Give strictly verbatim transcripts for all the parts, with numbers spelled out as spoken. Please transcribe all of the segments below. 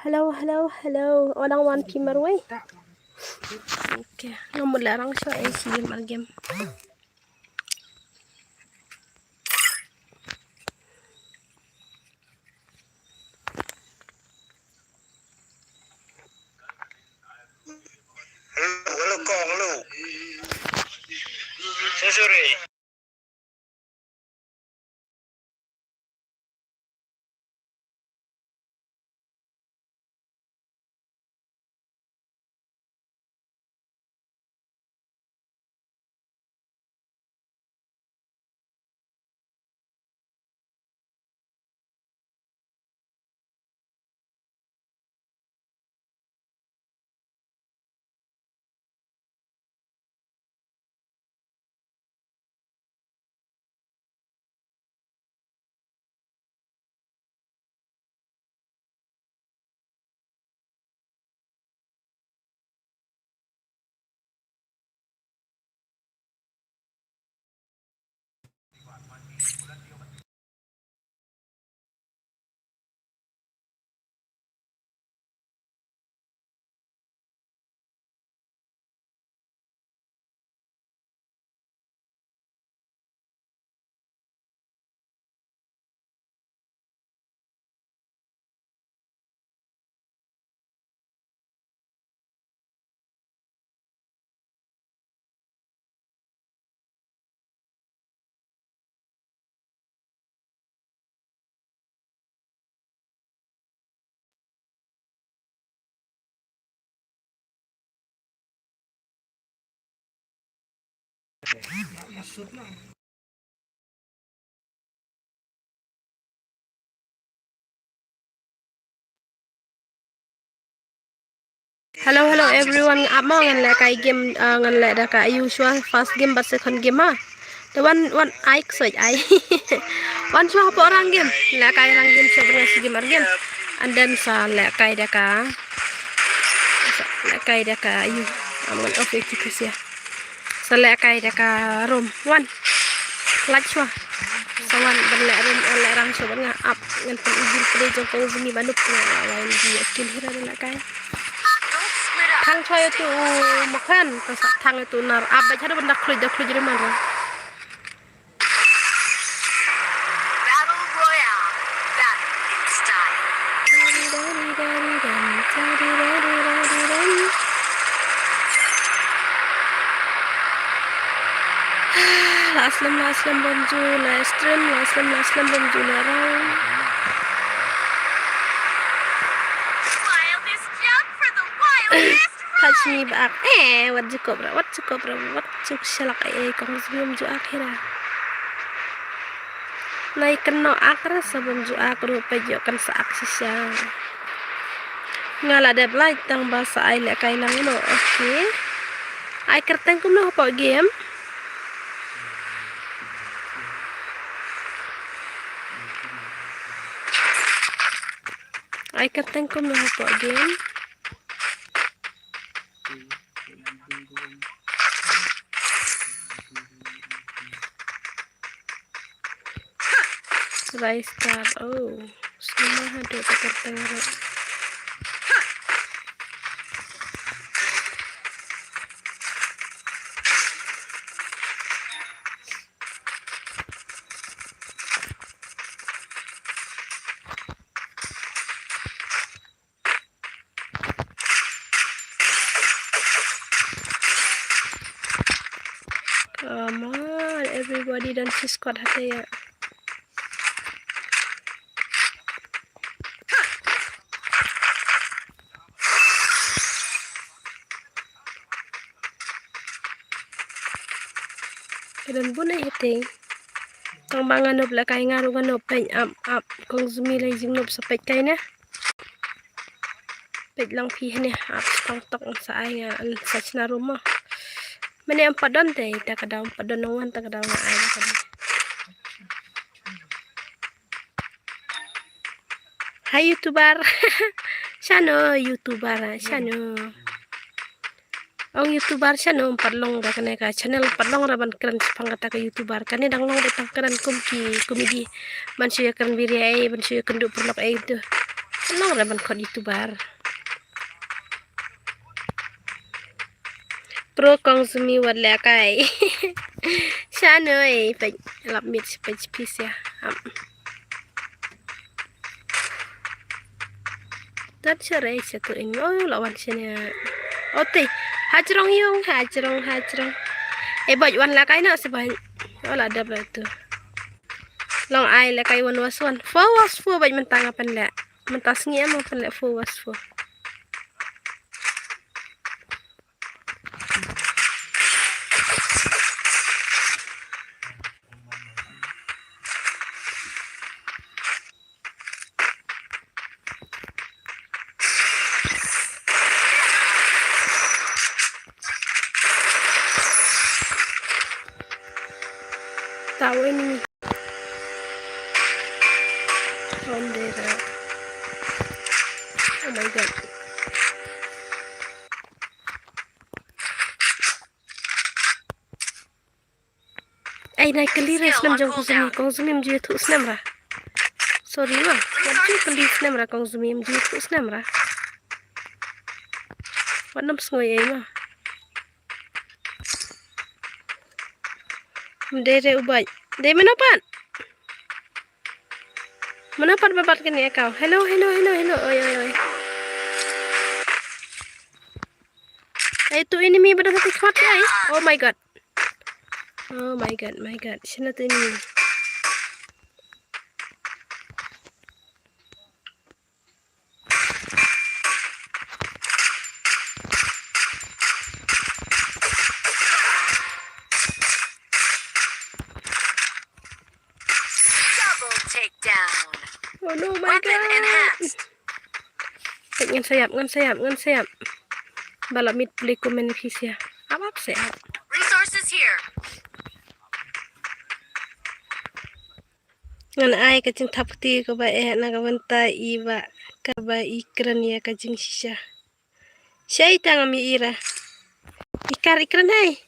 Hello, hello, hello. Wan, wan phi marwei. Okay, nga mut la rang shuwa, eh, shi game ar game. Hello, hello, kong, hello. Sorry, sorry. Hello, hello everyone. Ap mo, ngan lehkai game, uh, ngan leh da ka ayu shuwa, first game bad second game ha. Te wan, wan ai ksoi ai. Wan shuwa hapoh rang game. Lehkai rang game shuwa, bad nga shi game ar game. And then sa lehkai da ka, sa lehkai da ka ayu. Am ngan off ïa ki khusia. Sa lehkai da ka room. Wan. Lait shuwa. Sa wan ban leh room, wan leh rang shuwa bad nga ap. Ngan pyn-i jingpynlong jong kong Zimi ba nup nga la wai ni ïa kin hira da lehkai. Thang shuwa ïa tu u Makhan, ka sa thang ïa tu nar ap ba cha da ban da khluid, da khluid ri man ri. Battle Royale. Battle in style. La slem, la slem bam ju la stream, la slem, la slem bam ju la rang. Wildest jump for the wildest ride. Touch me back. Eh, wat ju kop ra, wat ju kop ra, wat ju shalak, eh, kong Zimi ym ju ak hi ra. Nai kynnoh ak ra sa bym ju ak ruh peit ïoh kan sa ak shisha. Nga la dep lait tang ba sa ai lehkai lang noh. Okay. Ai kyrteng kumno hapoh game? Ai kyrteng kumno hapoh game? Rise Star. Oh, sngewbha haduh ka kyrteng ruh. Come on, everybody, don shi squad hata ïa. Ka don bun ai hate. Tang ba nga nop lehkai, nga ruh nga nop peit, ap, ap. Kong Zumi la jingnop sa peit kai na. Peit lang phi hane, ap, tang tok sa ai nga, an sa chna room mo. Mane am pat don te, ta ka daw am pat don nang wan, ta ka daw nga ai ta ka daw. Hi YouTuber. Shano YouTuber, ah, shano. Ong YouTuber shano, ym pat long da kane ka channel, ym pat long ra ban kren shaphang kata ka YouTuber. Kane dang long da tang kren kum ki comedy. Ban shu ïa kren biria ei, ban shu ïa kynduh paralok ei tu. Nong re ban khot YouTuber. Pro Kong Sumi wat leh kai. Sha noi, peit lap mit peit pis ya. Am. Dat sha rei sha tu in. Oh, la wan sha ne. Oh, te. Hajrong yung, hajrong, hajrong. Eh, boj wan leh kai na si boj. Oh, la dep la tu. Long ai leh kai wan was wan. Fo was fo boj mentang apan leh. Mynta sngi em, mynta leh fo was fo. Tahu ini. Bandera. Oh my God. Ai, nai kylli re snem jong Kong Sumi, Kong Sumi ym ju ïathuh snem ra. Sorry ma, wat ju kylli snem ra Kong Sumi, ym ju ïathuh snem ra. Wat nym sngew ei ma. Ym dei re u bait. Dei mano pat? Mano pat ba bat kane ka? Hello, hello, hello, hello. Oi, oi, oi. Ai, tu enemy ba dang hati khmat ai. Oh my God. Oh my God, my God. Shano tu enemy? Double takedown. Oh no, my God. Weapon enhanced. Ngan sa ïap, ngan sa ïap, ngan sa ïap. Ba la miet pule comment phi sia. Ap ap sa ïap. Resources here. Ngan ai ka jingthap kti kaba eh na ka bynta i ba kaba i kren ïa ka jingshisha. Shai tang ngam ïohi ra. I kar i kren hei.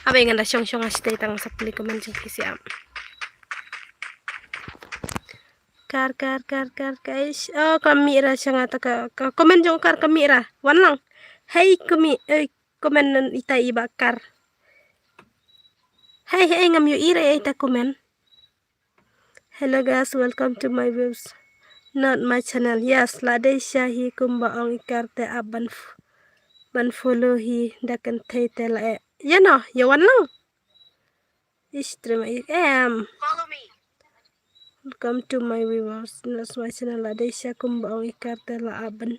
Abe ngan da shong shong ha shatei tang sa pule comment jong phi sia. Kar, kar, kar, kar, kar. Ish. Oh, ka mih ra shanga ta ka, ka comment jong kar ka mih ra. Wan lang. Hei, ka mih, eh, comment nan ita i ba kar. Hei, hei, ngam ïohi ra ita comment. Hello guys, welcome to my views. Not my channel. Yes, la dei sha hi kumba ong i kar te ap ban f-, ban follow hi da kynthei te la eh. Ya no, ya wan lang. Ish, trima i em. Follow me. Welcome to my viewers. Not my channel, la dei sha kumba ong i kar te la ap ban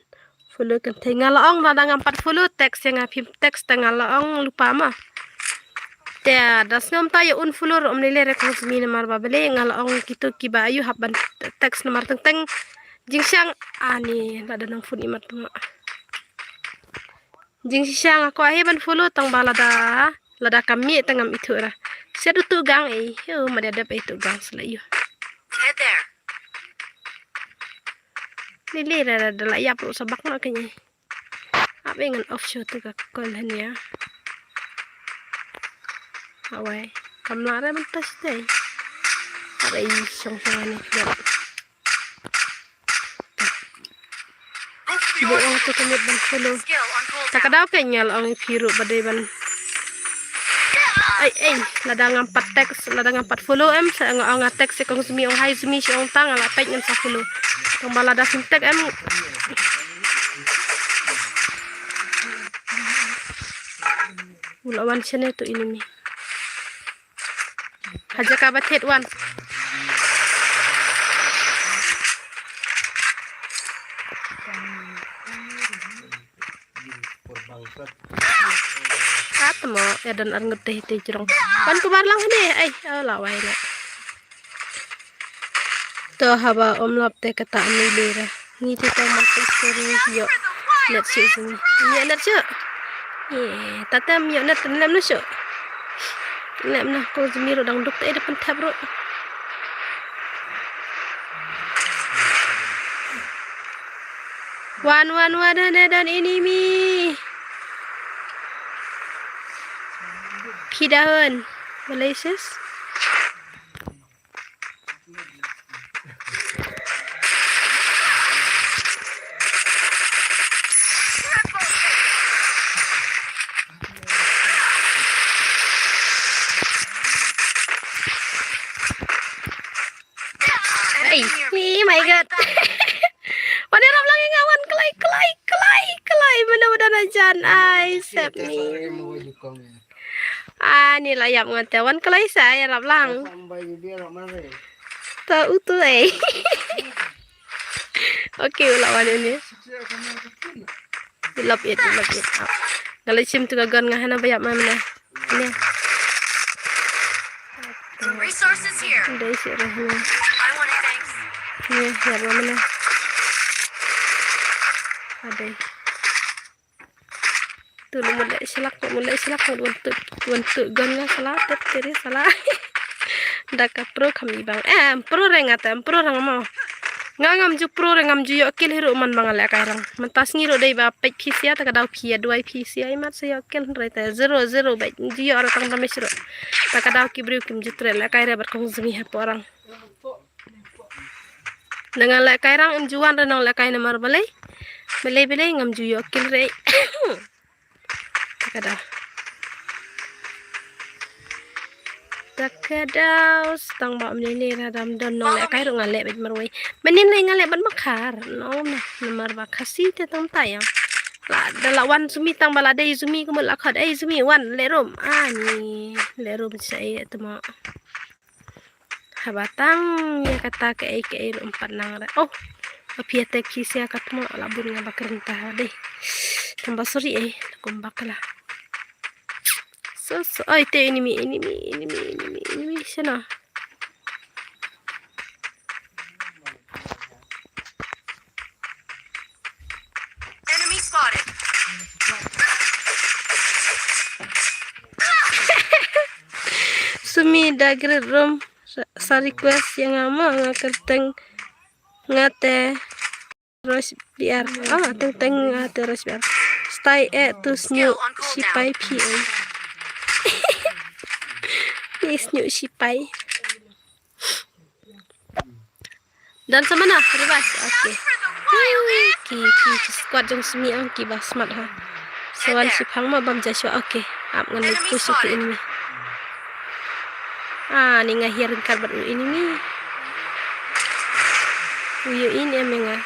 follow kynthei. Nga la ong lada ngam pat follow text ïa nga phim text te nga la ong lypa ma. Te da sngewbha ïa unfollow ruh ym lei lei re Kong Sumi namar ba balei nga la ong kito kiba ayu hap ban text namar teng teng jingshang ani lada nang phone imat ma. Jingshang ko ahi ban follow tang ba lada lada ka mih tang ngam ithuh ra. Sha du tu gang ei. Yo ma da dep ei tu gang sla yu. Head there. Lili ra da la ïap ruh sabak na kane. Abe ngan off show tu ka call hanya. Awai. Kam la re mentas dei. Abe i shong shong ani. Bo ong tu ka miet ban follow. Ta ka daw ka nyal ong i phi ruh ba dei ban. Ai ai lada ngam pat text lada ngam pat follow em sa nga ong nga text ïa Kong Sumi ong hi Sumi shi ong tang la peit ngam sa follow. Tang ba lada sim text em. U la wan shane tu enemy. Ha jaka ba thied wan. At mo, ïa don ar ngut te te jrong. Wan kumar lang hane, ai, oh, la wai na. To haba ym lap te kata ani le ra. Ngi te tang man te story ïoh net shu sini. Ïoh net shu. Ye, tatem ïoh net lem na shu. Lem na ko jimi ro dang duk te da pen thep ro. Wan wan wan hane don enemy. Phi down. Malaysias. Ai gat. Wan ïarap lang ïa nga, wan kloi kloi kloi kloi. Mano mano na jan ai sep ni. Ani la ïap nga te, wan kloi sa ïarap lang. Ta utu ai. Okay, u la wan uni. Love it, love it. Nga la shim tu ka gun nga hana ba ïap ma mane. Uni. Resources here. Dei shi re hana. I want it, thanks. Uni, ïap ma mane. Adei. Tu lu mule shalak, mule shalak, wan tu, wan tu gun nga shala, tet teri shala. Da ka pro kham ibang. Eh, em pro re nga te, em pro re nga mo. Nga ngam ju pro re, ngam ju ïoh kill hi ruh man ba nga lehkai rang. Mynta sngi ruh dei ba peit phi sia, ta ka daw phi ïa duwai phi sia, imat sa ïoh kill re te zero zero beit. Ju ïoh re tang damage ruh. Ta ka daw ki briew kim ju treh lehkai re bad kong Zmi hapoh rang. Nang lehkai rang em ju wan re nang lehkai namar balei. Balei balei ngam ju ïoh kill re. Ka daw. Ta ka daw stang ba mne ne ra dam don nang lehkai ruh nga leh bad marwei. Manin lei nga leh bad makhar. No na namar ba Khasi te tang ta ïa. La da la wan Zumi tang ba la dei Zumi kumut la khot ei Zumi wan leh rum. Ani leh rum sa ei temo. Haba tang ïa kata kaei kaei ruh em pat nang re. Oh, ba phi attack phi sia katmo la bun nga ba kren ta ha dei. Tang ba sorry ei, la kum ba kala. So so, oi te enemy, enemy, enemy, enemy, enemy, shana. Enemy spotted. Sumi da great room. Sa, sa request ïa nga mo nga kyrteng nga te Rosh B R. Ah, teng teng nga te Rosh B R. Stai eh tu sniu sipai P A. Ni sniu sipai. Dan sa mana? Ribas. Okay. Ki, ki, ki squad jong Sumi ang ki ba smart ha. Sawan si phang ma bam Joshua. Okay. Ap ngan push ki enemy. Ah, ni nga hiar ringkat bat enemy. Uyo in em nga.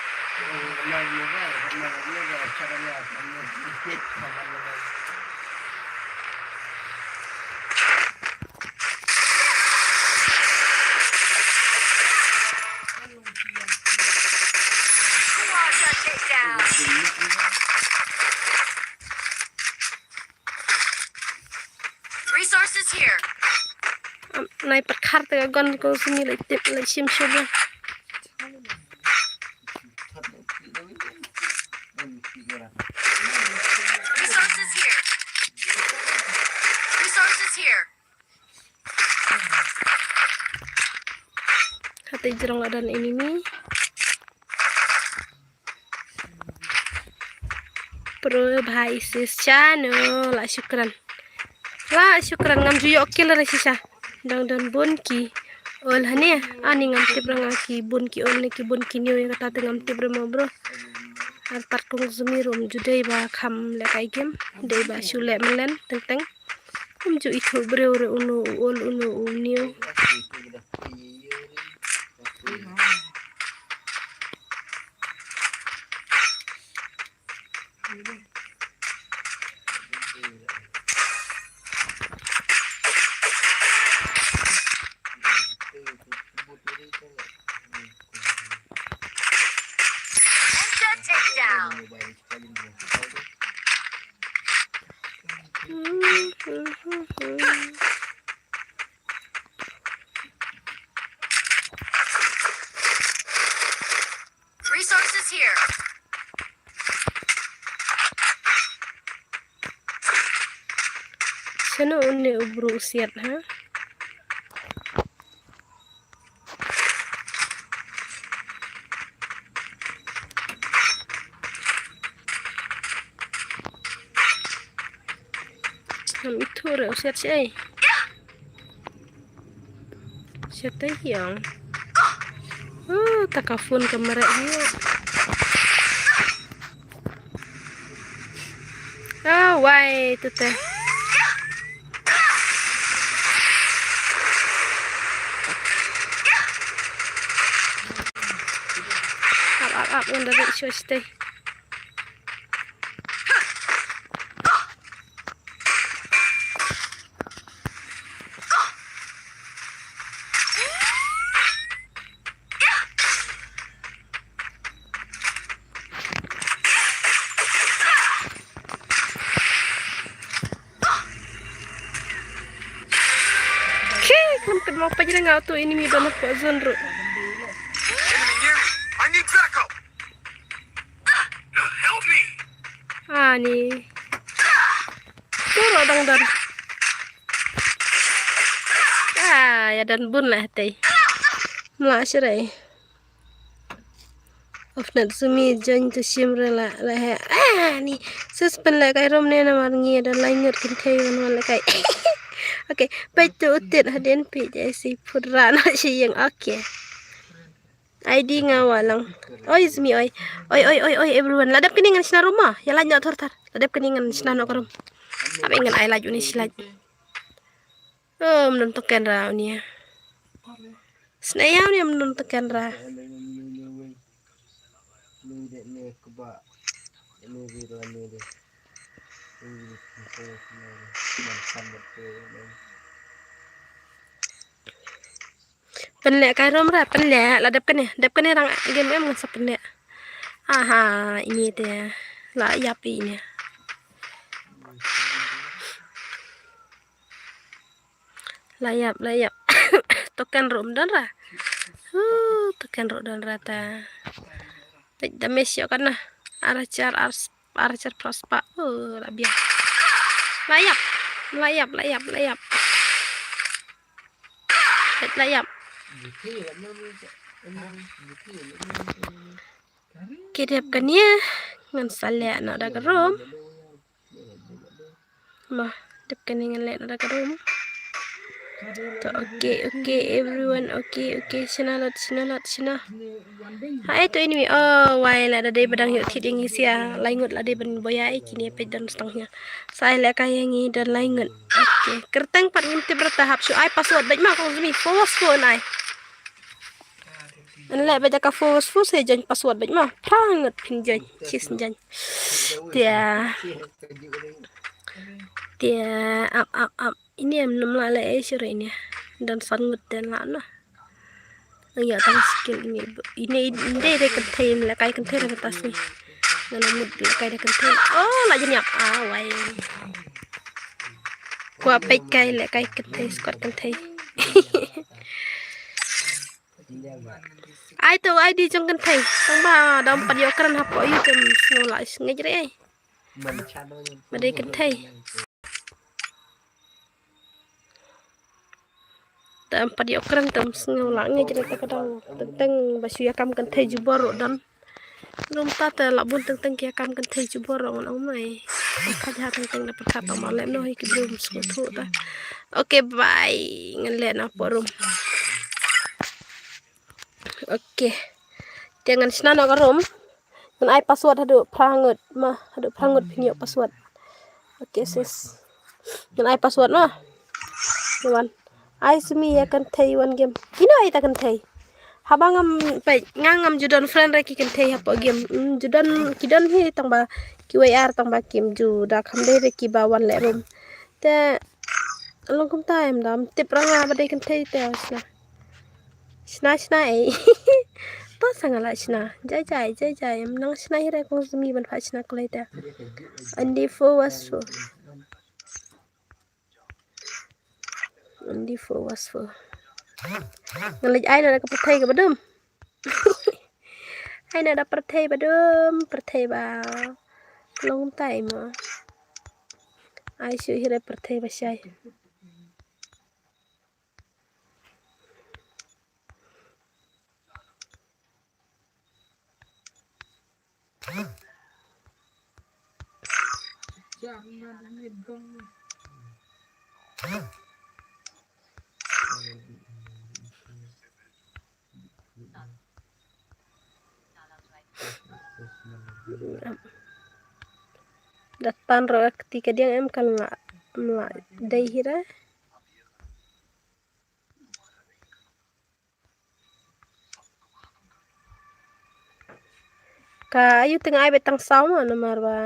Resources here. Am, nai perkhar te gon ko Sumi lai tip lai shim shim. Resources here. Resources here. Hate jrong la don enemy. Pro bhai sis chano la shukran. La shukran ngam ju ïoh kill re shisha. Dang don bun ki ol hane ani ngam tip rang ki bun ki ol ne ki bun ki new ïa kata te ngam tip re mo bro. Ar pat kong Sumi rum ju dei ba kham lehkai game dei ba shu leh melen teng teng. Kum ju ithuh briew re unu u ol unu u new. Headshot takedown. Resources here. Shano une u bru u siat ha? Ngam ithuh re u siat shi ei. Siat te hiang. Oh, ta ka phone ka mareh hiang. Ah, wai tu te. Hap ngan da ri shuh shuh te. Khie, khlem kynmaw peit re nga uto enemy ba na pok zone ruh. Enemy near me. I need backup. Help me. Ani. Tu ruh dang don. Ah, ïa don bun lah te. Mla shuh re. Of Natsumi join to shim re la la he. Ah, ni. Sis pynleh kai rum ne namar ngi da lai ngut kynthei wan wan leh kai. Okay, peit to utit hadien peit ai si phut ra na shi ïeng. Okay. I D nga wa lang. Oi, Zmi, oi. Oi, oi, oi, oi, everyone. La dep kane ngan shna rum ma. Ïa lait noh thor thar. La dep kane ngan shna noh ka rum. Hap ngan ai lait uni shi lait. Oh, mdon token ra uni. Sna ïa uni mdon token ra. Pynleh kai rum ra, pynleh, la dep kane, dep kane rang game em ngan sa pynleh. Aha, ini te. La ïap ini. La ïap, la ïap. Token ruh mdon ra. Huh, token ruh don ra ta. Peit damage ïoh kan na. Archer, ar-, archer prospect. Oh, la biang. La ïap. La ïap, la ïap, la ïap. Peit la ïap. Ki dep kane ngan sa leh noh da ka rum. Ma, dep kane ngan leh noh da ka rum. To, okay, okay, everyone, okay, okay, shna lut, shna lut, shna. Haei to enemy, oh, wai la da dei ba dang ïoh thied ïa ngi sia, lai ngut la dei ban boya ïa kine peit don stang hia. Sa ai leh kai ïa ngi don lai ngut. Okay, kyrteng pat ngim tip rta hap shu ai password beit ma kong Zmi, force phone ai. An leh beit da ka force force he join password beit ma. Phra ngut phin join. Chis join. Tia. Tia, ap, ap, ap. Ini em nam la leh eh sure ini. Don san ngut den la na. Ang ïa tang skill ini. Ini, ini de kynthei leh kai kynthei da kata sni. Ngan mut leh kai da kynthei. Oh, la jin ïap. Ah, wai. Kwah peit kai leh kai kynthei squad kynthei. Ai to I D jong kynthei. Tang ba dam pat ïoh kren hapoh ïu tem sngewlah ngeit re ai. Ba dei kynthei. Tam pat ïoh kren tem sngewlah ngeit re ta ka dang. Teng teng ba shu ïa kam kynthei jubor ruh don. Lum ta te la bun teng teng ki ïa kam kynthei jubor ruh ngan ong mai. Ka jha teng teng da pyrkhat tang ba leh noh ïa ki brum sngewthuh ta. Okay, bye. Ngan leh na porum. Okay. Te ngan shna noh ka rum. Ngan ai password haduh phra ngut ma, haduh phra ngut phin ïoh password. Okay sis. Ngan ai password ma. Wan. Ai simi ïa kynthei wan game. Kino ai ta kynthei. Haba ngam peit nga ngam ju don friend re ki kynthei hapoh game. Mm, ju don ki don hi tang ba kiwei ar tang ba kim ju da kham dei re kiba wan leh rum. Te long kumta em dam tip ra nga ba dei kynthei te shna. Shna shna ei. To sa nga la shna. Jai jai jai jai em nang shna hi re kong simi ban pha shna klei te. Andi fo was fo. Andi fo was fo. Nga leit ai na da ka pyrthei kaba dum. Ai na da pyrthei ba dum, pyrthei ba long tai mo. Ai shu hi re pyrthei ba shai. Da tan ro ka kti ka diang em ka la, la dei hi ra. Ka ayu teng ai bet tang saw mo namar ba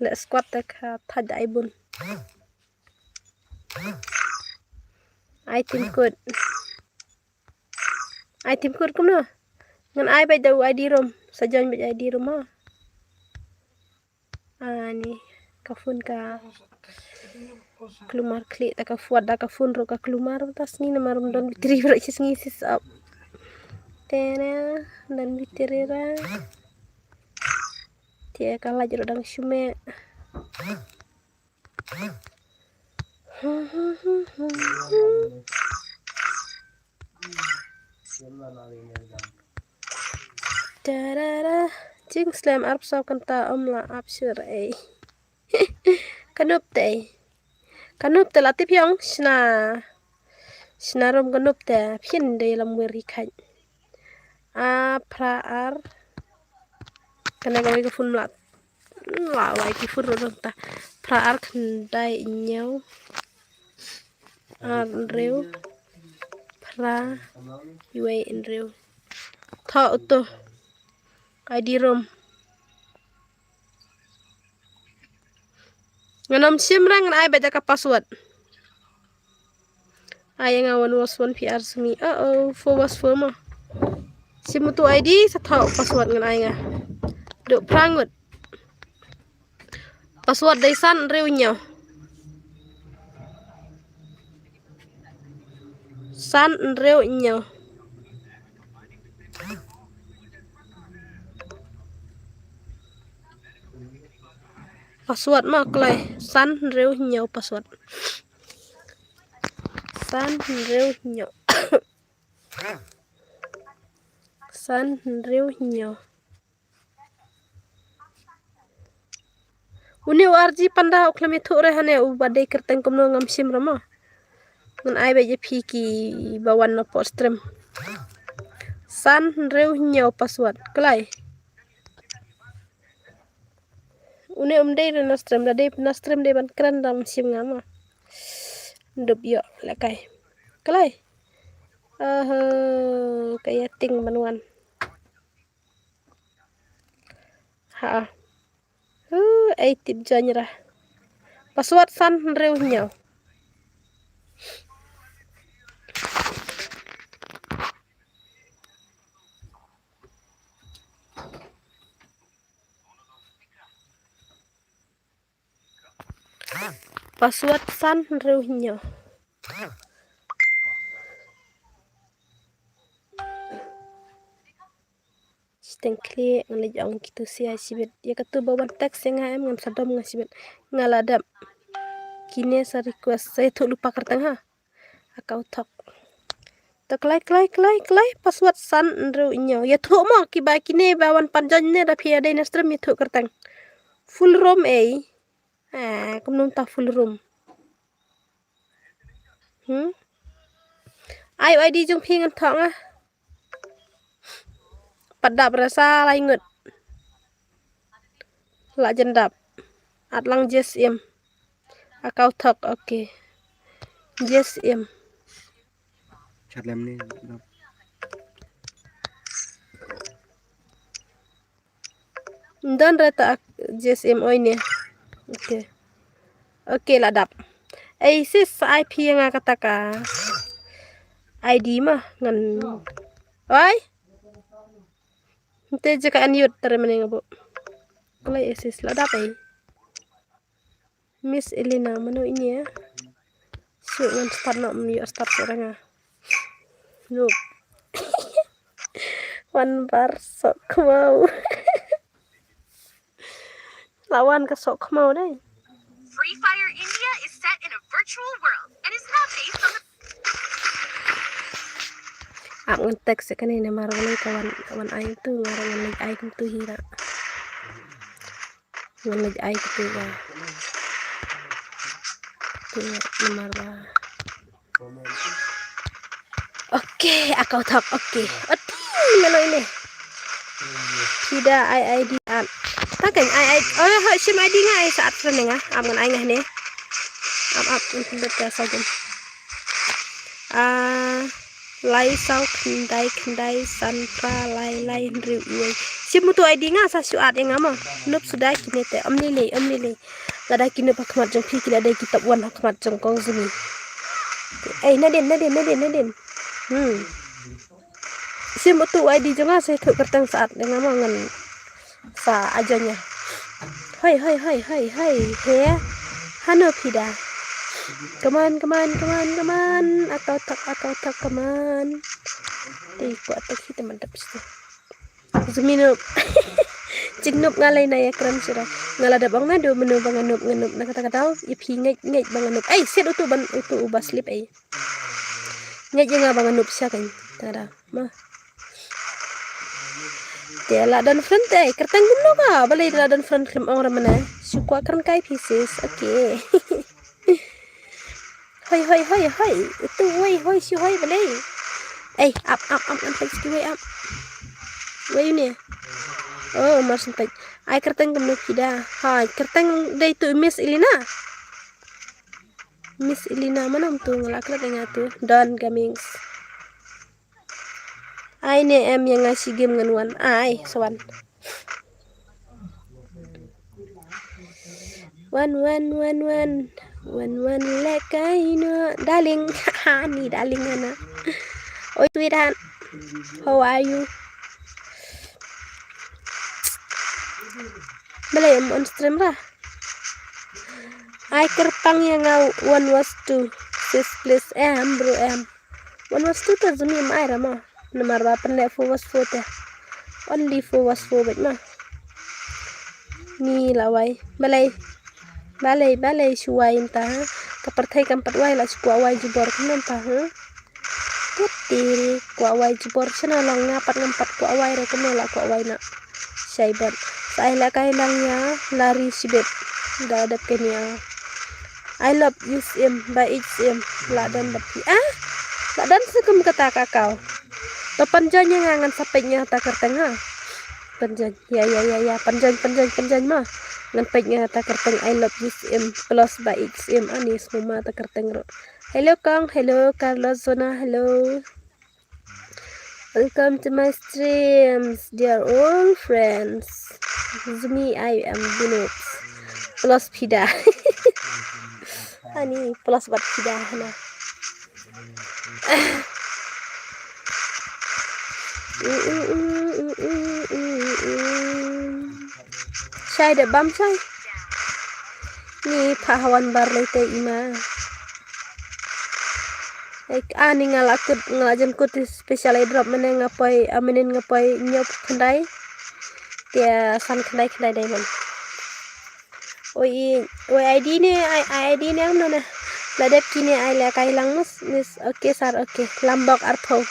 le squad te ka thaj ai bun. Ai tim kut. Ai tim kut kumno. Ngan ai bet da u I D room. Sa join bet I D room ha. Ani ka phone ka klumar khlieh ta ka fuad da ka phone ruh ka klumar ta sngi namar ym don battery ruh shi sngi shisap. Tene don battery ra. Te ka light ruh dang shu meh. Tarara. Jingslem arphew saw kynta ym lah ap shuh ei. Ka nup te ei. Ka nup te la tip ïong shna. Shna rum ka nup te phin dei lam wir hi khat. A phra ar. Kane kawei ka phone mlat. La wai ki phone ruh dang ta. Phra ar khyndai hynñiew. Ar hynriew. Phra. Wei hynriew. Tho uto. I D room. Ngan ym shim ra ngan ai beit da ka password. Ai nga one was one P R sumi. Uh oh, four was four mo. Shim uto I D sa thaw password ngan ai nga. Duk phra ngut. Password dei san hynriew hynñiew. San hynriew hynñiew. Password ma kloi san hynriew hynñiew password. San hynriew hynñiew. San hynriew hynñiew. Une u R G panda u khlem ïathuh re hane u ba dei kyrteng kumno ngam shim re mo. Ngan ai beit ïa phi ki ba wan na pok stream. San hynriew hynñiew password. Kloi. Une um dei re na stream, da dei na stream dei ban kren da um shim nga mo. Ndup ïoh lekai. Kloi. Aha, ka ïa ting ban wan. Ha. Hu, ei tip join ra. Password san hynriew hynñiew. Password san hynriew hynñiew. Shiteng khlieh, ngan leit ong kitu sia shibit. Ïa katu ba wan text ïa nga em ngam sa dom nga shibit. Nga la dep. Kine sa request sa ïathuh lypa kyrteng ha. Account thok. To kloi kloi kloi kloi password san hynriew hynñiew. Ïathuh mo kiba kine ba wan pan join ne da phi ïa dei na stream ïathuh kyrteng. Full room ei. Ah, kumno ta full room. Hmm? Ai I D jong phi ngan thok nga. Pat dap re sa lai ngut. La jan dap. At lang J S M. Account thok, okay. J S M. Chat lem ni. Ndon re ta ak J S M oi ne. Okay. Okay la dap. Ei sis ai phi nga kata ka I D ma ngan. Oi. Nte je ka unmute tare mane nga bu. Kloi ei sis la dap ei. Miss Elena, mano ini ya? Suk ngan start no, ym ïoh start suk ranga. Nope. Wan bar sok khmau. Lawan ka sok khmau dai. Free Fire India is set in a virtual world and is now based on the Ap ngan text kane namar balei ka wan, wan ai tu, ngan, ngan leit ai kumtu hi ra. Ngan leit ai katu ba. Tu namar ba. Okay, account thok. Okay. Ati mano ini. Phi da ai I D at. Ta kan ai, ai. Oh, ha shim I D nga ai sa at friend nga. Ap ngan ai nga ne. Ap ap ngan pynbet ka sa gum. Ah. Lai saw khyndai khyndai san phra lai lai hynriew wei. Shim utu ID nga sa shu add ïa nga mo. Nop suda kine te. Ym lei lei, ym lei lei. Lada ki nop ha khmat jong phi ki la dei ki top one ha khmat jong kong Zumi. Ei, nadien, nadien, nadien, nadien. Hmm. Shim utu ID jong nga sa ïathuh kyrteng sa add ïa nga mo ngan sa ajoin ïa. Hoi, hoi, hoi, hoi, hoi. He. Hano phi da? Come on, come on, come on, come on. Akau thak, akau thak, come on. Te kwah thak hi te man dap situ. Zumi nop. Jingnup nga lei na ïa kren shuh da. Nga la dep ong na du mano ba nga nup, nga nup na kata ka daw. Ïa phi ngeit ngeit ba nga nup. Ei, siat utu ban utu uba slip ei. Ngeit ïa nga ba nga nup sha kane. Kata ka daw. Ma. Te la don friend te, kyrteng kumno ka? Balei la don friend khlem ong ra mane? Shu kwah kren kai phi sis. Okay. Hoi, hoi, hoi, hoi. Utu hoi, hoi, shu hoi balei. Ei, ap, ap, ap, ngan peit ski wei ap. Wei une. Oh, mar shu peit. Ai kyrteng kumno phi da. Hai, kyrteng dei tu Miss Elina. Miss Elina, mano tu nga la klet nga tu. Don Gamings. Ai ne em ïa nga shi game ngan wan. Ai, sa wan. Wan, wan, wan, wan. Wan, wan, lehkai noh. Darling. Ha, ni darling hana. Oi, sweetheart. How are you? Balei em on stream ra? Ai kyrpang ïa nga one was two. Sis please em bro em. One was two te Zumi em ai ra ma. Namar ba pynleh four was four te. Only four was four bad ma. Ni la wai. Balei. Balei, balei shu wai mynta ha. Ka pyrthei kam pat wai la shu kwah wai jubor kumno mynta ha. Put tiri kwah wai jubor shano long nga pat ngam pat kwah wai re kumno la kwah wai na. Shai bad. Sa ai la kai lang ïa la ri shibit. Da dep kenia. I love you sim ba ich sim la don bad phi. Ah? La don sa kum kata ka kau. To pynjoin ïa nga ngan sa peit nga ta kyrteng ha. Pynjoin. Ya, ya, ya, ya. Pynjoin, pynjoin, pynjoin ma. Ngan peit nga ta kyrteng I love you sim plus ba ich sim ani smu ma ta kyrteng ro. Hello kong, hello Carlos Zona, hello. Welcome to my streams, dear all friends. Zumi I am Binups. Plus Pida. Ani plus bad Pida hana. Shai da bam shai. Ni pha hawan bar lei te ima. Ek ani nga la kut nga la jan kut special airdrop mane nga poi aminin nga poi nyop khandai. Te san khandai khandai diamond. Oi, oi, ID ne, ai, ID ne am nana. La dep kine ai le kai lang mus, mis, okay sir, okay. Lambok arpho.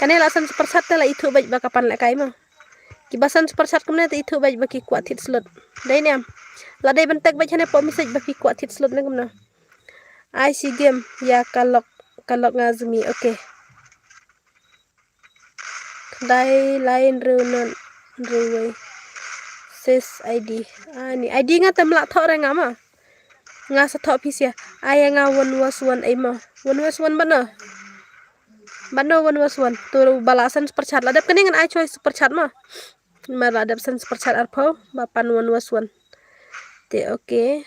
Kane la san super chat te la ithu bait ba kapan le kai mo. Ki ba san super chat kumne te ithu bait ba ki kwah thit slot. Dei ne am. La dei bentek bait hane po message ba ki kwah thit slot ne kumne. Ai si game ya kalok, kalok nga Zumi, okay. Kdai lain rew non rew wei. Sis ID. Ani ID nga tem la thok re nga ma. Nga sa thok pisia. Ai nga one was one ai ma. One was one bano. Bano one was one. Tu bala san super chat. La dep kane ngan ai choi super chat ma. Ma la dep san super chat arpho. Ba pan one was one. Te okay.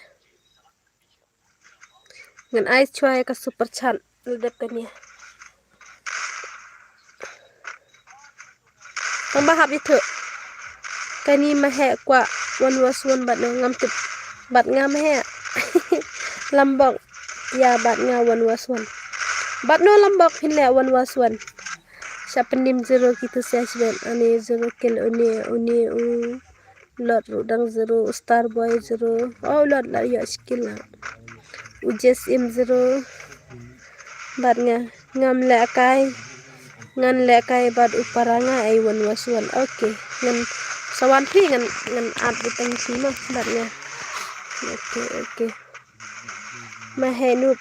Ngan ai chwa ïa ka super chat la dep kane. Tang ba hap ïathuh. Kane ma heh kwah one was one bad no ngam tip. Bad nga ma heh. Lambok. Ya bad nga one was one. Bad no lambok phin leh one was one. Sha pyndim zero kitu sia sibet. Ani zero kill une une u. Lot ruh dang zero, Starboy zero. Oh, lot la ïoh skill la. U Jess im zero. Bad nga ngam leh kai. Ngan leh kai bad u para nga ai one was one. Okay. Ngan sa wan phi ngan ngan add butang phi ma bad nga. Okay, okay. Ma heh nup.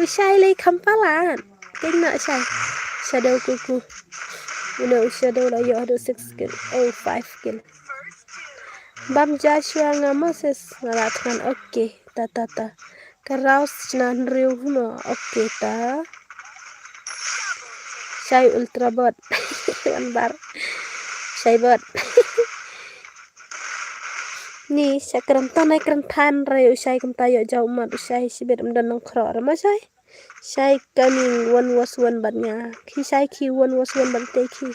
U shai lei kham palat. Keng na shai. Shadow kuku. Una u shadow la ïoh haduh six kill. Oh, five kill. Bam Joshua nga Moses nga la than. Okay, ta ta ta. Ka raus chna hynriew hno. Okay, ta. Shai ultra bot. Wan bar. Shai bot. Ni sha kren to nai kren than re u shai kumta ïoh jaw mat u shai shibit um don nang khro re ma shai. Shai kaming one was one bad nga. Khi shai khi one was one bad te khi.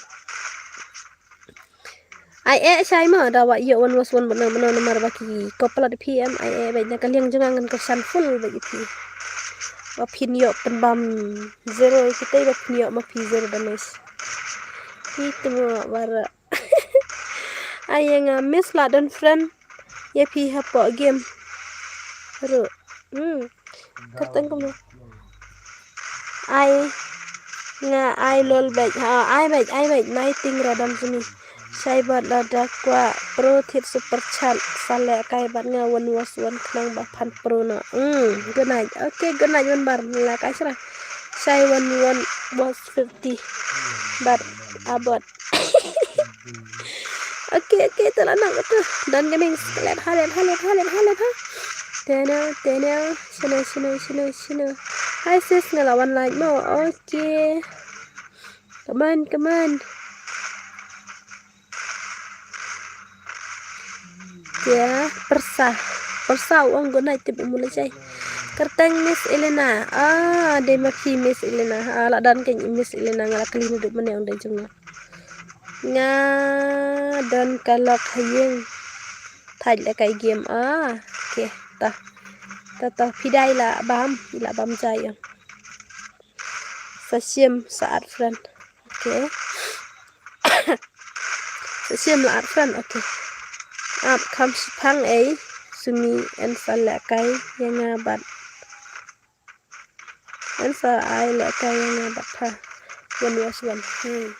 Ai eh shai ma da wa ïoh one was one bad nga mano namar ba ki ko palat phi em ai eh bad na ka liang jong nga ngan ka shan full bad phi. Ba phin ïoh pynbam zero ki te ba phin ïoh ma phi zero damage. Phi tmo bara. Ai nga miss la don friend. Ïa phi hapoh game. Ru. Hmm. Kyrteng kumno. Ai nga ai lol bad ha ai bad ai bad nai ting radam sini. Shai bad lada kwah pro thied super chat sa leh kai bad nga one was one khnang ba phan pro no. Hmm. Good night. Okay, good night one bar la kai sra. Shai one one was fifty. Bad abot. Okay, okay, to la nang to. Don gaming, lep ha lep ha lep ha lep ha lep ha. Tena tena. Shino shino shino shino. Hi sis, nga la wan like mo. Okay. Come on, come on. Ya, persa. Persa u ong good night tip u mula jai. Kyrteng Miss Elena. Ah, dei ma phi Miss Elena. Ah, la don ka Miss Elena nga la kali na duk mane ong dei jong nga. Nga don ka lok ha ïing. Thait la kai game. Ah, okay. Ta. Ta ta phi dei la bam, la bam jai ong. Sa shim sa add friend. Okay. Sa shim la add friend. Okay. Ap kham shipang ei. Sumi en sa leh kai ïa nga bad. En sa ai leh kai ïa nga bad pha. Wan ïa swan. Hmm.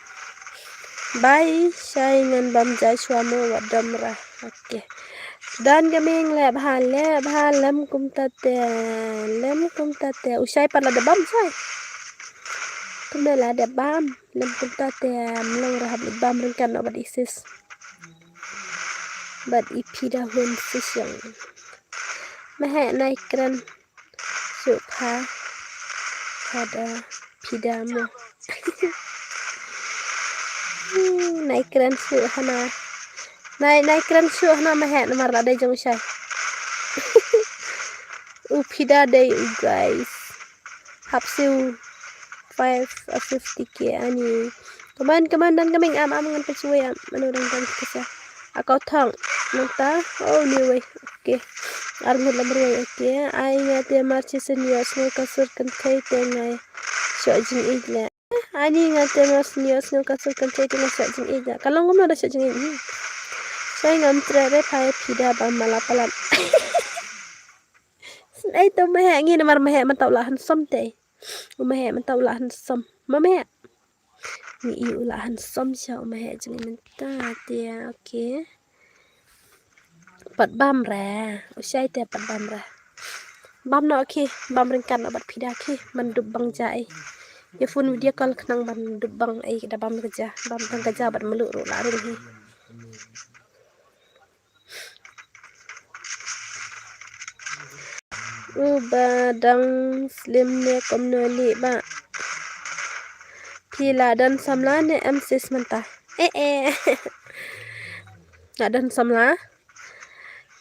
Bye shai ngan bam jai shuwa mo wat dom ra. Okay. Don gaming leh bha leh bha lem kumta te. Lem kumta te. U shai pat la da bam shai. Kumne la da bam. Lem kumta te mlong rahap li bam ryngkat no bad isis. Bad i phi da hun sisiang. Mehek nai kren. Suk pha. Pha da phi da mo. Nai kren suk hana. Nai nai kren suk hana mehek namar la dei jong shai. U phi da dei u guys. Hap siu five or fifty K ani. Come on, come on, don gaming am am ngan pynshoi am. Mano dang dang kisa. Akau thong. Nangta. Oh, ni wei. Okay. Ar ngut lam rwai. Okay. Ai nga te mar chi sen yo sno ka sur kan thei te ngai. Sho jing ik le. Ani nga te mar sen yo sno ka sur kan thei te ngai sho jing ik le. Ka long kumno da sho jing ik. Hmm. Shai ngam tre re phai phi da ba mala palam. Ai to mehek ngi namar mehek mynta u la handsome te. U mehek mynta u la handsome. Ma mehek. Ngi i u la handsome sha u mehek jong ngi mynta te, okay. Pat bam re. U shai te pat bam re. Bam no, okay. Bam ryngkat no bad phi da, okay. Ban dup bang ja ei. Ïa phone video call khnang ban dup bang ei da bam ka ja. Bam tang ka ja bad mluh ruh la rung hi. U ba dang slim ne kumno li ba. Phi la don samla ne em sis mynta. Eh eh. La don samla.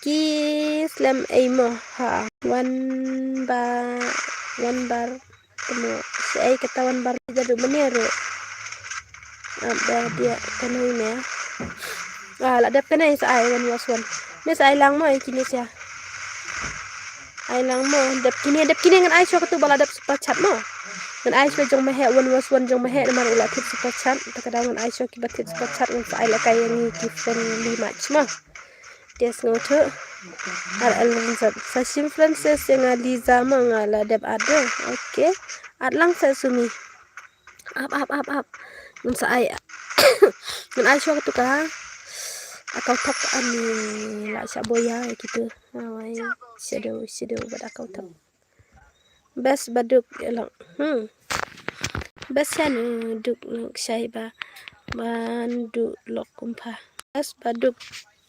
Ki slem ei mo ha. Wan ba wan bar. Temo, shi ai kata wan bar jadu mane ru. Ab da dia kanai me. Ah, la dep kanai sa ai wan was wan. Me sa ai lang mo ai kini sia. Ai lang mo, dep kini, dep kini ngan ai sho katu ba la dep super chat mo. Ngan ai sho jong mehek wan was wan jong mehek namar u la thit super chat. Ta ka daw ngan ai sho ki ba thit super chat ngan sa ai la kai ngi ki friendly match mo. Test ngo tu. Ar al rinsan. Sa shim Francis yang nga Liza ma nga la dep ada. Okay. At lang sa sumi. Ap ap ap ap. Ngan sa ai. Ngan ai shuwa tu ka. Akau thok ani la sha boya kitu. Awai. Shadow shadow bad akau thok. Best ba duk lok. Hmm. Best sha nu duk lok shai ba. Ban duk lok kumpha. Best ba duk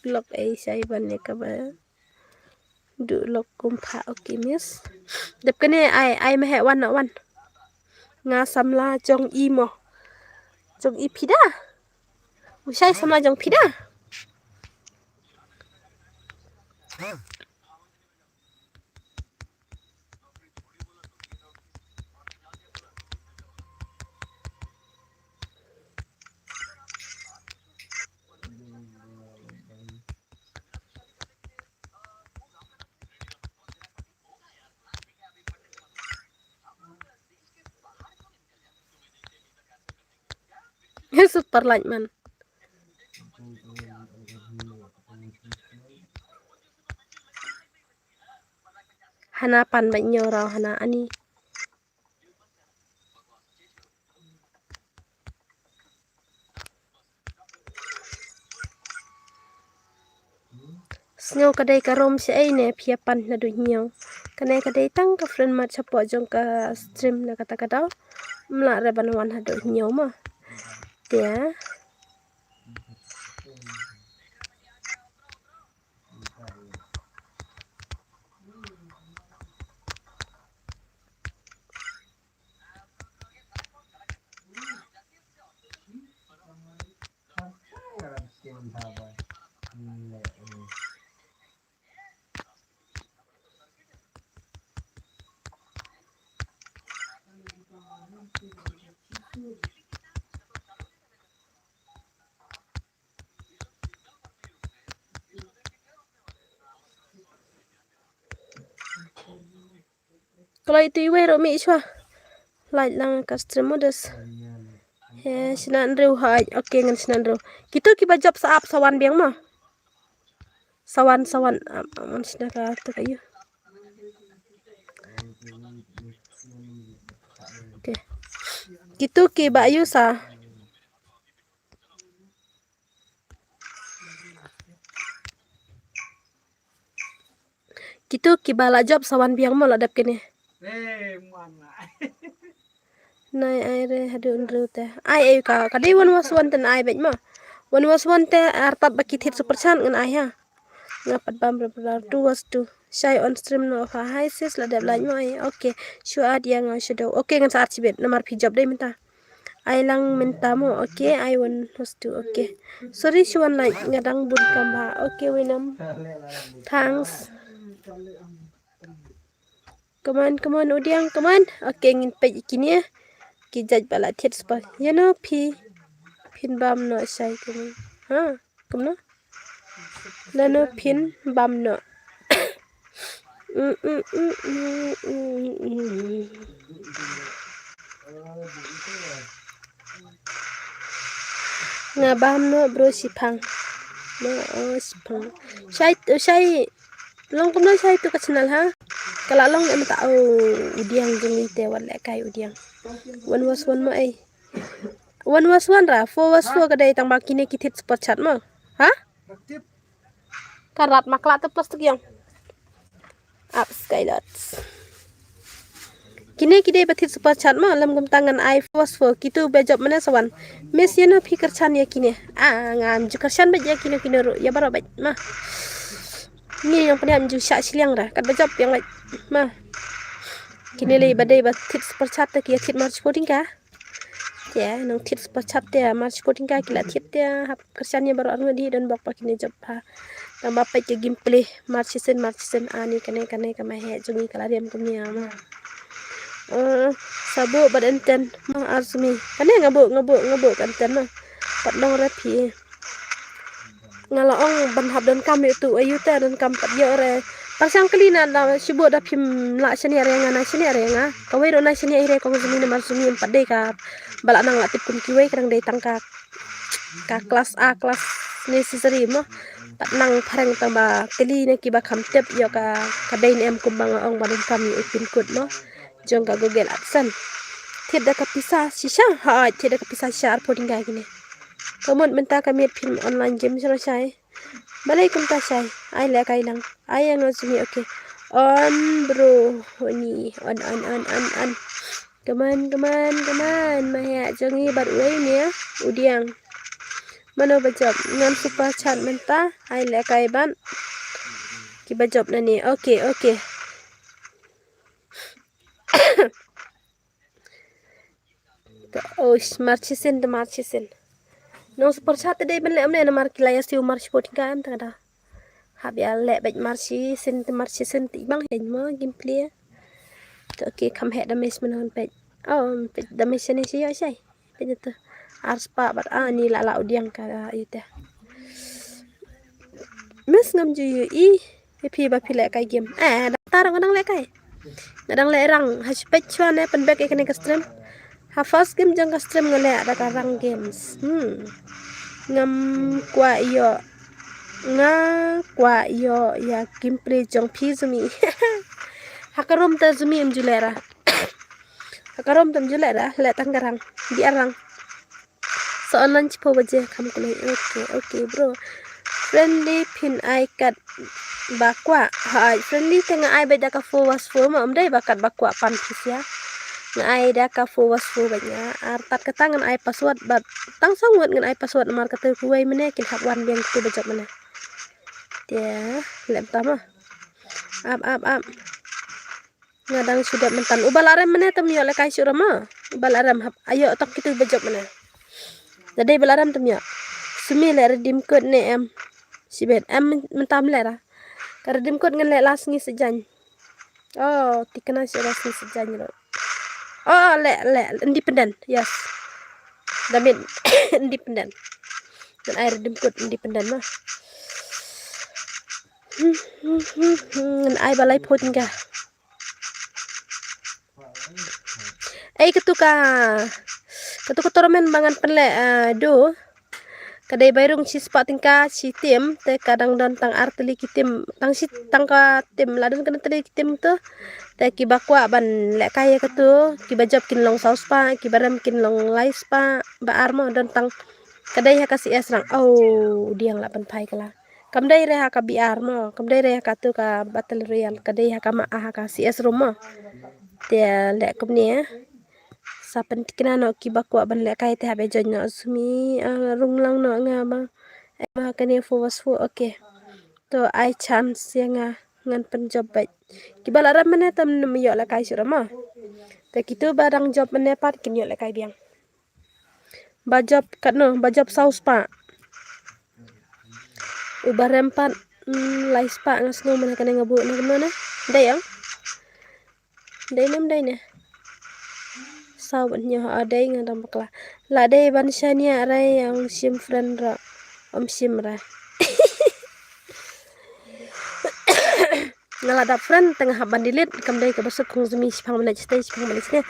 lok ei shai ba ne ka ba. Duk lok kumpha, okay miss. Dep kane ai ai mehek wan na wan. Nga samla jong i mo. Jong i phi da. U shai samla jong phi da. Super light man. Hana pan ba nyo rau hana ani. Sngew ka dei ka rom sha ei ne phi ïa pan naduh hynñiew. Kane ka dei tang ka friend mat shapoh jong ka stream na kata ka daw. Mlah re ban wan haduh hynñiew mo. Te Kloi tu iwei ruh mih shuwa. Lait lang ka stream mo des. He, shna hynriew haj. Okay, ngan shna hynriew. Kito kiba jop sa ap sa wan biang mo. Sa wan, sa wan. Am, am, shna ka tu ka yu. Okay. Kito kiba yu sa. Kito kiba la jop sa wan biang mo la dep kine. Nai ai re haduh hynriew te. Ai ai ka, ka dei one was one te ai beit mo. One was one te artat ba ki thied super chat ngan ai ha. Nga pat bam re two was two. Shai on stream no ha. Hi sis, la dep lait mo ai. Okay. Shu ad ïa nga shadow. Okay, ngan sa ar shibit namar phi jop dei mynta. Ai lang mynta mo, okay, ai wan hostu, okay. Sorry, shu wan lait nga dang bun kam ba. Okay, Winam. Thanks. Come on, come on, Udiang, come on. Okay, ngin peit kine. Ki jait ba la thied spa. Ïa no phi. Phin bam no shai, come on. Ha. Kumno? Lano phin bam no. Nga bam no bro, shiphang. No, oh, shiphang. Shai, shai. Long kumno shai tu ka channel ha? Ka la long em ta, oh, Udiang jong ite wan le kai Udiang. One was one mo ai. One was one ra, four was four ka dei tang ba kine ki thied super chat mo. Ha? Ka rat makla te plastik yong. Up skylots. Kine ki dei ba thied super chat mo, lem kum tang ngan ai four was four, kitu ba jop mane sa wan. Miss ïa no phi kyrchan ïa kine. Ah, ngam ju kyrchan bad ïa kine kine ruh, ïa baroh bad ma. Ngi ïong pynïap ju shah shiliang ra, kat ba jop ïong bad ma. Kine lei ba dei ba thied super chat te ki ïa thied mar shipoding ka. Te nang thied super chat te mar shipoding ka ki la thied te hap kyrchan ïa baroh arngut hi don bok ba kine jop ha. Tang ba peit ka gameplay mar shisien mar shisien ani kane kane ka ma he jong ngi ka la riam kum nia ma. Eh, sa buh bad enten ma ar sumi. Kane nga buh nga buh nga buh ka enten ma. Pat long re phi. Nga la ong ban hap donkam ïa utu ayu te donkam pat ïoh re. Pyrshang kylli na da shu buh da phim lah shaniah re nga na shaniah re nga. Kawei ruh na shaniah hi re kong sumi namar sumi em pat dei ka ba la nang la tip kum kiwei ka dang dei tang ka ka klas A klas necessary mo. Pat nang phareng tang ba kylli na kiba kham tip ïoh ka ka dei ne em kum ba nga ong ba donkam ïa u pin code mo. Jong ka Google AdSense. Thied da ka pisa shisha, ha, thied da ka pisa shisha arphew tyngka kine. Ka mut mynta ka miet phim online game sha shai. Balei kumta shai? Ai le kai lang. Ai ang sumi, okay. On bro, ni on on on on on. Come on, come on, come on. Ma heh jong ngi bad uwei ne, Udiang. Mano ba jop? Ngam super chat mynta. Ai le kai ban. Kiba jop na ni. Okay, okay. Oish, Marchisin te Marchisin. Nong sa pyrshah te dei ban leh ym ne namar ki la ïa siew March fourteen ka em te ka da. Hap ïa leh beit Marchisin te Marchisin te bang hynmen mo gameplay. To okay, kham heh damage mynno peit. Oh, peit damage ne shi ïa shai. Peit to. Ar spah bad ani la la u diang ka ïa te. Miss ngam ju ïohi ïa phi ba phi lehkai game. Eh, da tar nga dang lehkai. Nga dang leh rang ha shi peit shwa ne pynbeit ïa kane ka stream. Ha first game jong ka stream nga leh da ka rang games. Hmm. Ngam kwah ïoh. Nga kwah ïoh ïa gameplay jong phi Zumi. Ha ka room te Zumi em ju leh ra. Ha ka room te em ju leh ra, leh tang ka rang. Biar rang. So online shiphew baje kham khlaiñ. Okay, okay bro. Friendly phin ai kat ba kwah. Ha, friendly te nga ai beit da ka four versus four mo, ym dei ba kat ba kwah pan phi sia. Nga ai da ka four versus four beit nga. Ar tat kata ngan ai password bad tang song wut ngan ai password namar kata kuwei mynne kin hap wan biang kata ba jop mynne. Te lem ta mo. Ap, ap, ap. Nga dang shu dep mynta. Uba la rem mynne tam ïoh lehkai shuh rem ma. Uba la rem hap ayo tang kitu ba jop mynne. Da dei ba la rem tam ïoh. Sumi leh redeem code ne em. Shibet em mynta leh ra. Ka redeem code ngan leh la sngi Saitjaiñ. Oh, tikna shu la sngi Saitjaiñ ruh. Oh, leh, leh independent. Yes. Da mit independent. Ngan ai redeem code independent ma. Ngan ai ba laiphew tyngka. Ei katu ka, katu ka tournament ba ngan pynleh, ah, du. Ka dei bai rung shispah tyngka shi team, te ka dang don tang ar tylli ki team, tang shi, tang ka team, la don kane tylli ki team tu. Te kiba kwah ban lehkai ïa katu, kiba jop kin long saw spah, kiba rem kin long lai spah, ba ar mo don tang. Ka dei ha ka C S rang. Oh, diang la pynphai kala. Kam dei re ha ka B R mo, kam dei re ha katu ka Battle Royale, ka dei ha ka ma, ha ka C S room mo. Te leh kumne. Sa pyntikna noh kiba kwah ban lehkai te hap ïa join noh Zumi, ah, rung lang noh nga ba. Em ha kane four versus four, okay. To ai chance ïa nga ngan pynjop beit. Kiba la rem mynne tam nym ïoh lehkai shuh rem mo. Te kitu ba dang jop mynne pat kin ïoh lehkai biang. Ba jop katno, ba jop saw spah. Uba rem pat, mm, lai spah nga sngew mynne kane nga buh na kumno ne. Dei ong. Dei ne ym dei ne. Saw bad hynñiew ha dei nga dang bakla. La dei ban shaniah re ïa ong shim friend ra. Ym shim ra. Nga la dap friend te nga hap ban delete kam dei kaba suk khong Zumi shipang minit shatei shipang minit shatei.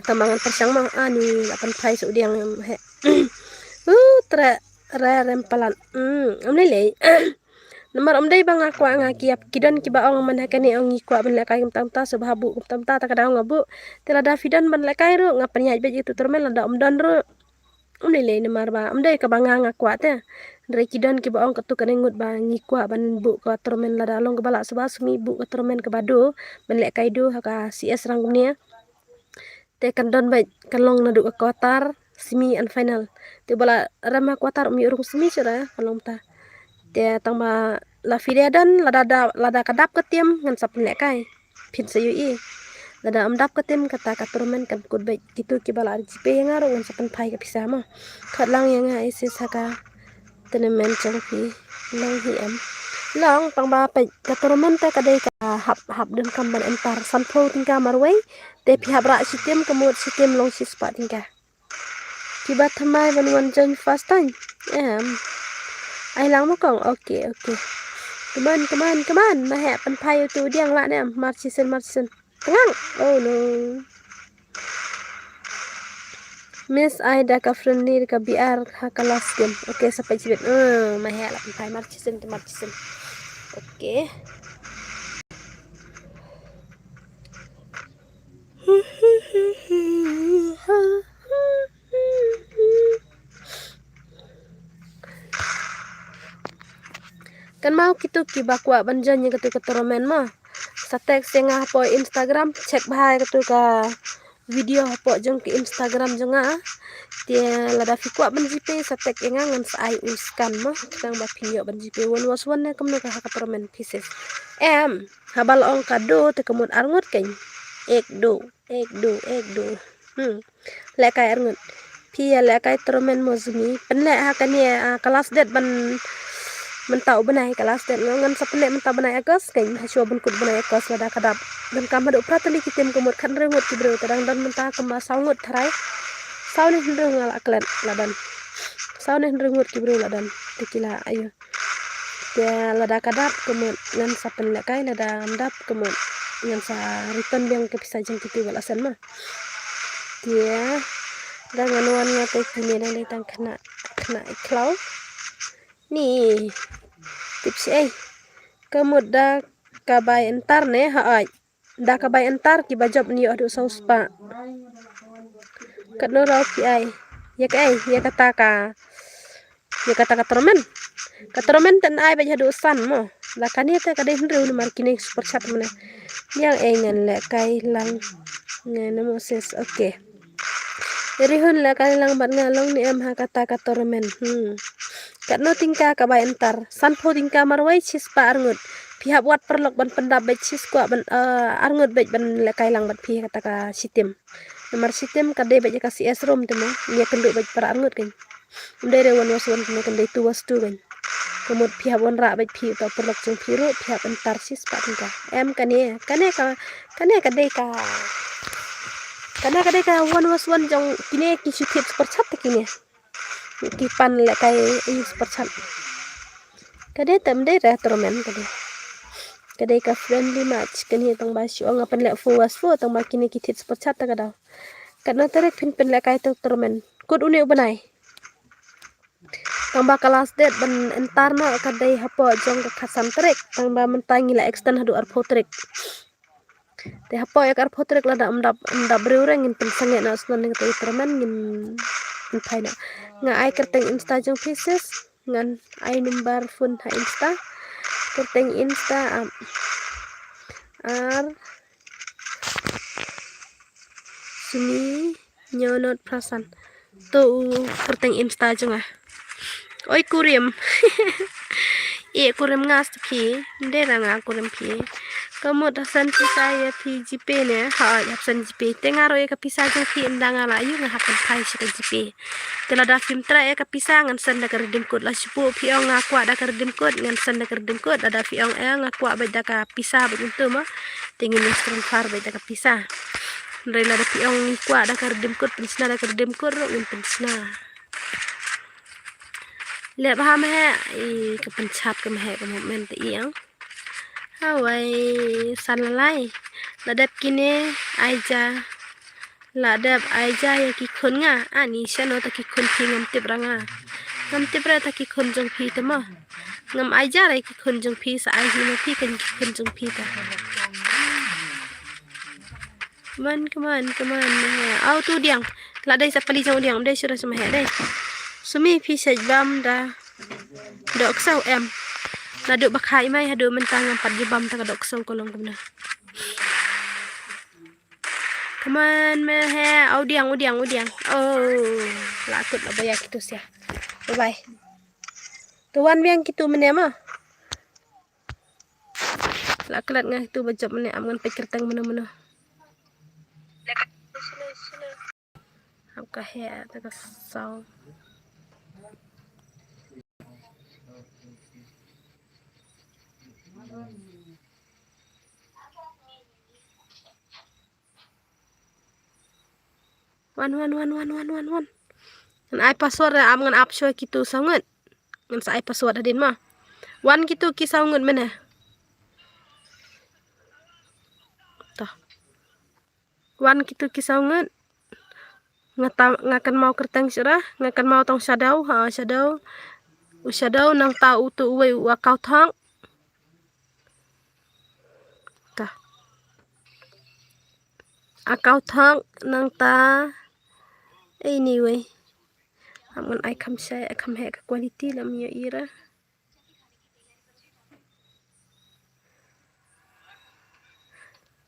Tang ba ngan pyrshang ma ani la pynphai shu diang em he. Uh, tre re rem palat. Hmm, ym lei lei. Namar ym dei ba nga kwah nga ki ïap ki don kiba ong man ha kane ong ngi kwah ban lehkai kumta kumta shu ba ha buh kumta kumta ta ka dei ong nga buh. Te lada phi don ban lehkai ruh nga pynïaid beit ïa tu tournament lada ym don ruh. Ym lei lei namar ba ym dei kaba nga nga kwah te. Hynrei ki don kiba ong katu kane ngut ba ngi kwah ban buh ka tournament lada long kaba lah shuwa Zumi buh ka tournament kaba du ban lehkai du ha ka C S rang kumne. Te kan don beit kan long naduh ka quarter semi and final. Te ba la rem ha quarter um ïoh rung semi shuh re kan long ta. Te tang ba la phi dei don lada da lada ka dap ka team ngan sa pynlehkai. Phin sa ïohi. Lada ym dap ka team kata ka tournament kan kut beit kitu kiba la R G P ïa nga ruh ngan sa pynphai ka pisa mo. Khot lang ïa nga assist ha ka tournament jong phi long hi em. Long tang ba peit ka tournament te ka dei ka hap hap donkam ban enter sanphew tyngka marwei. Te phi hap rah shi team ka mut shi team long shispah tyngka. Kiba thymmai ban wan join first time. Em. Ai lang ma kong. Okay, okay. Come on, come on, come on. Ma heh pynphai utu diang lah ne em. Marchisen, Marchisen. Tngang. Oh no. Miss ai da ka friendly da ka B R ha ka last game. Okay, sa peit shibit. Uh, ma heh la pynphai Marchisen te Marchisen. Okay. Kan mau kitu kiba kwah ban join ïa katu ka tournament mo. Sa text ïa nga hapoh Instagram, check bha ïa katu ka video hapoh jong ka Instagram jong nga. Te lada phi kwah ban GPay sa text ïa nga ngan sa ai u scan mo. Tang ba phin ïoh ban GPay one was one ne kumno ka ha ka tournament pieces. Em, haba la ong ka do te ka mut arngut kein. Ek do, ek do, ek do. Hmm. Lehkai arngut. Phi ïa lehkai tournament mo Sumi. Pynleh ha kane, ah, ka last date ban mynta u bnai, ka last date ngan sa pynleh mynta bnai August kan, ha shuwa ban kut bnai August lada ka dap. Donkam haduh phra tylli ki team ka mut, khathynriew ngut ki briew, te dang don mynta kumba saw ngut tharai. Saw ne hynriew nga la klet la don. Saw ne hynriew ngut ki briew la don. Te ki la, ayo. Te lada ka dap ka mut ngan sa pynlehkai, lada kam dap ka mut ngan sa return biang ka pisa jong kito ba la send ma. Te da ngan wan nga te kine dang dei tang khynnah, khynnah i khlaw. Ni tip shi ei. Ka mut da ka bai entar ne ha ai. Da ka bai entar kiba jop ni ïoh haduh saw spah. Katno ruh phi ai. Ïa ka ei, ïa kata ka, ïa kata ka tournament. Ka tournament te ai beit haduh san mo. La kane te ka dei hynriew namar kine super chat mane. Ïa ei ngan lehkai lang. Ngan Moses, okay. Rihun lehkai lang bad nga long ne em ha kata ka tournament. Hmm. Katno tyngka ka bai entar? Sanphew tyngka marwei shispah arngut. Phi hap wad paralok ban pyndap beit shiskwah ban, eh, arngut beit ban lehkai lang bad phi ha kata ka shitim. Namar shitim ka dei beit ïa ka C S room te mo. Ïa kynduh beit para arngut kan. Ym dei re one versus one kane, kan dei two versus two kan. Ka mut phi hap wanrah beit phi uta u paralok jong phi ruh, phi hap entar shispah tyngka. Em kane, kane ka, kane ka dei ka, kane ka dei ka one versus one jong kine ki shu thied super chat te kine. Ki pan lehkai i super chat. Ka dei te ym dei re tournament ka dei. Ka dei ka friendly match kane tang ba shu ong nga pynleh four versus four tang ba kine ki thied super chat te ka daw. Katno tarik phin pynlehkai te tournament? Kut une u bnai. Tang ba ka last date ban entar noh ka dei hapoh jong ka khatsan tarik. Tang ba mynta ngi la extend haduh arphew tarik. Te hapoh ïa ka arphew tarik lada ym dap, ym dap briew re ngin pynsangeh noh shuh na kata ka tournament ngin pynphai noh. Nga ai kyrteng Insta jong phi sis, ngan ai number phone ha Insta. Kyrteng Insta, am, ar Sumi Ñiawnot Prasan. To u kyrteng Insta jong nga. Oi kurim. Ïa kurim nga sa phi. Ym dei re nga kurim phi. Ka mut hap send pisa ïa phi GPay ne? Hooid, hap send GPay. Te nga ruh ïa ka pisa jong phi ynda nga la ïoh nga hap pynphai sha ka GPay. Te lada phim treh ïa ka pisa ngan send da ka redeem code. La shu phi ong nga kwah da ka redeem code, ngan send da ka redeem code. Lada phi ong eh nga kwah beit da ka pisa beit, ynda mo te ngin ïa transfer beit da ka pisa. Hynrei lada phi ong ngi kwah da ka redeem code, pynshna da ka redeem code ruh ngin pynshna. Leh bha ma he, i ka pynshap ka ma he ka movement te i ang. Hawai san lalai. La dep kine ai ja. La dep ai ja ïa ki khun nga. Ani shano ta ki khun phi ngam tip ra nga. Ngam tip ra ta ki khun jong phi te mo. Ngam ai ja ra ki khun jong phi sa ai hi ma phi kan ki khun jong phi ta. Come on, come on, come on. Au tu diang. La dei sa pali jong diang, dei sura sama he dei. Sumi phi sa bam da. Dok sau em. Na duk ba khai mai hadu mentang ngam pat jubam ta ka dok sau kolong kumna. Come on, me he, au diang, u diang, u diang. Oh, la kut la baya kitu sia. Bye bye. Tu wan biang kitu mene ma. La klet nga kitu ba jop mene am ngan peit kyrteng mene mene. Am ka he ta ka sau. Wan, wan, wan. Ngan ai password, am ngan ap shuwa kitu saw ngut. Ngan sa ai password hadien ma. Wan kitu ki saw ngut mene. Toh. Wan kitu ki saw ngut. Nga ta, nga kynmaw kyrteng shuwa, nga kynmaw tang Shadow, ha, Shadow. U Shadow nangta utu uwei u Akau Thong. Ta. Akau Thong nangta. Anyway. Am ngan ai kham shai, ai kham he ka quality lam ïa ira.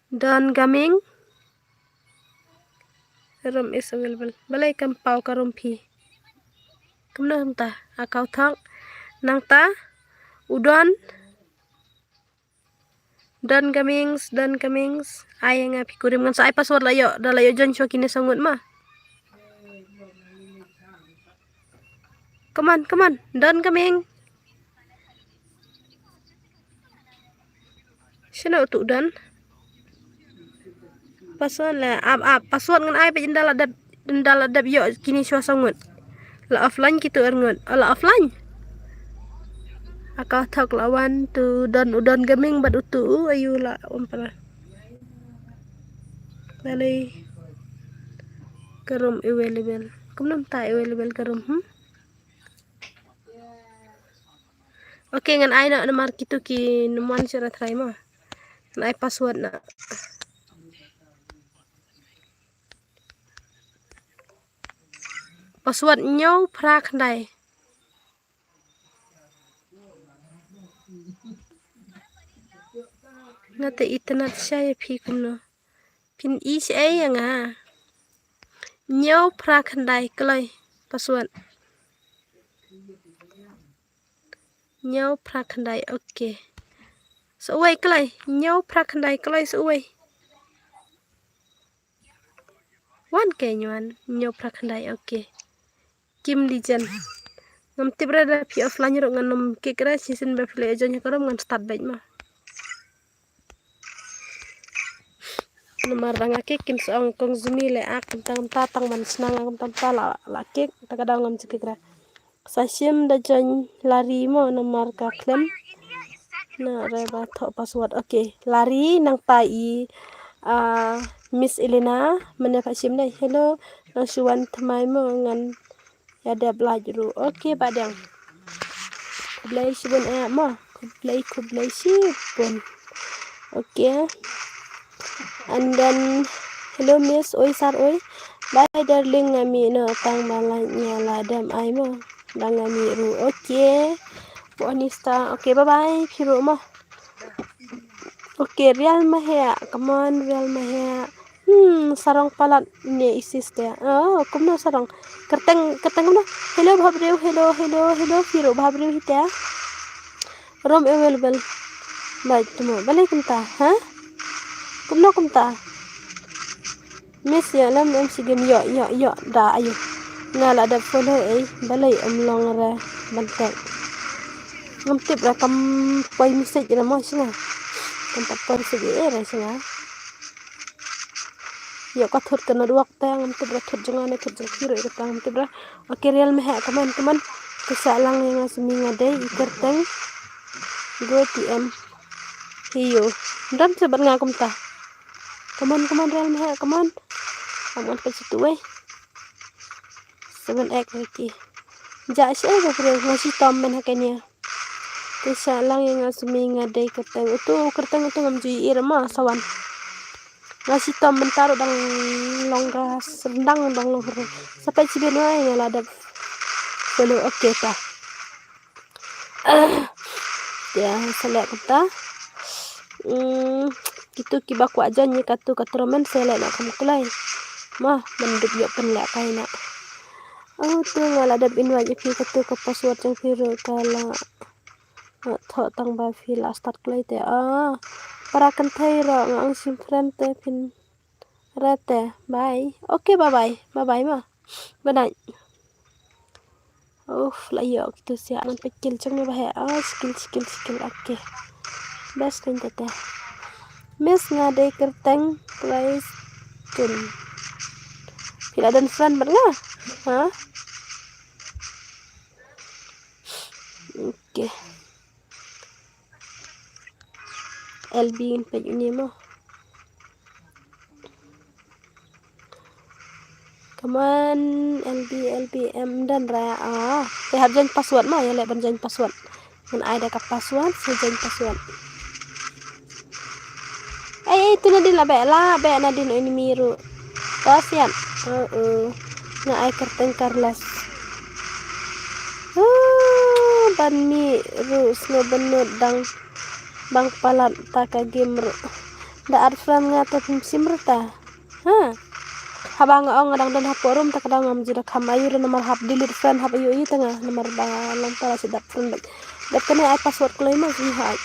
Don Gaming. Room is available. Balei kam paw ka room phi? Kumno hynta, Akau Thong. Nangta u Don. Don Cummings, Don Cummings. Ai nga phi kurim ngan sa ai password la ïoh, da la ïoh join shuwa kine saw ngut ma. Come on, come on. Don Cumming. Shano tu Don? Password la, ap, ap, password ngan ai ba ynda la dep, ynda la dep ïoh kine shuwa saw ngut. La offline kitu ar ngut. Oh, la offline. Aka thok la wan tu Don, u Don Cumming bad utu u ayu la um para. Balei ka room available? Kumno mynta available ka room, hmm? Okay, ngan ai na namar kitu ki nym wan sha ra try ma. Ngan ai password na. Password hynñiew phra khyndai. Nga te itynnad sha ïa phi kumno. Phin i shaei ïa nga. Hynñiew phra khyndai kloi password. Hynñiew phra khyndai, okay. Sa uwei kloi, hynñiew phra khyndai kloi sa uwei. Wan ke nywan, hynñiew phra khyndai, okay. Kim Lijan. Ngam tip re da phi offline ruh ngan nym kick re, shisien ba phi la join ha ka room ngan start beit ma. Namar da nga kick kim sa ong kong Zumi le ak kumta kumta tang ban sna nga kumta kumta la, la kick, ta ka daw ngam ju kick re. Sa shim da join Lari mo namar ka khlem. Na re ba thoh password. Okay, Lari nangta i, ah, Miss Elena, mane pha shim dei. Hello, nang shu wan thymmai mo ngan ïa dep like ruh. Okay, Bah Deng. Khublei shibun eh mo. Khublei, khublei shibun. Okay. And then, hello Miss, oi sir, oi. Bye darling, nga mih noh tang ba la ïa la dem ai mo. Da nga mih ruh. Okay. Bo Anista. Okay, bye bye. Phi ruh mo. Okay, Real Maheh. Come on, Real Maheh. Hmm, sarong palat ne isis te. Oh, kumno sarong. Kyrteng, kyrteng kumno. Hello, Bhabriew, hello, hello, hello, phi ruh Bhabriew hi te. Room available. Bai, tumo. Balei kumta, ha? Kumno kumta? Miss ïa lem em si gem ïoh, ïoh, ïoh. Da, ayo. Nga la dep follow ei. Balei em long re ban tek. Ngam tip re kam poi message re mo shinga. Kam pat poi message ei re shinga. Ïoh ka thut ka network te ngam tip re thut jong nga ne thut jong phi ruh ïa kata ngam tip re. Okay, Real Maheh, come on, come on. Te sah lang ïa nga simi nga dei i kyrteng. Go T M. Hiyo. Dam se bad nga kumta. Come on, come on, Real Maheh, come on. Am ngan peit situ wei. Seven X Ricky. Ja sha ba briew nga shitom men ha kane. Te sah lang ïa nga simi nga dei kyrteng utu, kyrteng utu ngam ju ïohi re ma sa wan. Nga shitom mynta ruh dang long ka syrndang dang long hyrndang. Sa peit shibit wei nga la dep follow, okay ta. Te sa leh kumta. Hmm, kitu kiba kwah join ïa katu ka tournament sa leh noh kham kloi. Mo, ban dup ïoh pynlehkai noh. Oh, tu nga la dep invite ïa phi katu ka password jong phi ruh ka la, ah, thoh tang ba phi la start kloi te. Ah, para kynthei ruh nga ong shim friend te phin rat te. Bye. Okay, bye bye. Bye bye ma. Good night. Uf, la ïoh kitu siah ngan peit kill jong me ba heh. Ah, skill, skill, skill. Okay. Best kan te te. Miss nga dei kyrteng Grace Tun. Phi la don friend bad nga? Ha? Okay. L B ngin peit une mo. Come on, L B, L B, em don re. Ah, te hap join password mo, ïa leh ban join password. Ngan ai da ka password, sa join password. Ei, ei, tu nadien la beh, la beh nadien enemy ruh. To siat. Oh, oh. Nga ai kyrteng Carlos. Ah, ban mih ruh sngewbynnud dang bang palat ta ka game ruh. Da ar friend nga te phim shim ruh ta. Ha. Haba nga ong nga dang don hapoh room ta ka dang ngam ju da kham ayu re namar hap delete friend hap ayu ayu ta nga namar ba long ta la shi dap friend bad. Dep kane ai password kloi ma shi ha.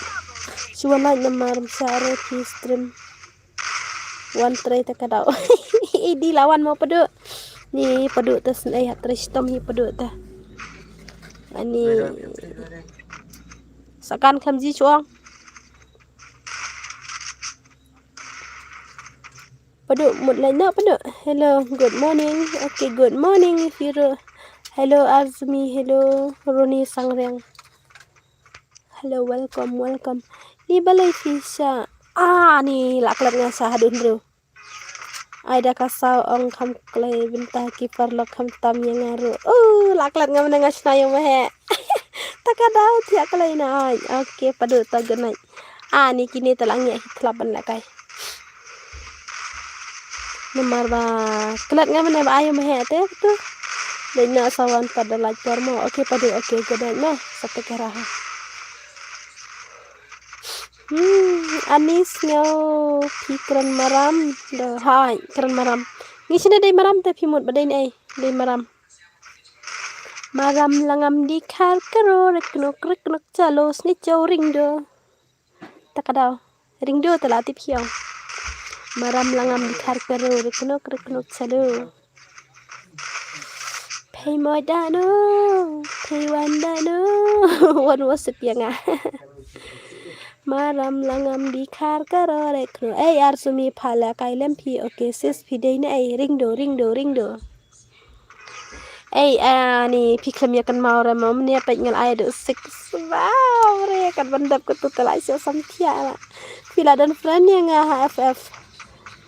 Shu wan lait namar msa re phi stream. Wan trei te ka daw. Idi la wan mo Padu. Ni Padu te sngewthuh ha trei shitom hi Padu te. Ani. Sakan khlem ji chuang. Padu mut lai na Padu. Hello, good morning. Okay, good morning Firu. Hello Arzmi, hello Roni Sangreng. Hello, welcome, welcome. Ni balei phi sha? Ah, ni la klet nga sha hadun ru. Ai da ka saw ong kham klei bynta ki paralok kham tam ïa nga ru. Oh, la klet nga mane nga shna ïa ma he. Ta ka daw thiah klei na ai. Okay, Padu ta good night. Ah, ni kine ta la ngi hi thlap ban la kai. Namar ba klet nga mane ba ayo ma he te tu. Dei na sawan Padu lait por mo. Okay Padu, okay good night mo. Sa te ka raha. Hmm, ani sngew phi kren maram. Do hai kren maram. Ngi shine dei maram te phi mut ba dei ne dei maram. Maram langam di khar karo rek nok rek nok chalo sne chow ring do. Ta ka daw. Ring do ta la tip hiong. Maram langam di khar karo rek nok rek nok chalo. Phei mo da no. Phei wan da no. Wan wo sip ïa nga. Maram langam di khar karo rek no. Ei Arzmi pha la kai lem phi. Okay sis phi dei ne ei ring do ring do ring do. Ei ani phi khlem ïa kan mau re mo mne peit ngal ai do sik. Wow re kan ban dap ka tu ta la sio sam thia la. Phi la don friend ïa nga ha F F.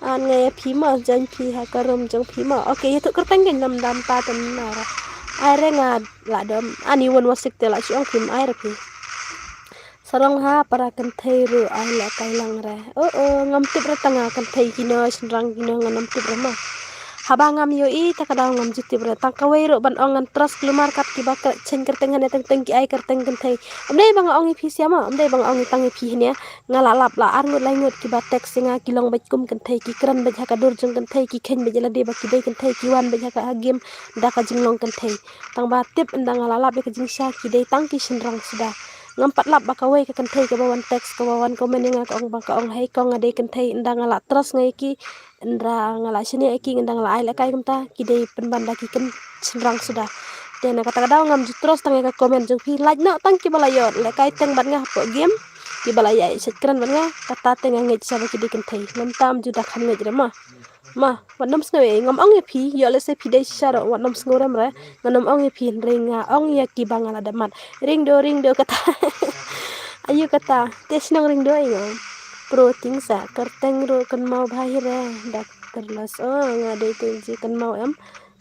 An nga ïa phi mo join phi ha ka room jong phi mo. Okay ïa tu kyrteng kan nam dam ta tan na ra. Ai re nga la dom ani wan wasik te la sio ong phi mo ai re phi. Sarong ha para kynthei ru ai la kai lang re. Oh oh ngam tip re tang a kynthei kino shynrang kino ngam tip re ma. Haba ngam ïohi ta ka daw ngam ju tip re tang kawei ru ban ong ngan trust lumar kat kiba chen kyrteng hane teng teng ki ai kyrteng kynthei. Ym dei ba nga ong ïa phi sia ma ym dei ba nga ong ïa tang ïa phi hane. Nga la lap la ar ngut lai ngut kiba text ïa nga ki long beit kum kynthei ki kren beit ha ka dur jong kynthei ki khein beit ïa lade ba ki dei kynthei ki wan beit ha ka game da ka jinglong kynthei. Tang ba tip ynda nga la lap ïa ka jingshisha ki dei tang ki shynrang suda. Ngam pat lap ba kawei ka kynthei kaba wan text kaba wan comment ïa nga ka ong ba ka ong hei kong nga dei kynthei ynda nga la trust nga ïa ki ynda nga la shaniah ïa ki ynda nga la ai lehkai kumta ki dei pynban da ki kyn shynrang suda. Te na kata ka daw ngam ju trust tang ïa ka comment jong phi lait noh tang kiba la ïoh lehkai teng bad nga hapoh game kiba la ïaid shet kren bad nga kata te nga ngeit sha ba ki dei kynthei. Ngam tam ju da kham ngeit re ma. Ma, wat nym sngew ei, ngam ong ïa phi, ïoh lehse phi dei shisha ruh, wat nym sngew rem re, ngam ong ïa phi, hynrei nga ong ïa kiba nga la dep mad. Ring do, ring do kata. Ayu kata, te shnong ring do ei ngam. Pro ting sa, kyrteng ruh kynmaw bha hi re, dak kyrlas, oh, nga dei te ji kynmaw em.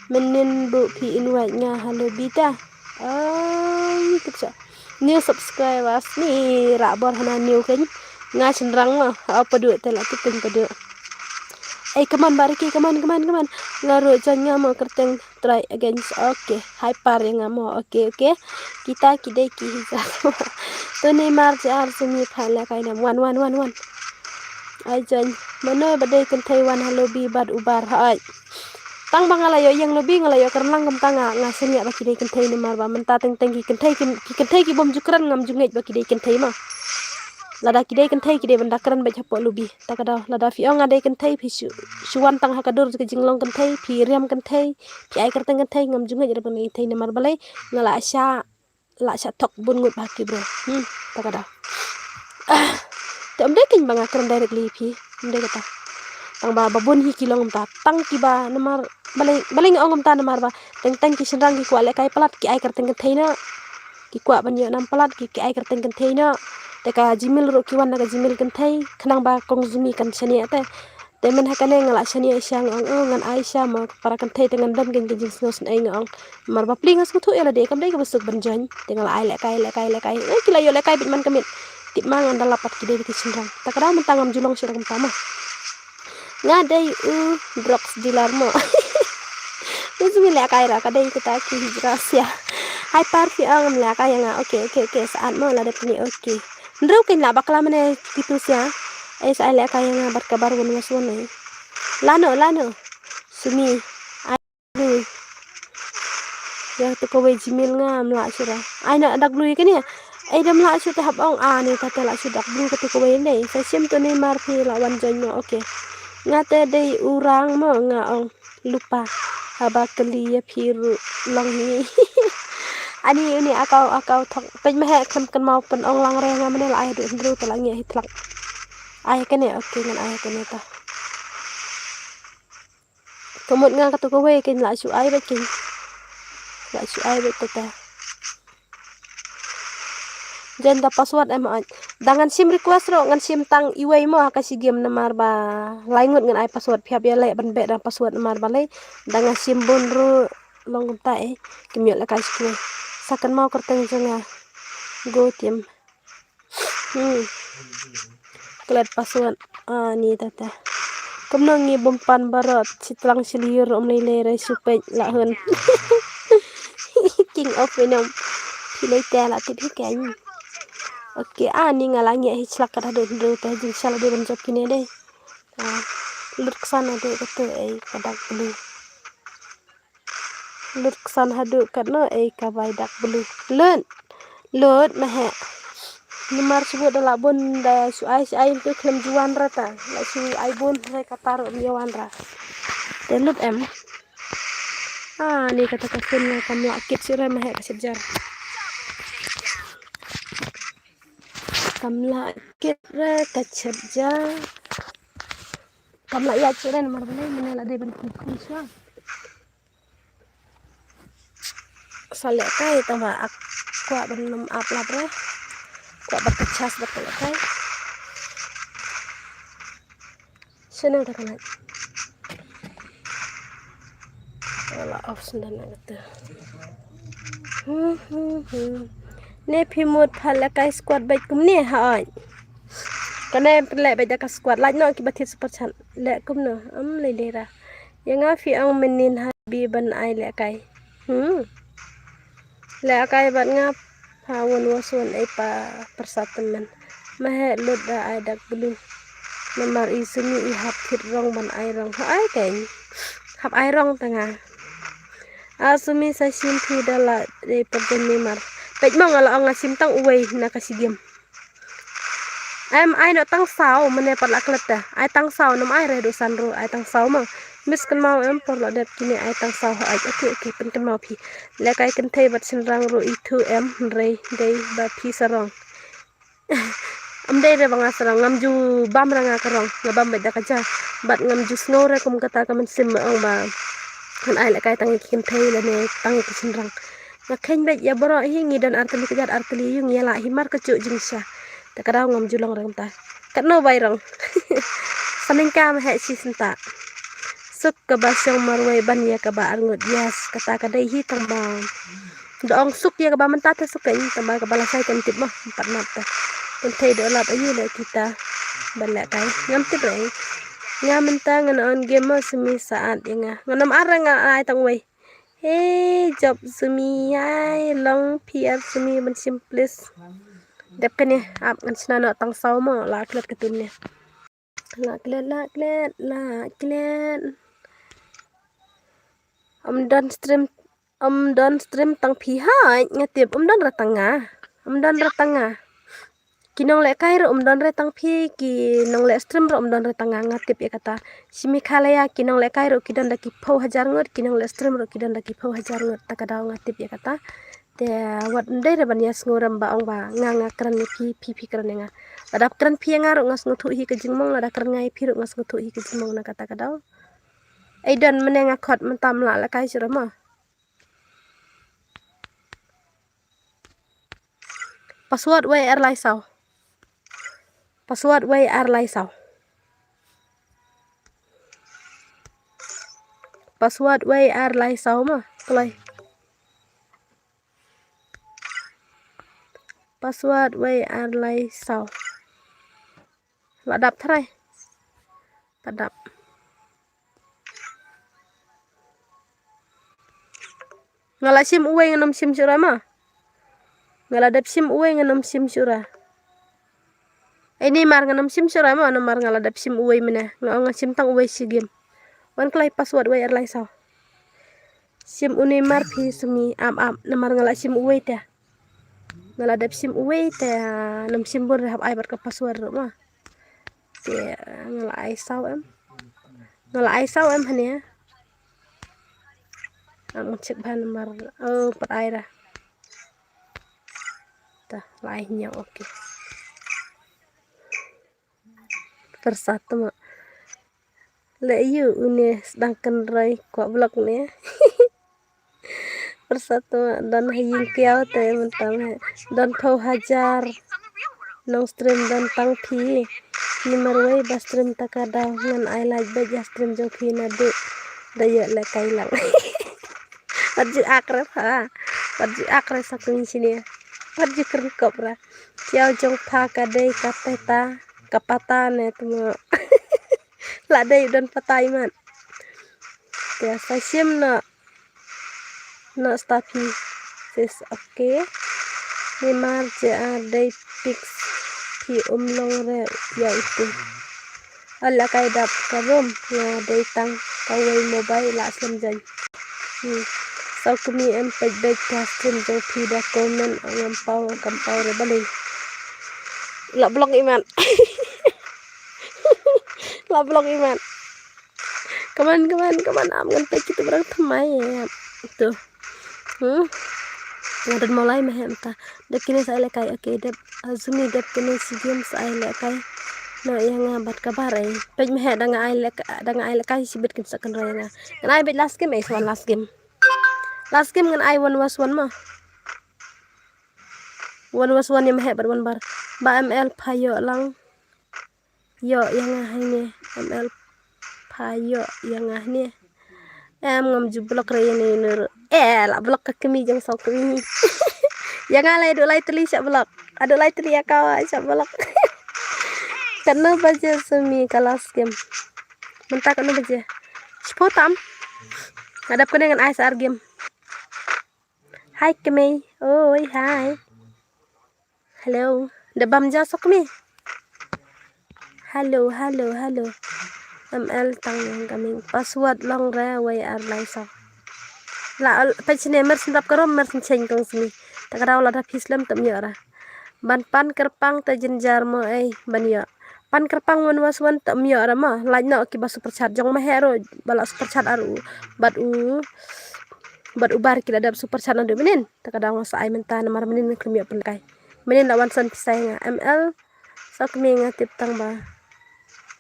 Mynnin buh phi invite nga ha lobby ta. Um, tip sa. New subscribers ni rah bor hana new kein. Nga shynrang ma ha Padu te la tip kein Padu. Ei, come on, Bariki, come on, come on, come on. Nga ruh join nga mo kyrteng try again. Okay, hyper ïa nga mo. Okay, okay. Kita ki dei ki hijrah. To Neymar J R simi pha lehkai nam. Wan, wan, wan, wan. Ai join. Mano ba dei kynthei wan ha lobby bad u Bar ha ai. Tang ba nga la ïoh ïeng lobby nga la ïoh kren lang kumta nga, nga shaniah ba ki dei kynthei namar ba mynta teng teng ki kynthei ki, ki kynthei ki bym ju kren ngam ju ngeit ba ki dei kynthei ma. Lada ki dei kynthei ki dei ban da kren beit hapoh lobby. Ta ka daw lada phi ong nga dei kynthei phi shu, shu wan tang ha ka dur ka jinglong kynthei, phi riam kynthei, phi ai kyrteng kynthei ngam ju ngeit re ba nga dei kynthei namar balei nga la sha la sha thok bun ngut ba ki bro. Hmm, ta ka daw. Ah, te ym dei kein ba nga kren directly phi, ym dei kata. Tang ba ba bun hi ki long kumta, tang kiba namar balei, balei nga ong kumta namar ba teng teng ki shynrang ki kwah lehkai palat ki ai kyrteng kynthei noh. Ki kwah ban ïoh nam palat ki, ki ai kyrteng kynthei noh. Te ka Gmail ruh ki wan na ka Gmail kynthei, khnang ba kong Zumi kan shaniah te. Te mynha kane nga la shaniah sha nga ong, oh, ngan ai sha ma para kynthei te ngan don kein ka jingsngew snei nga ong. Namar ba pli nga sngewthuh ïa lade kam dei kaba suk ban join. Te nga la ai lehkai, lehkai, lehkai. Eh, ki la ïoh lehkai beit man ka miet. Tip ma ngan da lap pat ki dei ki shynrang. Ta ka daw mynta ngam ju long shuh da kumta ma. Nga dei u drugs dealer mo. U Zumi lehkai ra ka dei kata ki hijrah sia. Hai par phi ong ngam lehkai ïa nga. Okay, okay, okay. Sa'at mo la dep ni okay. Hynriew kein la bakla mane kitu sia. Ai sa ai lehkai ïa nga bad ka bar won was won ai. Lano, lano. Sumi. Ai lu. Ïa tu kawei Gmail ngam lah shuh ra. Ai na dak lu ïa kane. Ei, dam lah shu te hap ong, a, ni ta te lah shu dak bru katu kawei ne. Sa shim tu ni mar phi lah wan join mo, okay. Nga te dei u rang mo, nga ong lupa. Haba kali ïa phi ruh long hi. Ani uni akau, akau thok. Pej ma he khlem kynmaw pyn ong lang re nga mane lah ai du hynru te lah ngi hi thlak. Ai kane, okay, ngan ai kane ta. Ka mut nga katu kawei kin lah shu ai bad kin. Lah shu ai bad kata. Jan da password em ai. Da ngan shim request ruh ngan shim tang iwei mo ha ka shi game namar ba lai ngut ngan ai password, phi hap ïa leh ban beh da password namar ba lei. Da ngan shim bun ruh long kumta eh. Kim ïoh lehkai shi kawei. Sa kynmaw kyrteng jong nga. Go team. Hmm. Klet password. Ah, ni tata. Kumno ngi bumpan barot, shitlang shiliur um lei lei re supet lah hun. King of Venom. Phi lei te lah tip hi keng. Okay, ah, ni nga lah ngi hi chlak kat hadu hadu te jing shala de ban jop kine de. Ah, lut ksan ade kate ei ka dak blue. Lut ksan haduh katno ei ka bai dak blue. Lut. Lut ma he. Namar shu bud da lah bun da shu ai shu ai tu khlem ju wan ra ta. Lah shu ai bun re ka tar um ïa wan ra. Te lut em. Ah, ni kata ka phone nga kam lah kit shu re ma he ka shet jar. Kam lah kit re ka shet jar. Kam lah ïa shu re namar ba lei mane lah dei ban kit shu. Sa lehkai tang ba ak kwah ban nym ap lap re. Kwah ban ka chas ban ka lehkai. Channel ta ka lait. Wala off sendal na kata. Hmm, hmm, hmm. Ne phi mut pha lehkai squad bad kumne ha oi. Kane pynleh bad da ka squad lait no ki ba thied super chat. Leh kumno am lei lei ra. Ïa nga phi ong mynnin ha bi ban ai lehkai. Hmm. Lehkai bad nga pha won was won ei pa persat temen. Ma he lut da ai dak blue. Namar i sumi i hap thied rong ban ai rong. Ha ai keng. Hap ai rong ta nga. A sumi sa shim phi da la dei pyrden ni mar. Peit mo nga la ong nga shim tang uwei na ka shi game. Em ai noh tang saw mane pat la klet te. Ai tang saw nam ai re du san ru ai tang saw ma. Miss kynmaw em por la dep kine ai tang saw ha ai. Okay, okay, pynkynmaw phi. Lehkai kynthei bad shynrang ru i thu em hynrei dei ba phi sarong. Am dei re ba nga sarong ngam ju bam ra nga ka rong. Nga bam bad da ka ja. Bad ngam ju sngew re kum kata ka mynsiem ma ong ba ngan ai lehkai tang ïa ki kynthei lane tang ïa ki shynrang. Nga kheiñ bad ïa baroh hi ngi don artylli kjat artylli ïa u ngi ïa lah hi mar ka juk jingsha. Te ka daw ngam ju long reng ta. Katno bai rong. Sa nyngka ma heh shi synta. Suk kaba shong marwei ban ïa kaba arngut, yes kata ka dei hi tang ba. Da ong suk ïa kaba mynta te suk keiñ tang ba kaba lashai kan tip ma. Pat nap te. Kynthei da lap aïu le kita. Ban lehkai ngam tip re. Nga mynta ngan on game ma sumi saat ïa nga. Ngan ym ar re nga ai tang wei. Hey, jop sumi ai long P R sumi ban shim please. Dep kane ap ngan shna noh tang saw mo la klet katun ne. La klet la klet la klet. Am don stream am don stream tang phi ha nga tip am don ra tang nga. Am don ra tang nga. Ki nonglehkai ruh um don re tang phi, ki nongleh stream ruh um don re tang nga, nga tip ïa kata. Shi Meghalaya ki nonglehkai ruh ki don da ki phew hajar ngut, ki nongleh stream ruh ki don da ki phew hajar ngut, ta ka daw nga tip ïa kata. Te wat ym dei re ban ïa sngew rem ba ong ba nga nga kren ïa phi, phi phi kren ïa nga. Lada kren phi ïa nga ruh nga sngewthuh hi ka jingmong, lada kren nga ïa phi ruh nga sngewthuh hi ka jingmong na kata ka daw. Ei don mynne nga khot mynta ym lah lehkai shuh re mo. Password wei ar lai saw. Password wei ar lai saw. Password wei ar lai saw ma kloi. Password wei ar lai saw. La dap trai. Ka dap. Nga la shim uwei ngan ym shim shuh ra ma. Nga la dep shim uwei ngan ym shim shuh ra. Ei ni mar ngan ym shim shuh ra ma, namar nga la dep shim uwei mynne. Nga ong nga shim tang uwei shi game. Wan kloi password wei ar lai saw. Shim uni mar phi sumi ap ap namar nga la shim uwei te. Nga la dep shim uwei te, ah, nam shim bun re hap ai bad ka password ruh ma. Te, ah, nga la ai saw em. Nga la ai saw em hane. Am check bha namar. Oh, pat ai ra. Ta, la ai hynñiew, okay. Pyrsa tma. Le yu une sdang kynroi kwah block ne. Pyrsa tma don ha ïing kiaw te mynta me. Don phew hajar. Nong stream don tang phi. Ni marwei ba stream ta ka daw ngan ai like bad ïa stream jong phi naduh da ïoh lehkai lang. Wat ju ak re pha. Wat ju ak re sa kynshine. Wat ju kren kop ra. Kiaw jong pha ka dei ka peta ka pata ne tma. La dei don pata imat. Te sa shim noh. Noh sta phi sis, okay. Ni mar je ar dei fix phi um long re ïa utu. Ala kai dap ka rum nga dei tang kawei mobile la slem jan. Hmm. Saw kmie em peit beit ka stream jong phi da comment ngam paw kam paw re balei. La block imat. La block imat. Come on, come on, come on. Am ngan peit kitu barang thymmai ïa. Tu. Hmm. Nga don mawlai ma hem ta. Dep kine sa ai lehkai, okay, dep, ah, Zumi dep kine shi game sa ai lehkai. Na ïa nga bad ka bar ai. Peit ma he da nga ai lehkai, da nga ai lehkai shibit kin sa kynroi ïa nga. Ngan ai beit last game ai sa wan last game. Last game ngan ai one was one ma. One was one ïa ma he bad one bar. Ba M L pha ïoh lang. Ïoh ïa nga hangne. M L pha ïoh ïa nga hangne. Em ngam ju block re ïa ne ne ru. Eh, la block ka kmie jong saw kmie. Ïa nga la ïa du lai tylli sha block. Adu lai tylli ïa ka sha block. Katno baje Zumi ka last game. Mynta katno baje. Shiphew tam. Nga dep kane ngan ai sa ar game. Hi kmie. Oi, hi. Hello. Da bam ja sok mi. Hello, hello, hello. M L tang yang coming. Password long re wei ar lai sok. La peit shine mer shin rap karom mer shin cheng kong sini. Ta ka daw la da phi slem tam ïoh ra. Ban pan kyrpang te jynjar mo ei ban ïoh. Pan kyrpang wan was wan tam ïoh ra mo. Lait noh ki ba super chat jong ma he ro ba la super chat ar u. Bad u. Bad u bar ki la dap super chat na du minin. Ta ka daw nga sa ai mynta namar mynnin nga khlem ïoh pynlehkai. Mynnin la wan san pisa ïa nga. M L. Sa kmie nga tip tang ba.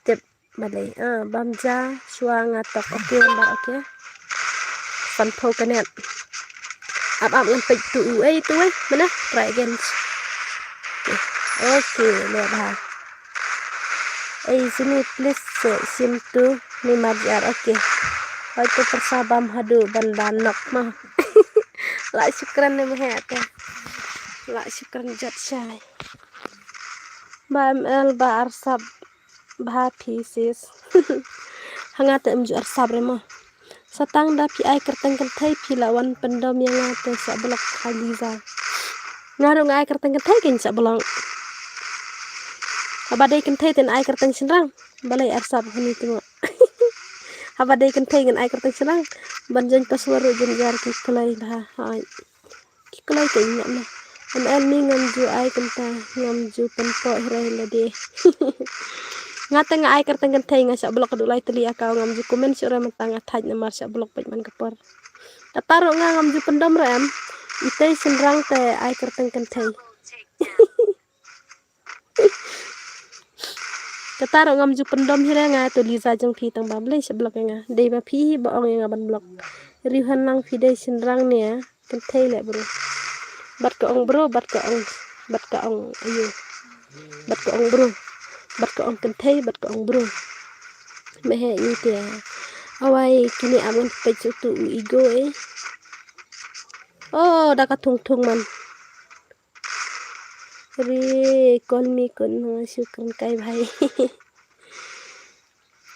Tip balei. Ah, bam ja shuwa nga tok. Okay, nambar okay. San phew kanet. Ap ap ngan peit tu u ei tu ei. Mana? Try again. Okay. Okay, le bha. Ei, sini please, eh, sim tu ni marjar. Okay. Hoi tu pyrsa bam hadu ban ban nok ma. La shukran ne mehe te. La shukran jot shai. Ba M L ba arsap ba phi sis. Hanga te em ju arsap re ma. Satang da phi ai kyrteng kynthei phi la wan pyndom ïa nga te sha block ha Liza. Nga ruh nga ai kyrteng kynthei kein sha block. Haba dei kynthei te ai kyrteng shynrang. Balei arsap hani tu ma. Haba dei kynthei ngan ai kyrteng shynrang. Ban join password ruh jynjar ki kloi bha. Hai. Ki kloi ka ïa me. An an mi ngam ju ai kynta ngam ju pynpoh hira lade. Nga te nga ai kyrteng kynthei nga sha block du lai tylli account ngam ju comment shuh re mynta nga thait namar sha block peit man ka por. Kata ruh nga ngam ju pyndom re em. Itei shynrang te ai kyrteng kynthei. Kata ruh ngam ju pyndom hi re nga tu Liza jong phi tang ba blei sha block ïa nga. Dei ba phi ba ong ïa nga ban block. Riu han lang phi dei shynrang ne kynthei le bro. Bat ka ong bro, bat ka ong, bat ka ong ayu. Bat ka ong bro. Bat ka ong kynthei, bat ka ong bro. Mehe ni te. Awai kini aman pech tu u ego eh. Oh, da ka thung thung man. Re call me kun shukran kai bhai.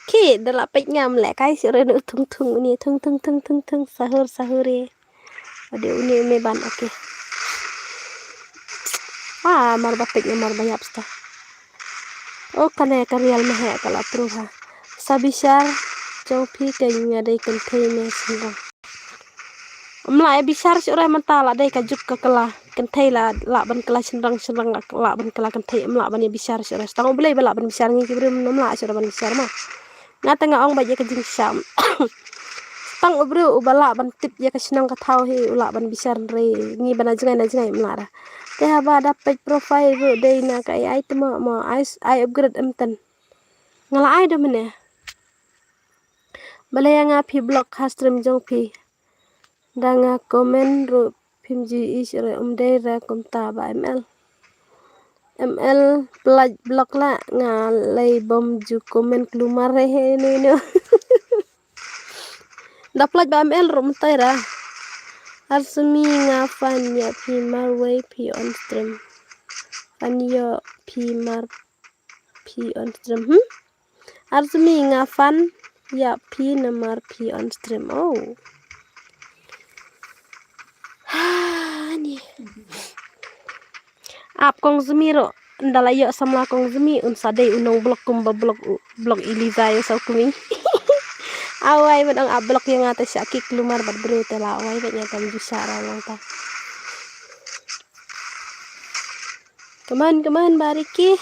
Ki da la peit ngam le kai shu re nu thung thung ni thung thung thung thung thung sahur sahur e. Ade uni me ban okay. Ah, mar ba peit mar ba yap sta. Oh, kane ka real mehe ka la pru ha. Sabishar jong phi ka nya dei kynthei me sindang. Em lah ïa bishar shuh re mynta la dei ka juk ka kylla kynthei la lah ban kylla shynrang shynrang la lah ban kylla kynthei em lah ban ïa bishar shuh re. Tang U Blei ba lah ban bishar ngi ki briew em lah shuh re ban bishar ma. Nga te nga ong ba ïa ka jingshisha. Tang u briew uba lah ban tip ïa ka shnong ka thaw hi u lah ban bishar re ngi ba na jngai na jngai em lah ra. Te haba da peit profile ruh dei na ka A I te mo mo ai ai upgrade em ten. Nga la ai da mene. Balei ïa nga phi block ha stream jong phi. Da nga comment ruh phim ju ïohi re um dei re kumta ba M L. M L pynlait block la nga lei bym ju comment klumar re he no no. Da pynlait ba M L ruh mynta ra. Arsumi nga fan ïa phi marwei phi on stream. Fan ïa phi mar phi on stream hmm. Arsumi nga fan ïa phi namar phi on stream oh. Hani. Ap kong Zumi ruh nda la ïoh samla kong Zumi un sa dei u nong block kumba block u block Eliza ïa sa kumi. Awai ban ong ap block ïa nga te sha ki klumar bad briew te la awai bad ïa tam ju sha ra long ta. Come on, come on, Bariki.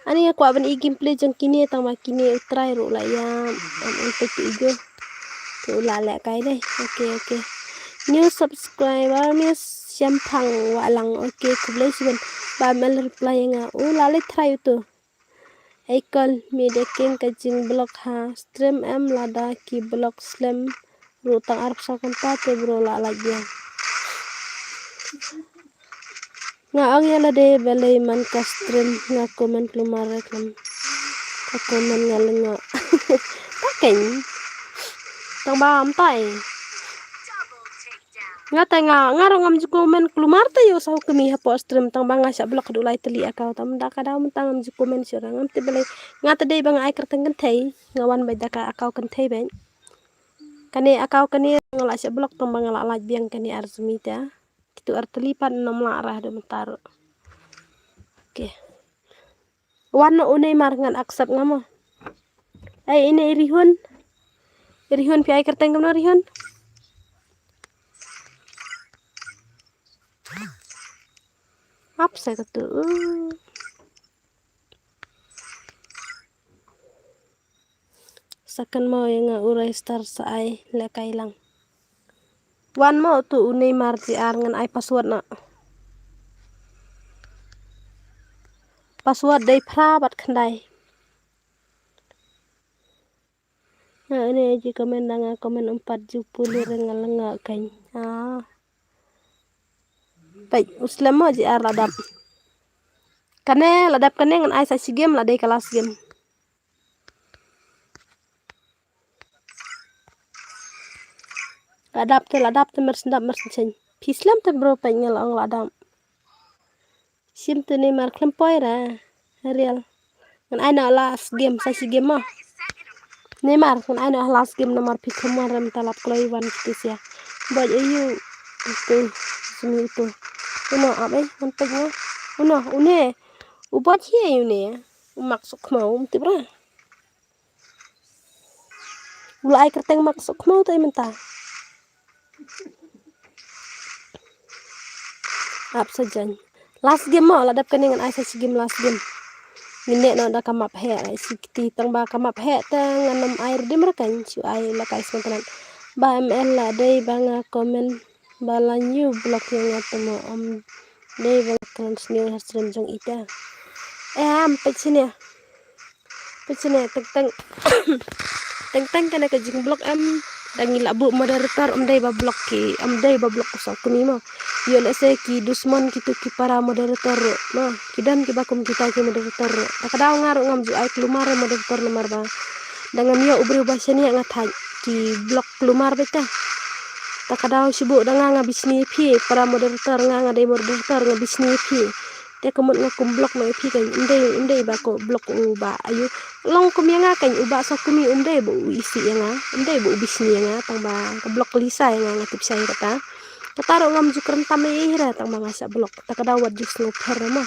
Ani nga kwah ban i gameplay jong kine tang ba kine u trai ruh la ïam. Am un pek tu igo. Tu la leh kai dei. Okay, okay. New subscriber, Miss Siampang Walang. Okay, khublei shibun. Ba mel reply nga. U la leh trai tu. Ei kol mi da king ka jingblock ha stream em lada ki block slem ruh tang arphew saw kynta te bro la lait biang. Nga ong ïa lade balei man ka stream nga comment klumar re khlem ka comment nga lyngngoh. Ta keiñ tang ba am tai. Nga te nga nga ruh ngam ju comment klumar te ïoh saw kmie hapoh stream tang ba nga shah block haduh lai tylli account tam da ka daw mynta ngam ju comment shuh ra ngam tip balei. Nga te dei ba nga ai kyrteng kynthei nga wan beit da ka account kynthei beit. Kane account kane nga la shah block tang ba nga la lait biang kane ar sumi te. Kitu ar tylli pat nam la rah haduh mynta ruh. Okay. Wan noh u Neymar ngan accept nga mo. Ai ine i Rihun. I Rihun phi ai kyrteng kumno Rihun? Ap sa katu. Sa kan mo ïa nga u register sa ai leh kai lang. Wan mo tu u Neymar J R ngan ai password na. Password dei phra bad khyndai. Nga ine ji comment da nga comment um pat ju pule re nga lyngngoh keiñ. Ah. Peit u slem mo J R la dap. Kane la dap kane ngan ai sa shi game la dei ka last game. La dap te la dap te mer sendap mer sendap. Phi slem te bro peit nga la ong la dap. Shim te Neymar khlem poi ra. Real. Ngan ai noh last game sa shi game mo. Neymar ngan ai noh last game namar phi khlem wan ra mynta lap kloi wan kiti sia. Boj ayu. Utu sini utu. Uno abe ngan pek nga. Uno une. U boj hi ayu ne. U mak suk mau um tip ra. U la ai kyrteng mak suk mau te mynta. Ap sa jan. Last game mo la dap kane ngan ai sa shi game last game. Ngin ne no da ka map he ai shi kti tang ba ka map he te ngan nam ai redim ra kan shu ai la kai smen tanan. Ba M L la dei ba nga comment ba la new block ïa nga te mo am dei ba nga kren sniew ha stream jong ita. Em pek sini. Pechine teng teng. Teng teng kane ka jingblock em. Da ngi la buh moderator em dei ba block ki em dei ba block ko sa kuni mo. Ïoh lehse ki dusmon kitu ki para moderator mo. Ki don kiba kum kita ki moderator. Da ka daw nga ruh ngam ju ai klumar moderator namar ba da ngam ïoh u briew ba shaniah nga thait ki block klumar beit ta. Da ka daw shu buh da nga nga bishni phi para moderator nga nga dei moderator nga bishni phi. Te ka mut nga kum block noh ïa phi kan ym dei ym dei ba ko block u ba ayu. Long kum ïa nga kan u ba sa kum ïa um dei ba u isi ïa nga ym dei ba u bisni ïa nga tang ba ka block Lisa ïa nga nga tip shai kata. Kata ruh ngam ju kren tam ïa ira tang ba nga sa block ta ka daw wat ju sngew pher ma.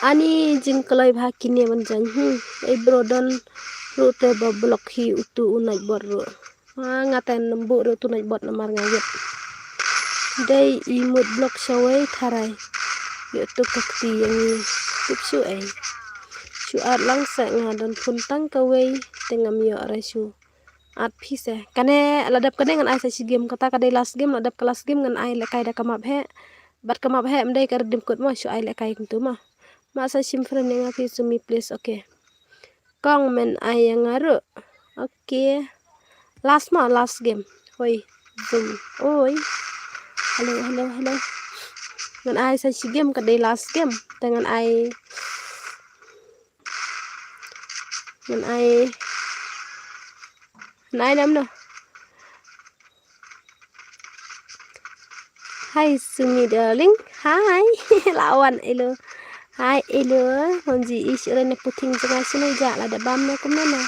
Ani jingkloi ba kine ban jan hmm ei bro don ruh te ba block hi utu u nait bor ruh. Nga ten nang buh ruh tu nai bot namar nga yet. Dei i mut block shawei tharai. Ïoh tu ka kti ïa ngi. Tup shu ei. Shu at lang se nga don phone tang kawei. Te ngam ïoh re shu. At phi se. Kane la dep kane ngan ai sa shi game kata ka dei last game la dep ka last game ngan ai le kai da ka map he. Bat ka map he mdei ka redim kut mo shu ai le kai kumtu mo. Ma sa shim friend ïa nga phi sumi please okay. Kong men ai ïa nga ruh. Okay. Last ma last game. Hoi. Zoom. Oi. Hello hello hello. Ngan ai sa shi game ka dei last game. Te ngan ai ngan ai ngan ai nam no. Hi Sumi darling. Hi. Lawan elo. Hi elo. Monji ish ore ne puting jngai sini ja la da bam ne kumne na.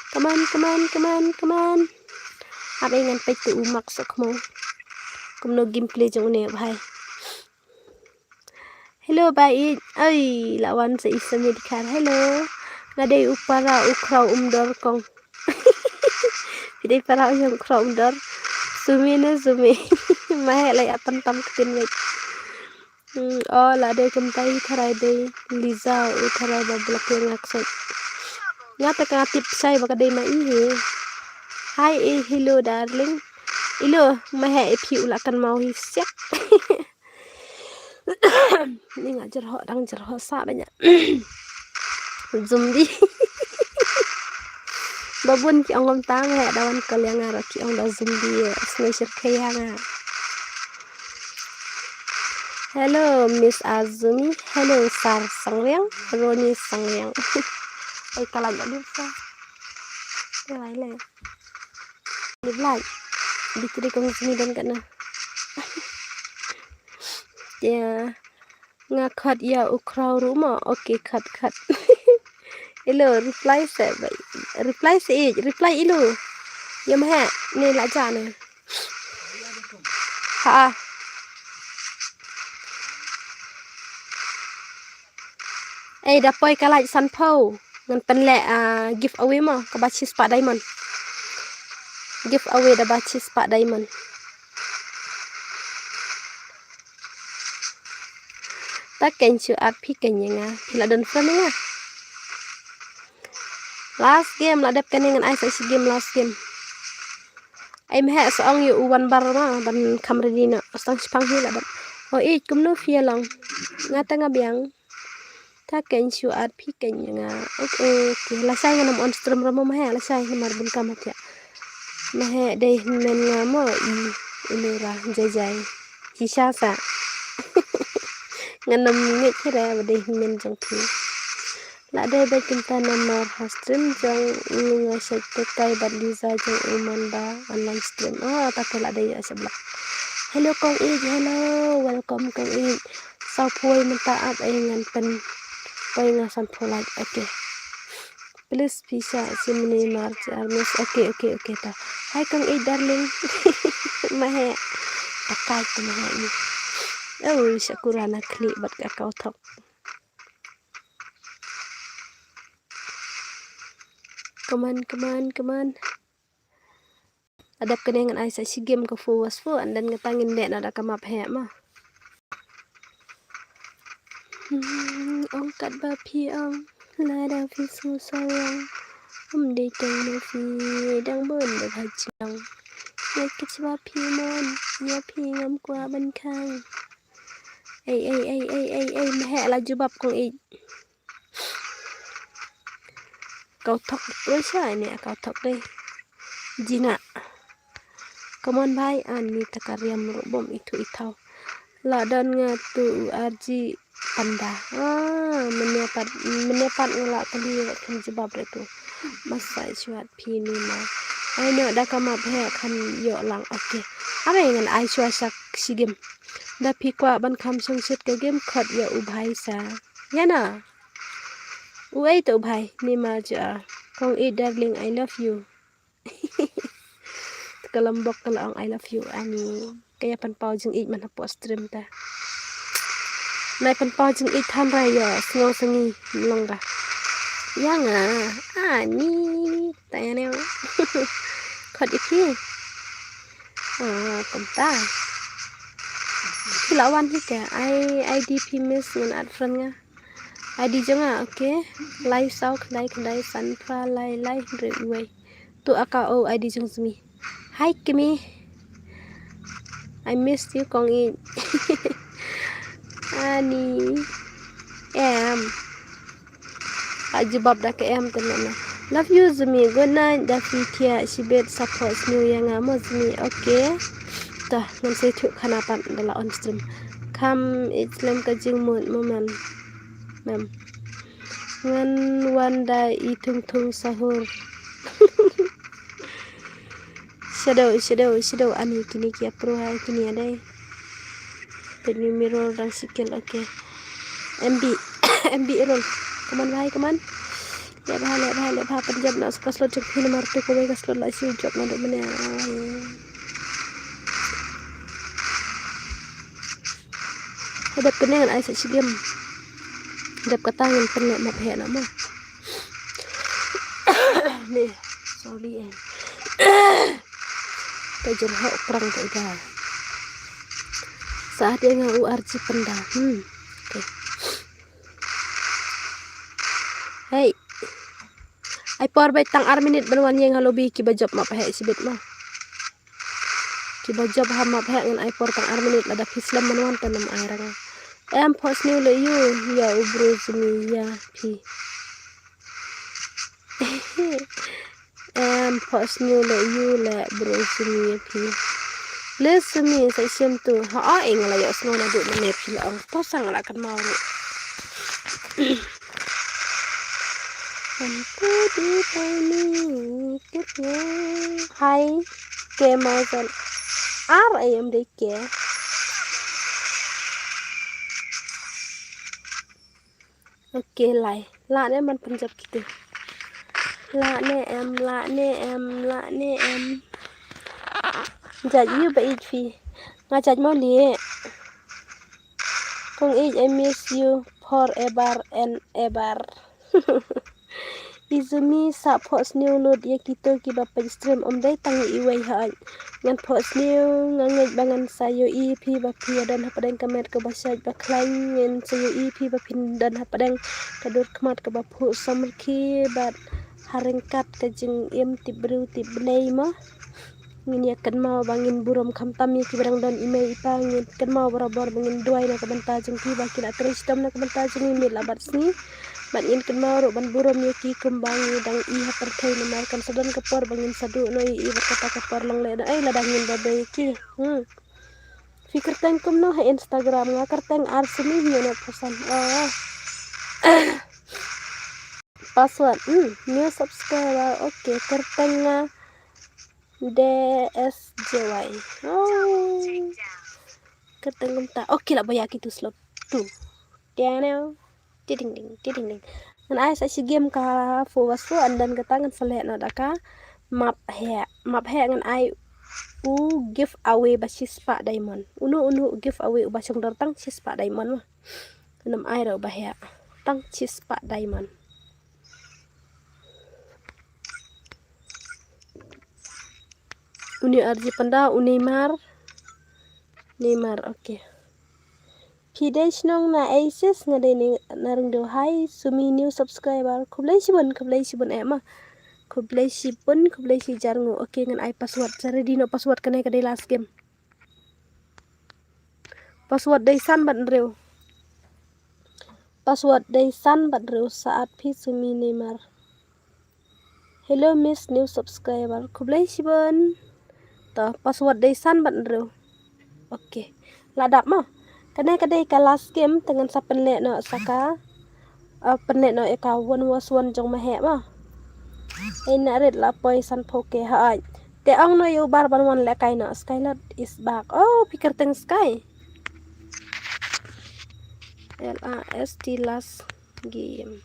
Come on come on come on come on. Abe ngan pek tu umak sok mo. Kumno gameplay jong ne bhai. Hello bai. Ai lawan sa isa mi dikhar. Hello. Nga dei u para u khraw um dor kong. Dei para u yang khraw um dor. Sumi ne sumi. Mahe lai atan tam ktin wek. Hmm, oh la dei kumtai tharai dei Liza u tharai ba blok yang ngak sai. Nga ta ka tip sai ba ka dei ma i he. Hi e hello darling. Ilo mahe e phi u la kan mau hi siak. Ni nga jerho dang jerho sa banya. Zombie. Babun ki ong tang he dawan kaliang aro ki ong da zombie. Sne shir kaya nga. Hello Miss Azumi. Hello Sar Sangriang. Roni Sangriang. Oi kalan aduh sa. Oi lai lai. Di blai. Di kiri kong sini dan kana. Ya. Nga khat ya u khraw ruh ma. Okay khat khat. Ilo reply se bai. Reply se ij. Reply ilo. Ya maha. Ni la ja ni. Ha. Ei da poi ka like san phew ngan pynleh ah, giveaway mo kaba shispah diamond. Giveaway da ba shispah diamond. Ta ken shu at phi ken ïa nga phi la don friend ïa nga. Last game la dep kane ngan ai sa shi game last game. Ai meh sa ong ïa u wan bar ma ban kham ready na stang shipang hi la dep. O i kumno phi long. Nga ta nga biang. Ta ken shu at phi ken ïa nga. Okay okay la shai nga nam on stream ramo meh la shai namar bun kam hatia. Meh dei men nga mo i ilura jai jai. Shisha sa. Nga nam ngeit hira ba dei men jong phi. La dei ba kumta namar ha stream jong u nga shait te kai bad Liza jong u man ba online stream. Ah ta te la dei ïa shablak. Hello kong ij hello. Welcome kong ij. Saw phuai mynta ap ai ngan pyn poi nga san phuai like. Okay. Please pisa simni mar jar miss. Okay okay okay ta. Hi kong ij darling. Mahe. Akai tu mahe ni. Oh sakura na khli bad ka kau thok. Come on, come on, come on. Adap kane ngan ai sa shi game ka fu was fu and then nga tang in de na da ka map he ma. Hmm, ong kat ba phi ong la da phi su sa ong. Um de tang ma phi dang bon da ba chang. Ya kit ba phi mon ya phi ngam kwa ban khang. Ei ei ei ei ei ei meh la jubab kong ei. Kau thok pressure ini kau thok deh. Jina. Come on bhai ani takariam rubom itu itau. La don nga tu arji panda. Ah, menyapat menyapat ngala kali kan jebab re tu. Masa suat pini ma. Ai no da kama phe kan yo lang okay. Are ngan ai suat sak sigim. Da phi kwah ban kham shong shit ka game khot ïa u bhai sa. Ïa na. U ei to u bhai ni ma ja. Kong i darling I love you. Ka lambok ka la ong I love you ani. Ka ïa pynpaw jingïeit man hapoh stream ta. Nai pynpaw jingïeit than ra ïa sngew sngi mlong ra. Ïa nga ani. Ta ïa neo. Khot ïa phi. Ah, kumta. Phi la wan hi ka. Ai, ID phi miss ngan add friend nga. ID jong nga, okay. Lai saw khyndai khyndai san phra lai lai hynriew wei. Tu aka o ID jong Sumi. Hi Kimi. I miss you kong i. Ani. Em. A jubab da ka em te na. Love you Sumi. Good night da phi thiah shibit support sniew ïa nga mo Sumi. Okay. Ta ngan sa ïathuh khana pat da la on stream. Kham ïeit slem ka jingmut mo mem. Mem. Ngan wan da i thung thung sahur. Shadow, shadow, shadow ani kine ki apro ha kine adai. Pynyu mirror dang sikil, okay. MB, MB roll. Come on bhai, come on. Leh bha, leh bha, leh bha, pynjop na sa ka slot jong phi namar tu kawei ka slot la shu jop na dok mane. Ai. Hadap kane ngan ai sa shi game. Hadap kata ngan pynleh map heh na mo. Ni, sorry eh. Ka jyrhoh prang ka ida. Sa ade nga u arji pynda. Hmm. Okay. Hey. Ai por beit tang ar minit ban wan ïeng ha lobby kiba jop map heh shibit mo. Kiba jop ha map heh ngan ai por tang ar minit lada phi slem ban wan te nam ai rang. Em phohsniew leh ïa u, ïa u bro Sumi ïa phi. Em phohsniew leh ïa u leh bro Sumi ïa phi. Le Sumi sa shem tu. Ha a eng la ïoh sngew naduh mynne phi la ong. To sang la kan mau ruh. Kan tu di tani kit ïa. Hai. Ke mau san. Ar ai em dei ke. Okay, lai. La ne man pynjop kiti. La ne em, la ne em, la ne em. Judge you ba ij phi. Nga judge mo lieh. Kong ij, I miss you forever and ever. Izumi sa phohsniew lut ïa kito kiba peit stream ym dei tang ïa iwei ha. Ngan phohsniew, nga ngeit ba ngan sa ïohi phi ba phi ïa don hapdeng ka met kaba shait ba khlaiñ, ngan sa ïohi phi ba phin don hapdeng ka dur khmat kaba phuh samrkhie bad ha ryngkat ka jingim tip briew tip Blei mo. Ngin ïa kynmaw ba ngin burom khamtam ïa kiba dang don i mei i pa, ngin kynmaw barabor ba ngin duwai na ka bynta jong ki ba ki la trei shitom na ka bynta jong ngi miet la bad sngi. Bad ngin kynmaw ruh ban burom ïa ki kumba ngi dang i ha pyrthei namar kan sa don ka por ba ngin sa duh noh ïa i bad kata ka por long leh da ei lada ngin ba dei ïa ki. Hmm. Phi kyrteng kumno ha Instagram? Nga kyrteng Arsini hynñiew phew san. Oh. Password. Hmm, new subscriber. Okay, kyrteng nga D S J Y. Oh. Kyrteng kumta. Okay, la ba ïa kitu slot tu. Tianeu. Tiding ding, tiding ding. Ngan ai sa shi game ka fu wasu and then kata ngan sa leh noh da ka map heh. Map heh ngan ai u giveaway ba shispah diamond. Unu unu giveaway uba shong dor tang shispah diamond mo. Ngan ai ruh ba heh. Tang shispah diamond. Uni arji pynda, u Neymar. Neymar, okay. Phi dei shnong na A C S, nga dei na Ringdew. Hi, Sumi new subscriber. Khublei shibun, khublei shibun eh ma. Khublei shibun, khublei shi jar ngu. Okay, ngan ai password. Sa ready noh password kane ka dei last game. Password dei san bad hynriew. Password dei san bad hynriew sa at phi Sumi Neymar. Hello miss new subscriber. Khublei shibun. To password dei san bad hynriew. Okay. La dap mo. Kane ka dei ka last game te ngan sa pynleh noh sa ka. Ah, pynleh noh ïa ka one versus one jong ma heh mo. Ei na rit la poi san phew K ha ai. Te ong noh ïa u bar ban wan leh kai noh. Skylord is back. Oh, phi kyrteng Sky. L A S T last game.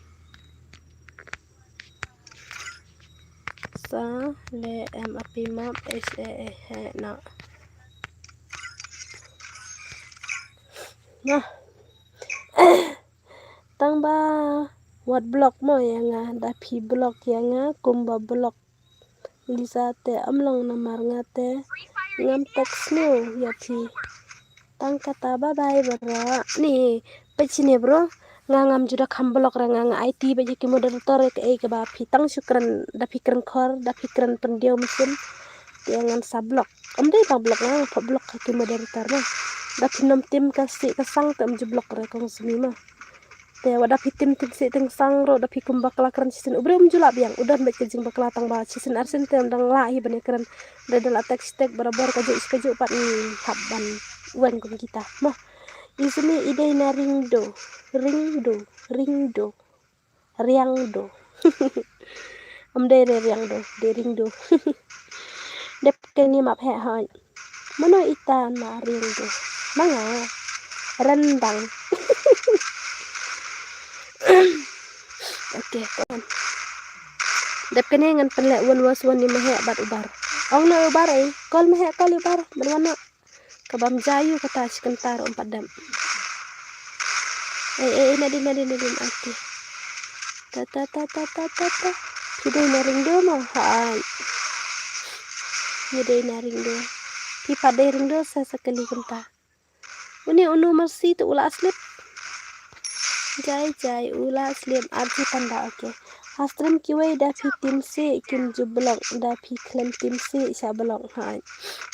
Sa le em api map H A A he na. Nah. Tang ba wat block mo ïa nga, da phi block ïa nga kumba block Lisa te ym long namar nga te ngam text sniew ïa phi. Tang kata, bye bye bro. Ni, peit shane bro. Nga ngam ju da kham block re, nga nga aiti beit ïa ki moderator re kaei kaba phi tang shu kren, da phi kren khor, da phi kren pyndiaw mynsiem. Te ngan sa block. Ym dei ba block, nga nga pop block ha ki moderator ma. Da phi nym tim ka sih ka sang te ym ju block re kong Sumi ma. Te wat da phi tim tim sih tim sang ruh, da phi kum bakla kren shisien, u briew um ju lah biang, u don beit ka jingbakla, tang ba shisien arsien te ym dang lah hi ban ïakren. Da da lah tek stek barabor, kajuh shi kajuh pat ngi hap ban weng kum kita. Mo. I Sumi i dei na Ringdo, Ringdo, Ringdo, Riangdo. Ym dei re Riangdo, dei Ringdo. Dep kane map heh hoi. Mano ita na Ringdo? Ma nga Rendang. Okay, kon. Dep kane ngan pynleh one was one ni Maheh bad u Bar. Ong na u Bar ei, call Maheh, call u Bar. Ban wan na. Ka bam jayu kata shi kynta ruh ym pat dep. Ei, ei, ei, nadin, nadin, nadin, ati. Ta, ta, ta, ta, ta, ta, ta. Phi dei na Ringdo mo? Hooid. Ngi dei na Ringdo. Phi pat dei Ringdo sa, sa kali kynta. Une u Numersi te u la slip. Jai, jai, u la slip. Arji panda, okay. Ha stream kiwei da phi tim sih kim ju block, da phi khlem tim sih sha block, hooid.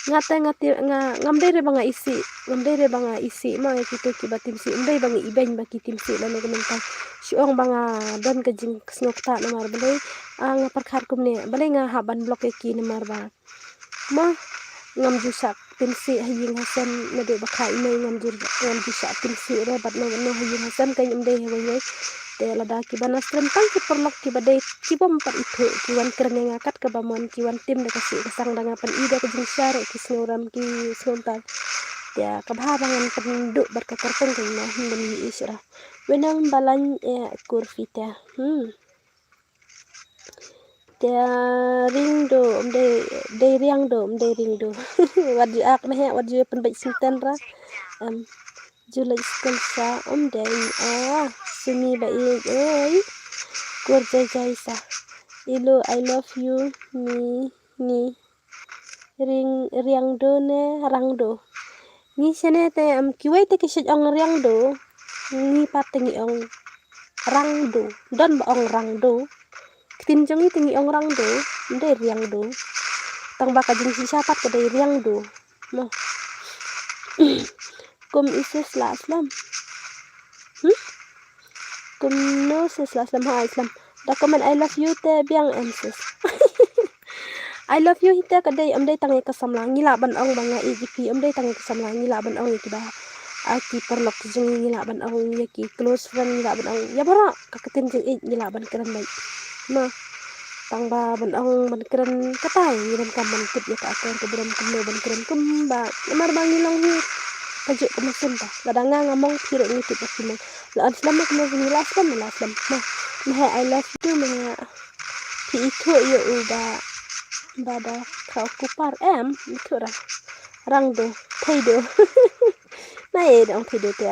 Nga te nga ti, nga, ngam dei re ba nga isih, ngam dei re ba nga isih ma ïa kito kiba tim sih, ym dei ba nga ibeiñ ba ki tim sih lane ka mynta. Shu ong ba nga don ka jingsngewthuh namar balei, ah, nga pyrkhat kumne, balei nga hap ban block ïa ki namar ba ma, ngam ju shah tim sih ha ïing ha sem, naduh ba kha i mei ngam ju, ngam ju shah tim sih re bad no bad no ha ïing ha sem, ka ym dei ha wei wei. Te lada kiba na stream tang ki paralok kiba dei ki bym pat ithuh, ki wan kren ïa nga kat kaba mon, ki wan tim da ka sih ka sang, da nga pyni da ka jingshah ruh ki sngewrem ki sngewthuh. Te ka bha ba ngan pynduh bad ka kyrteng ka ïa nga, hynrei ym ïohi shuh ra. Wei nang ba laiñ eh kur phi te. Hmm. Te Ringdo, ym dei, dei Riangdo, ym dei Ringdo. Wat ju ak Maheh, wat ju pynbeit senten ra. Em, ju leit skul sa, ym dei, ah, Sumi ba ïeit, oi. Kur jai jai sa. Ilo, I love you, mi, ni. Ring, Riangdo ne Rangdo. Ngi shane te, em, kiwei te ki shait ong Riangdo. Ngi pat te ngi ong Rangdo. Don ba ong Rangdo. Ktien jong ngi te ngi ong Rangdo. Ym dei Riangdo. Tang ba ka jingshisha pat ka dei Riangdo. Mo. Kum i sis la slem. Hmm? Kumno sis la slem, ha, i slem. Da comment I love you te biang em sis. I love you hi te ka dei, ym dei tang ïa ka samla, ngi lah ban ong ba nga ïeit ïa phi, ym dei tang ïa ka samla, ngi lah ban ong ïa kiba, ah, ki paralok jong ngi, ngi lah ban ong ïa ki close friend, ngi lah ban ong ïa baroh, ka ktien jingïeit ngi lah ban kren beit. Mo. Tang ba ban ong ban kren katai, ngi donkam ban tip ïa ka akor ka burom kumno ban kren kumba, namar ba ngi long hi kajuh ka mynsiem ta. Lada nga nga mong phi ruh ngi tip ba phi mong. La ong slem ma kumno ngi la slem, la slem. Mo. Maheh, I love you too, Maheh. Phi ithuh ïa u ba, ba da khaw kupar em, ithuh ra. Rangdo, Theido. Na ïa dang Theido te.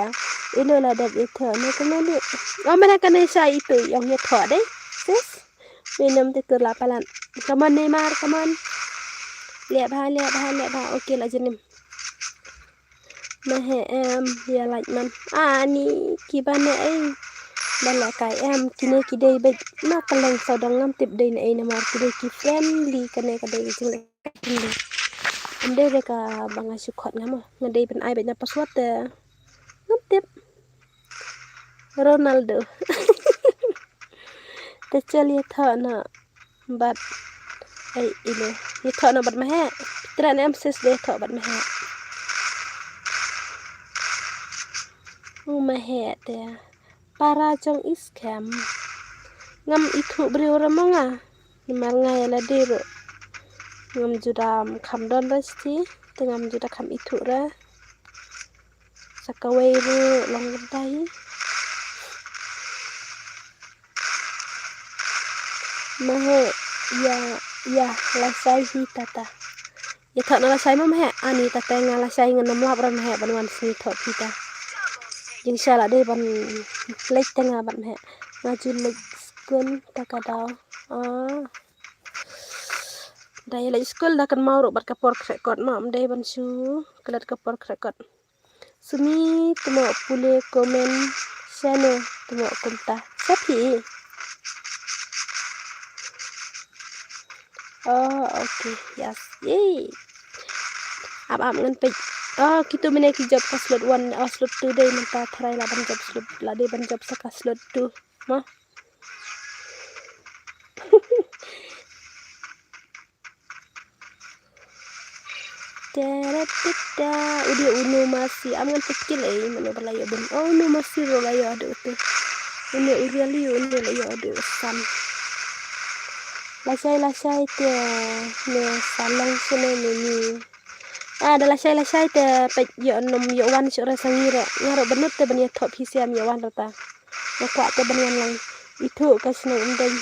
Ilo la dep ithuh, na kumno ni. Oh, mana kane sha itu ïong ïathuh dei. Sis. Minam te kur la palat. Come on, Neymar, come on. Leh bha, leh bha, leh bha. Okay, la janim. Maheh em, ïa lait man. Ani, kiba ne ei. Ba la kai em, kine ki dei beit. Na ka leng sawdong ngam tip dei ne ei namar ki dei ki friendly kane ka dei ki jingleh. Ym dei re kaba nga shu khot nga mo. Nga dei ban ai beit na password te. Ngam tip. Ronaldo. Te chal ïathoh noh bad. Ai, ilo. Ïathoh noh bad Maheh. Phi trai ne em sis, dei ïathoh bad Maheh. U Maheh te. Para jong i skhem. Ngam ithuh briew re mo nga. Namar nga ïa lade ruh ngam ju da kham don re shisha, te ngam ju da kham ithuh re. Sa kawei ruh long kata hi. Maheh, ïa, ïa lashai hi tata. Ïathoh noh lashai mo Maheh. Ani tata nga lashai, ngan ym lap re Maheh ban wan sngi thoh phi ta. Jingshisha la dei ban leit te nga bad Maheh. Nga ju leit skul ta ka daw. Ah. Da ïa leit skul da kynmaw ruh bad ka por khreh kot ma, ym dei ban shu klet ka por khreh kot. Sumi, tmo pule comment shano, tmo kumta. Sa phi? Oh, okay, yes. Yay. Ap ap ngan peit. Oh, kitu mynne ki jop ka slot one, oh, slot two dei mynta, tharai la ban jop slot, la dei ban jop sa ka slot two. Ma. Tara tita, u dei u Nu Masi, am ngan peit kil ei, mano ba la ïoh bun. Oh, u Nu Masi ruh la ïoh haduh te. Une u Riali, une la ïoh haduh san. Lashai lashai te, ne sa long shane ne ni. Ah, da lashai lashai te peit ïoh nym ïoh wan shuh re sa ngi ruh. Nga ruh bynut te ban ïathoh phi sha ym ïoh wan re ta. Nga kwah te ban wan lang. Ithuh ka shnong Umdeiñ.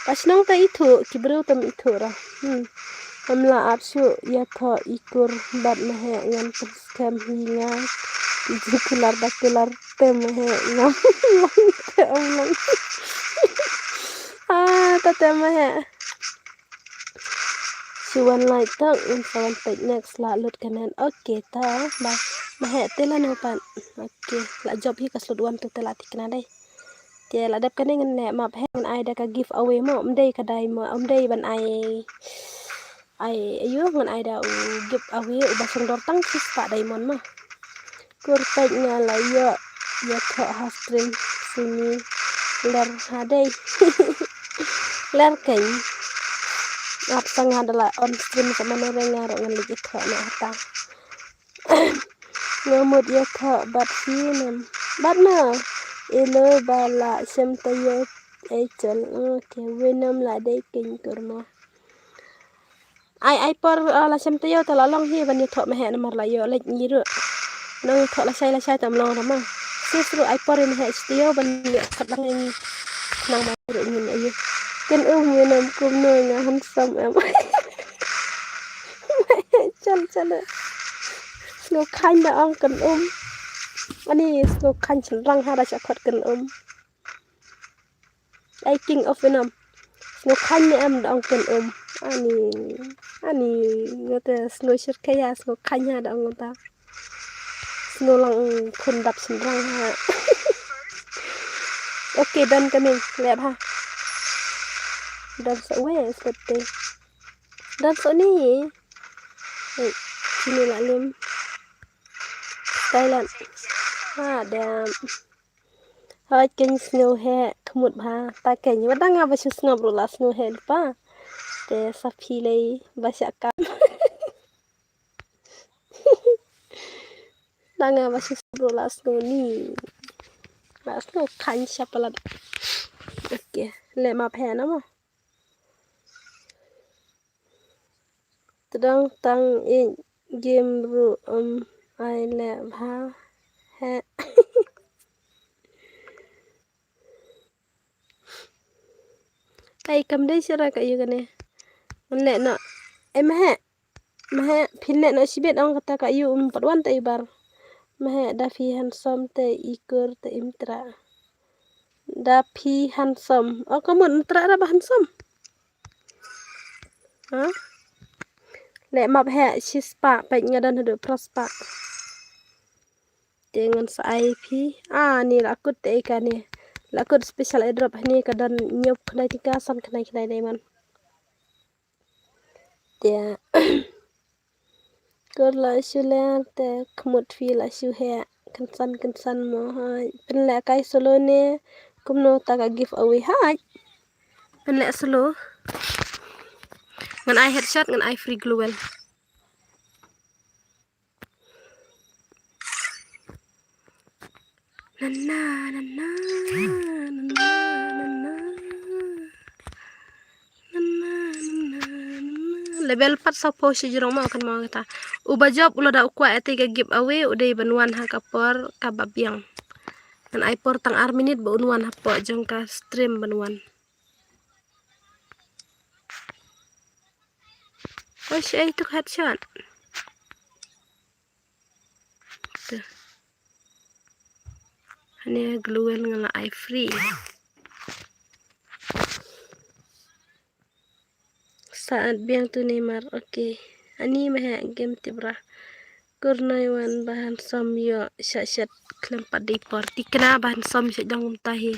Ka shnong te ithuh, ki briew te ym ithuh re. Hmm. Ym lah ap shuh ïathoh i kur bad ma heh ngan pynskhem hi nga. Ki jingkular da kular te ma heh ngam long te ym long. Ah, ta te ma heh. Shu wan like tok, ngan sa wan peit next la lut ka net. Okay, ta, bye. Ma heh te la no pat. Okay, la jop hi ka slot one to te la thikna dei. Te la dep kane ngan leh map heh ngan ai da ka giveaway mo, ym dei ka dai mo, ym dei ban ai. Ai, ayu ngan ai da u giveaway uba sngewdor tang shispah diamond mo. Kur peit nga la ïoh ïathoh ha stream sini ler ha dei. Ler keiñ. Ap sa nga da la on stream sa mano re nga ruh ngan leit ïathoh na hata. Nga mut ïathoh bad phi nam. Bad ma. Elo ba la shem taïew ei chol. Okay, wei nam la dei keiñ kur mo. Ai, ai por, ah, la shem taïew te la long hi ban ïathoh ma heh namar la ïoh leit ngi ruh. Nang ïathoh lashai lashai te ym long ra ma. Sis ruh ai por ïa ma heh shi taïew ban ïoh khat lang ïa ngi. Nang ma ruh ngin ayu. Kan um ngin um kumno nga handsome em. Chal chal. Sngew khaiñ da ong kan um. Ani sngew khaiñ shynrang ha da sha khot kan um. Ai king of Vietnam. Sngew khaiñ ne em da ong kan um. Ani, ani, nga te sngew shyrkhei ha, sngew khaiñ ha da ong ta. Sngew lang khun dap shynrang ha. Okay, done ka ming, leh bha. Done sa we, slot te. Done sa ni. Hey, sini la lim. Thailand. Ha, dam. Hooid keiñ sngew heh khmut bha ta keiñ. Wat dang nga ba shu sngap ruh la sngew heh lypa. Te sa phi lei ba shah kam. Dang nga ba shu sngap ruh la sngew ni. La sngew khaiñ sha palat. Okay, leh map heh na mo. Tdong tang ïeit game ruh ym ai leh bha heh. Ai kam dei shuh ra ka ïu kane. Ngan leh noh. Ai ma heh. Ma heh phin leh noh shibit ong kata ka ïu um pat wan te i bar. Ma heh da phi handsome te i kur te im trah. Da phi handsome. O ka mut im trah ra ba handsome. Ha? Leh map heh shispah peit nga don haduh phra spah. Te ngan sa ai phi. Ah, ni la kut te ka ni. La kut special airdrop hani ka don ñiup khnai tyngka san khnai khnai diamond. Te. Kur la shu ler te khmut phi la shu heh. Kynsan kynsan mo hooid. Pynleh kai solo ne kumno ta ka giveaway hooid. Pynleh solo. Ngan ai headshot ngan ai free glowel. Na, na, na, na. Na, na, na, na, na. Na, na, na, na, na. Level pat sa phew shi jrong ma kan ma kata. Uba jop u lada u kwah ïa te ka giveaway u dei ban wan ha ka por kaba biang. Ngan ai por tang ar minit ba un wan hapoh jong ka stream ban wan. Oi, shi ai tuk headshot. Te. Hane glowel nga la ai free. Sa At biang tu Neymar. Okay. Ani ma heh game tip ra. Kurnoi wan ba handsome ïoh sha shet khlem pat dei por. Tikna ba handsome sha jong kumta hi.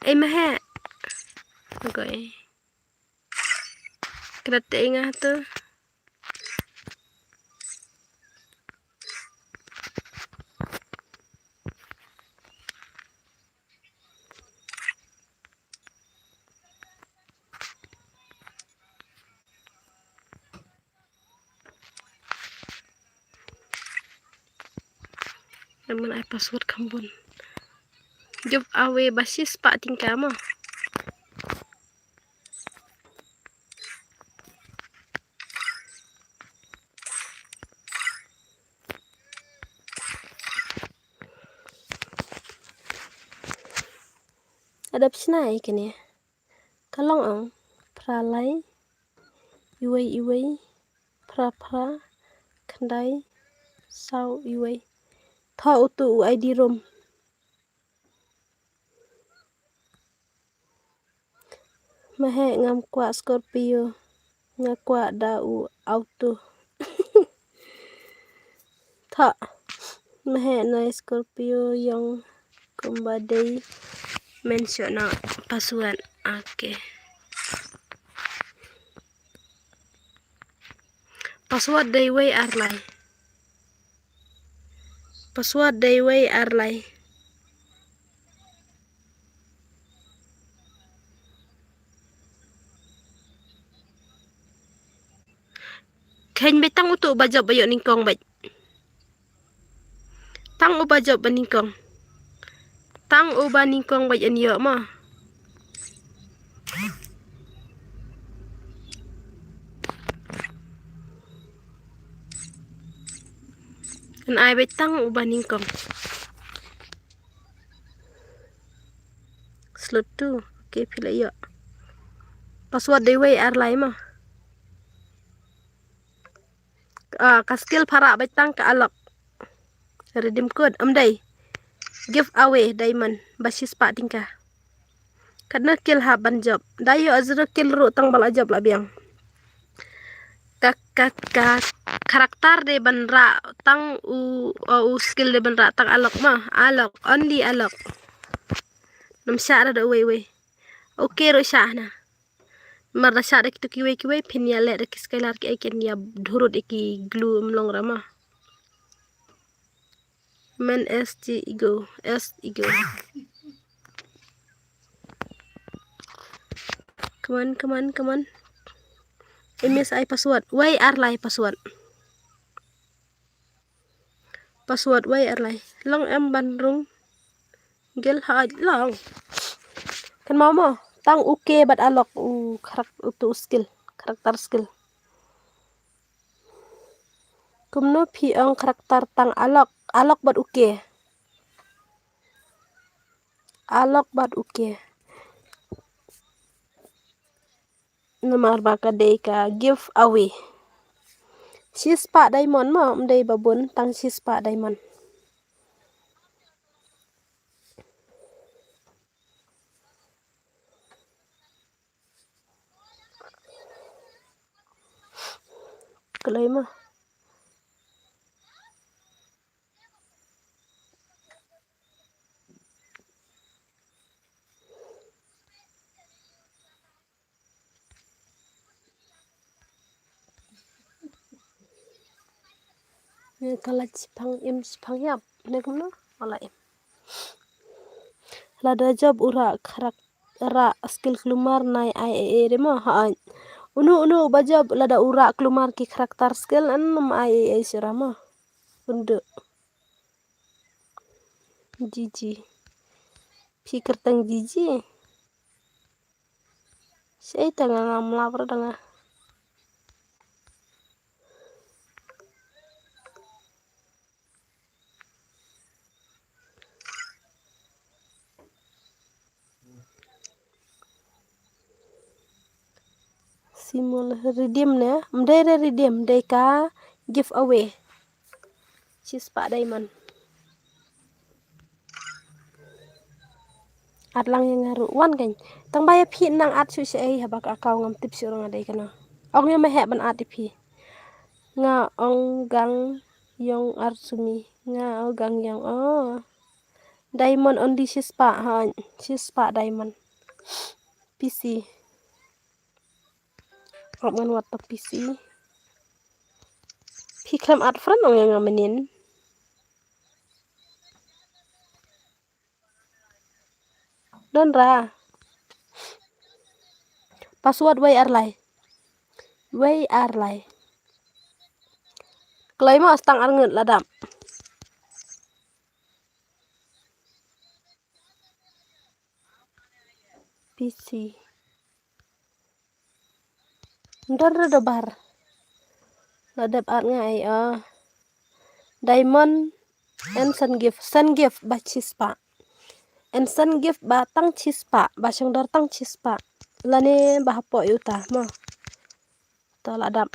Ei ma heh. Goi. Kena te nga tu. Naman ai password kham bun. Jop away ba shispah tyngka mo. Adap shna ïa kane. Ka long ang phra lai, iwei iwei, phra phra, khyndai, saw iwei. Thoh utu u I D room. Ma heh ngam kwah Scorpio. Nga kwah da u auto. Thoh. Ma heh nai Scorpio ïong kumba dei. Men sho na password. Okay. Password dei wei ar lai. Password dei wei ar lai. Khein beit tang utu ba jop ba ïoh nyngkong beit. Tang uba jop ba nyngkong. Tang uba nyngkong beit yn ïoh mo. Yn ai beit tang uba nyngkong. Slot two. Okay, phi la ïoh. Password dei wei ar lai mo. Ah, ka skill phara beit tang ka alok. Redeem code, ym dei. Giveaway diamond ba shispah tyngka. Katno kill hap ban jop? Da ïoh zero kill ruh tang ba la jop la biang. Ka, ka, ka character dei ban rah tang u, o, u skill dei ban rah tang alok mo. Alok, only alok. Nam shah da uwei uwei. Okay ruh shah na. Mar da shah da kitu kiwei kiwei phin ïa leh da ki skylar ki ai ken ïa dhurut ïa ki glue ym long ra mo. Men S T ego, S ego. Come on, come on, come on. Em S I password. Wei ar lai password. Password wei ar lai. Long em ban rung. Gel ha long. Kan mau mo. Tang u ke bad alok u karak-, utu u skill. Karakter skill. Kumno phi ong karakter tang alok. Alok bad u ke. Alok bad u ke. Namar ba ka dei ka giveaway. Shispah diamond mo, ym dei ba bun, tang shispah diamond. Kloi mo. Nga ka la chipang im chipang yap. Ne kumno? Wala im. Lada jop u rah karak-, rah skill klumar nai ai ai ai re mo ha ai. Unu unu ba jop lada u rah klumar ki karakter skill an nam ai ai ai sira mo. Undu. Jiji. Phi kyrteng Jiji. Sei ta nga ngam lap ra da nga. Simul redeem ne, ym dei re redeem, dei ka giveaway. Shispah diamond. At lang ïa nga ruh wan kan. Tang ba ïa phi nang at shu sha ei haba ka account ngam tip shu rang dei kano. Ong ïa ma heh ban at ïa phi. Nga ong gang yong ar sumi. Nga ong gang yong oh. Diamond only shispah ha shispah diamond. P C. Rap ngan wat to P C. Phi khlem add friend ong ïa nga mynnin. Don ra. Password wei ar lai. Wei ar lai. Kloi mo stang ar ngut la dap. P C. Ndor re dobar. La dep at nga ai oh. Diamond and send gift. Send gift ba shispah. And send gift ba tang shispah. Ba shong dor tang shispah. Lane ba hapoh ïa uta mo. To la dap.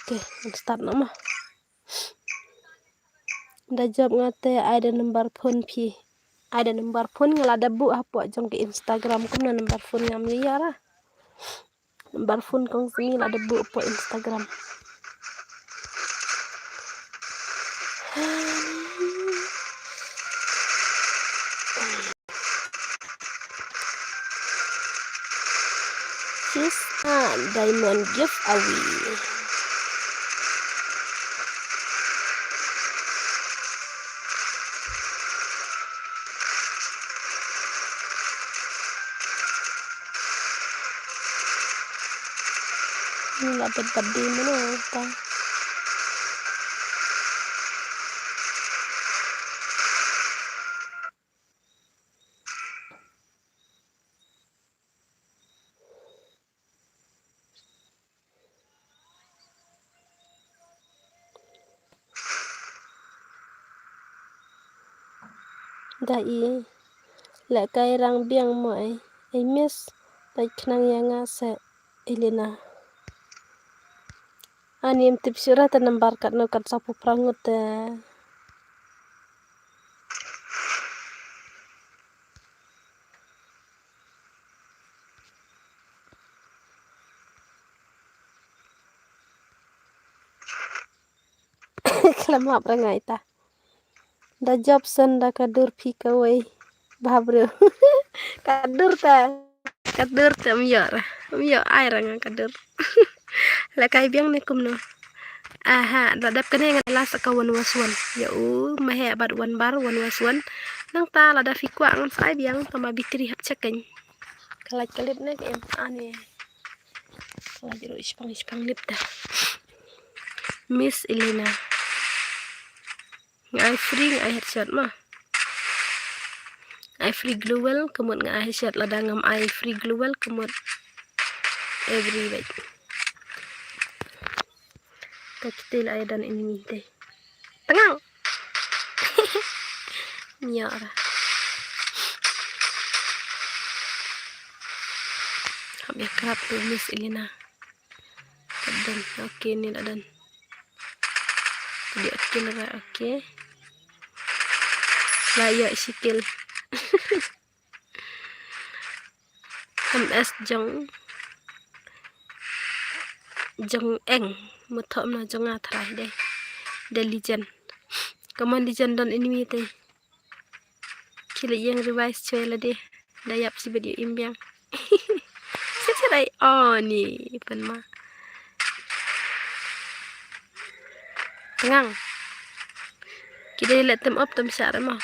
Okay, ngan start noh mo. Da jop nga te ai da number phone phi. Ai da number phone nga la da buh hapoh jong ka Instagram kumno number phone ngam ïoh ra. Number phone kong sngi la da buh hapoh Instagram. She's a diamond giveaway. Ni la bet birthday mano ta. Da i leh kai rang biang mo ai. Ai miss, peit khnang ïa nga se Elena. Ani em tip shuh ra ta number katno kat sa phew phra ngut te. Khlem hap ra ngai ta. Da jop sen da ka dur phi kawei. Ba briew. Ka dur ta. Ka dur ta ym ïoh ra. Ym ïoh ai ra nga ka dur. La kai biang ne kumno. Aha, la dep kane nga la sa ka one was one. Ya u, ma he bad one bar, one was one. Nang ta la da phi kwah ngan sa ai biang ta ma bitri hap check kan. Ka lait ka lip ne ka em. Ani. Ka lait ruh ispang ispang lip ta. Miss Elena. Nga ai free, nga ai headshot ma. Ai free global, ka mut nga ai headshot lada ngam ai free global, ka mut every bait. Ka kite la ai don enemy te. Tang ngang. Nia ra. Hap ïa krap tu Miss Elena. Ka don, okay, ni la don. Ka dei okay la, okay. La ïoh shi kill. M S Jong, Jong Eng, mut thoh mno jong nga tharai dei. Dei Legend. Ka mon Legend don enemy te. Ki la ïeng revise choi la dei. Da ïap shi bit ïa im biang. Chet chet ai. Oh, ni pan ma. Tang ngang. Ki dei leh tem op tem shah re ma.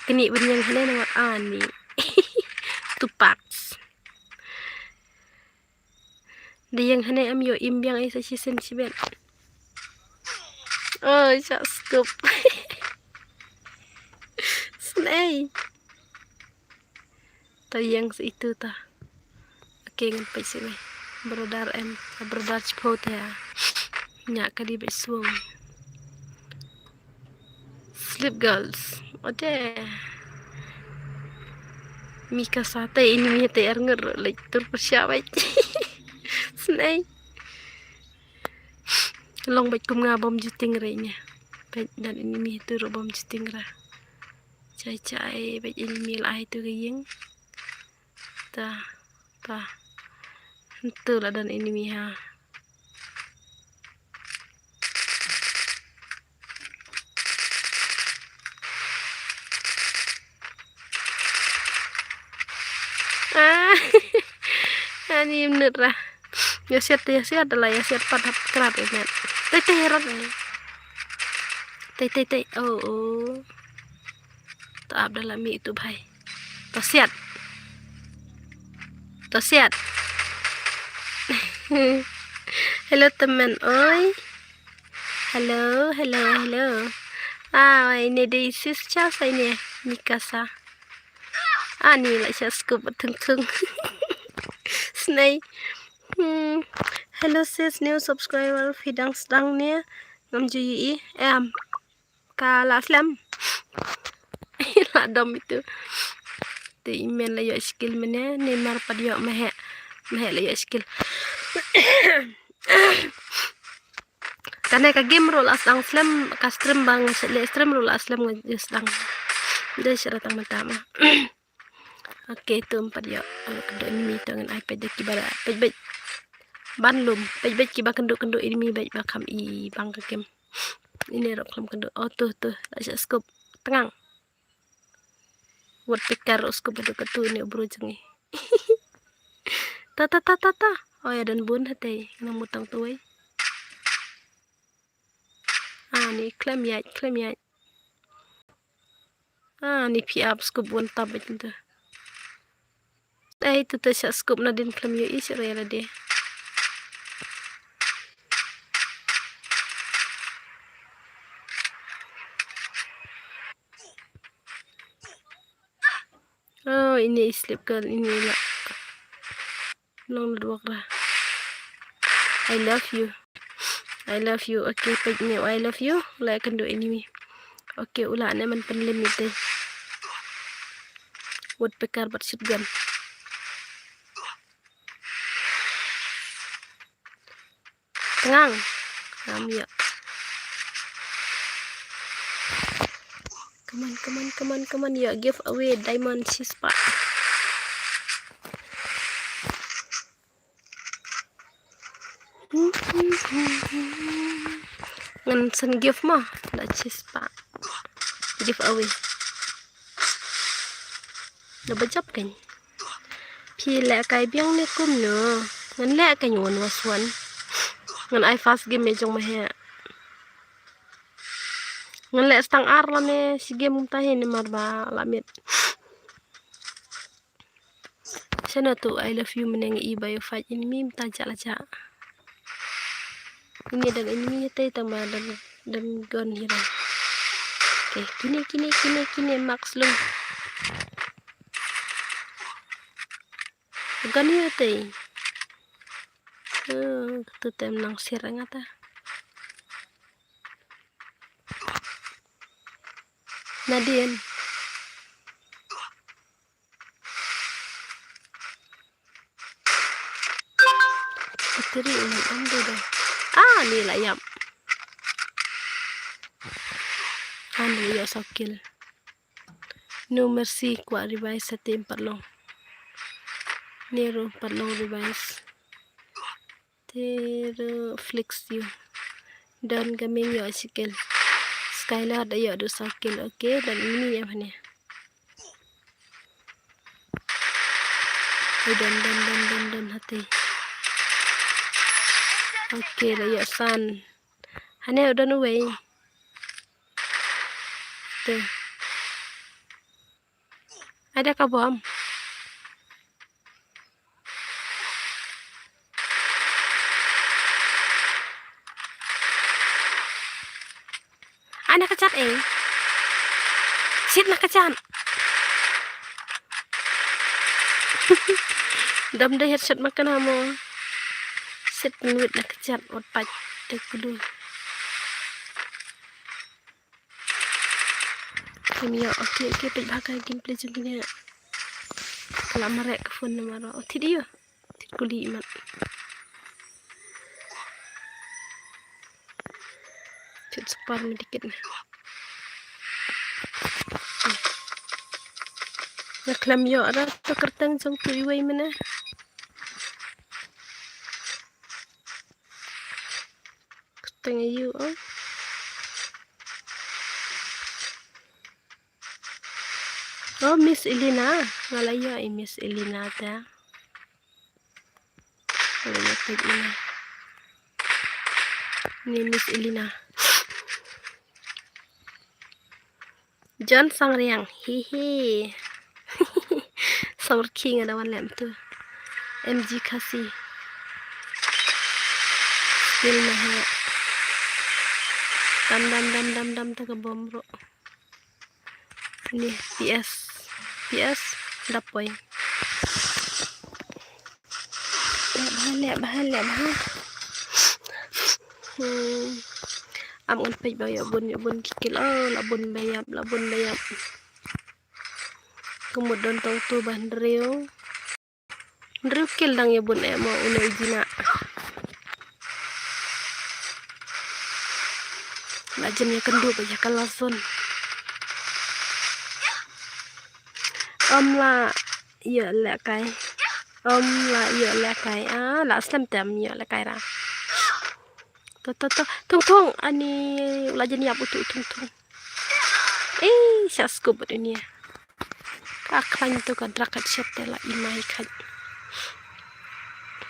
Kini ban ïeng hangne namar ani. Two packs. Da ïeng hangne em ïoh im biang ei sa shisien shibit. Oh, shah scoop. Snei. Ta ïeng sa itu ta. Okay, ngan peit sini. Brother em, brother chipho ta ya. Nya ka di bit suang. Sleep girls. Ode. Mika sa te ini mi te er ngur lek tur persya bait. Snei. Long bait kum nga bom juting re nya. Bait dan ini mi tur bom juting ra. Chai chai bait ini mi lai tu ga ïeng. Ta ta. Ntu la dan ini mi ha. Ah. Ani mnut ra. Ya siat ya siat la ya siat pat hap krat imet. Tei tei rat ni. Tei tei tei. Oh oh. Ta ap da la mi itu bhai. Ta siat. Ta siat. Hello temen oi. Hello hello hello. Ah, ini di sis cha sa ini. Nikasa. Ani la shah scoop thung thung. Snei. Hmm. Hello sis, new subscriber phi dang sdang ne. Ngam ju ïohi em. Ka la slem. La dom itu. Te imen la ïoh skill mene ne mar pat ïoh mahek. Mahek la ïoh skill. Kane ka game ruh la sdang slem ka stream bang le stream ruh la slem nga sdang. De shara tang mata ma. Okay, tum pat ïoh. Alo kendo ini mi to ngan ai peit de kiba peit beit. Ban lum peit beit kiba kendo kendo ini mi beit ba kham i bang ka game. Ini ruh kham kendo. Oh tu tu la shah scoop. Tengang. Wat pikar ruh scoop kendo kendo ini bro jengi. Ta ta ta ta ta. Oh ya dan bun hati. Nang mutang tuai. Ah, ni klem yait, klem yait. Ah, ni phi ap scoop wan tab beit nta. Ai tu ta shah scoop na din klem ïohi shah rela de. Oh, ini sleep girl ini la. Long lut wak ra. I love you. I love you. Okay, peit ne I love you. La kendo ini mi. Okay, ula ne man pen lim ite. Woodpecker bat shotgun. Tengang. Ngam ïoh. Come on, come on, come on, come on. Ïoh give away diamond shispah. Ngan send gift mo da shispah. Give away. Da ba jop kan. Phi leh kai biang ne kumno? Ngan leh kan one versus one. Ngan ai fast game me jong ma he. Ngan leh stang ar la me si game ta he ne mar ba la mit. Shano tu I love you meneng i ba yo fight ini mi mta ja la ja. Ini dan ini mi te tang ma dan dan gon hira. Okay, kine kine kine kine max lu. Gon hira te. Eh, tu tem nang sir ngata. Nadien. Battery ini am deh. Ah, ni la ïap. Ah, ni ïap sa kill. No mercy kwah revise sa team pat long. Ni ruh pat long revise. Te ruh flex ïu. Don ka meng ïoh shi kill. Skylar da ïoh du sa kill. Okay, don ini ïa mane. Ai don don don don don hati. Okay, da ïoh san. Hane u don uwei. Te. Ai da ka bom. Ai na ka chat eh. Sit na ka chat. Dam dei headset ma kana mo. Sit nwit na ka chat wat pat te kulu. Kim ïoh, okay, okay, peit bha ka gameplay jong kine. Ka la mareh ka phone namar. Oh, thied ïa. Thied kuli mat. Thied super medikit na. Na khlem ïoh ra to kyrteng jong tu iwei mene. Kyrteng ayu oh. Oh, Miss Elena. Nga la ïoh i Miss Elena ta. Nga la ïoh peit ïa nga. Ni Miss Elena. John Sangriang. Hi hi. Samar ki nga da wan lem tu. M G Khasi. Still mahe. Dam dam dam dam dam ta ka bom ro. Ni P S. P S da poi. Leh bha, leh bha, leh bha. Hmm. Am ngan peit ba ïa bun, ïa bun ki kill. Oh, la bun ba ïap, la bun ba ïap. Kumut don tong tu ba hynriew. Hynriew kill dang ïa bun eh mo une u Jina. La jan ïa kynduh ba ïa ka last zone. Ym lah ïoh lehkai. Ym lah ïoh lehkai. Ah, la slem te ym ïoh lehkai ra. To, to, to. Thung, thung. Ani la jan ïap utu, thung, thung. Eh, sha scoop bad unia. Ka khlaiñ tu ka drak kat shet te la imai khat.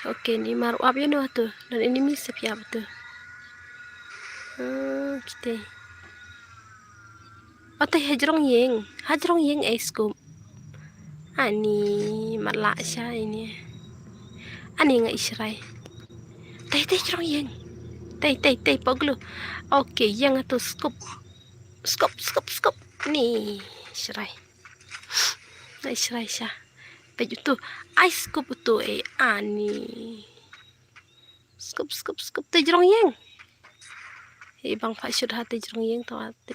Okay, ni mar u ap ïa no tu. Don enemy sep ïa tu. Hmm, kite. Ote hajrong ïeng. Hajrong ïeng ai scoop. Ani mat la sha ini. Ani nga ishrai. Tei, tei, hajrong ïeng. Tei, tei, tei, poglu. Okay, ïeng atu scoop. Scoop, scoop, scoop. Ni, ishrai. Ai shrai sha. Peit utu. Ai scoop utu eh. Ani. Scoop, scoop, scoop. Te jrong ïeng. Hei bang pha shoot ha te jrong ïeng to ati.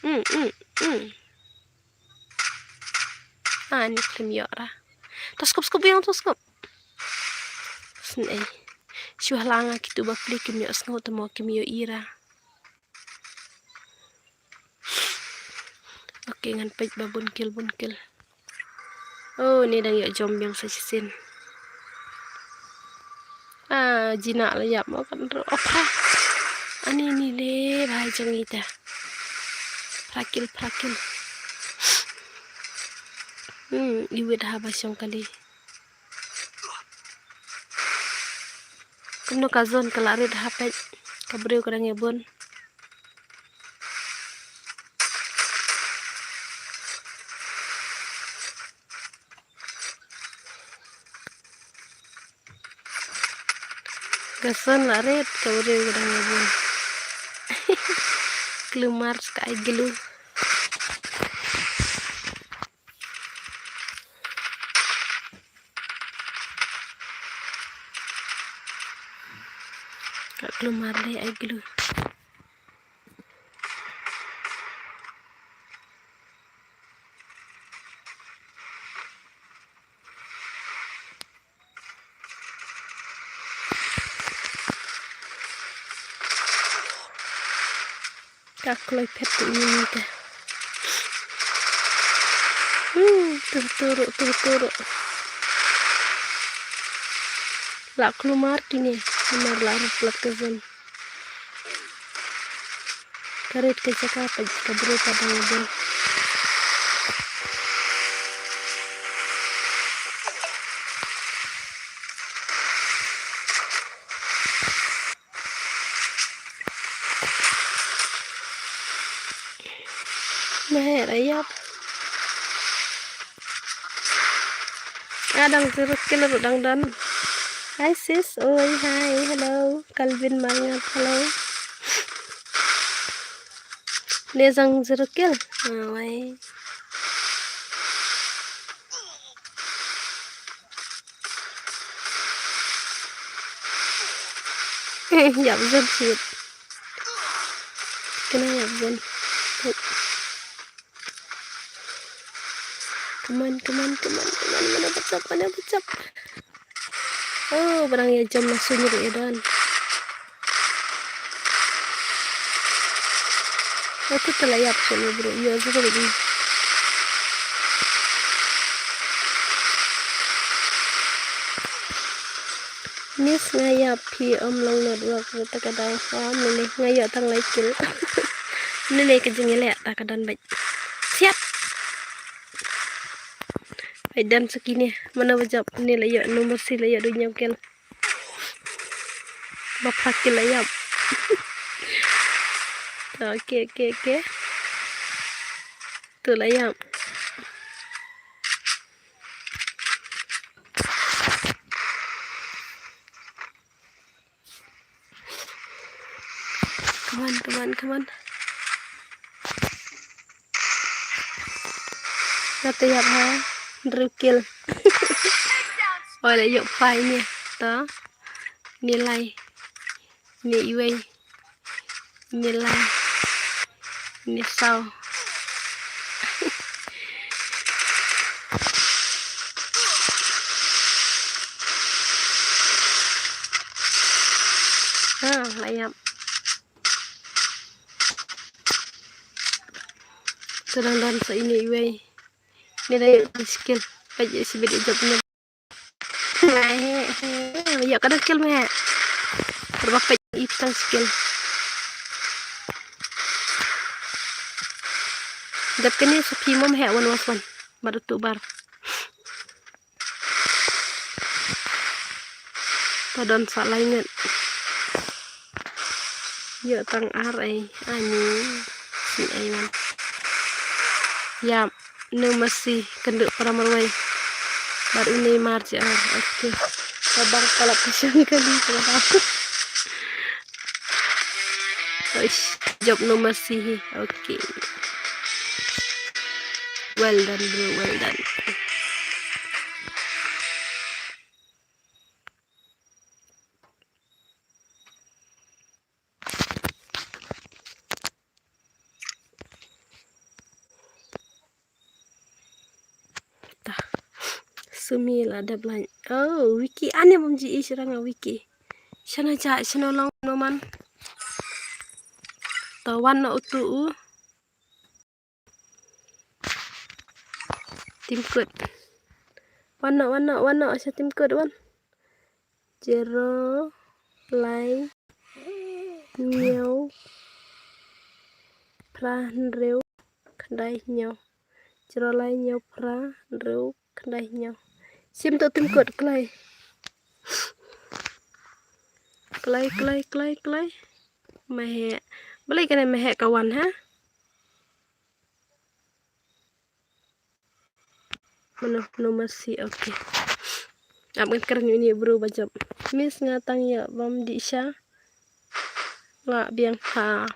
Mm, mm, mm. Ani klim ïoh ra. To scoop, scoop ïeng to scoop. Sn ei. Shu hala nga kitu ba pli kim ïoh sngew te mo kim ïoh ira. Okay, ngan peit ba bun kill, bun kill. Oh, ni dang ïoh jom biang sa shisien. Ah, Jina la ïap mo kan ro. Oh, pha. Ani ni le bha jong ita. Phra kill, phra kill. Hmm, iwit ha ba shong kali. Kumno ka zone ka la rit ha peit ka briew ka dang ïa bun. Ka zone la rit ka briew ka dang ïa bun. Klumar ka ai glu. Ka klumar dei ai glu. Ka kloi phet tu ni te. Hmm, tur turu, tur turu. La klumar kine, mar la ruh plat ka zon. Ka rit ka jaka pa ka bru pa dang bun. Meher ayap. Nga dang zero kill ruh dang don. Hi sis, oi, hi, hello. Calvin Marngat, hello. Ne zang zero kill. Oi. Ïap zan shit. Kena ïap zan. Come on, come on, come on, come on. Mana bachap, mana bachap. Oh, barang ïa jam na sunyi ruh ïa don. Aku telah ïap sini bro. Ïa aku lagi. Miss, nga ïap phi, ym long network ruh ta ka dang. Ym ne nga ïoh tang lai kill. Ne ne ka jingïaleh ta ka don bad. Siap. Ai dan sakine. Mana bajap ne la ïoh number si la ïoh duh ñiew kill. Ba phra kill la ïap. Okay, okay, okay. Tu la ïap. Come on, come on, come on. Nga te ïap ha. Hynriew kill. Oi, la ïoh phai ne. To. Ne lai. Ne iwei. Ne lai. Ne saw. Ah, la ïap. Sedang dan sa ini iwei. Ni da ïoh tang skill. Peit ïa sibit ïa jop ni. Ïoh ka da skill me. Perba peit ïa tang skill. Dep kini sa phi mo me wan was wan. Bad utu bar. Ka don sa lai ngut. Ïoh tang ar ei, ani. Sin ei wan. Ïap, no mercy, kynduh para marwei. Bad une mar ji ar, okay. Ka bang kalap ka shang kali, ka bang. Oish, jop no mercy hi, okay. Well done, bro, well done. Ta. Sumi la dep lain. Oh, Wiki. Ani bam ji i shirang a Wiki. Shana ja, shana long no man. Ta wan na utu u. Tim kut. Wan noh, wan noh, wan noh, sha tim kut, wan. Zero, lai, hynñiew, phra, hynriew, khyndai, hynñiew. Zero, lai, hynñiew, phra, hynriew, khyndai, hynñiew. Shim to tim kut, kloi. Kloi, kloi, kloi, kloi. Maheh. Balei kane maheh ka wan, ha? Mano, no mercy, okay. Ap ngan kren uni bro bajop. Miss nga tang ïa bam di sha. Nga biang ha.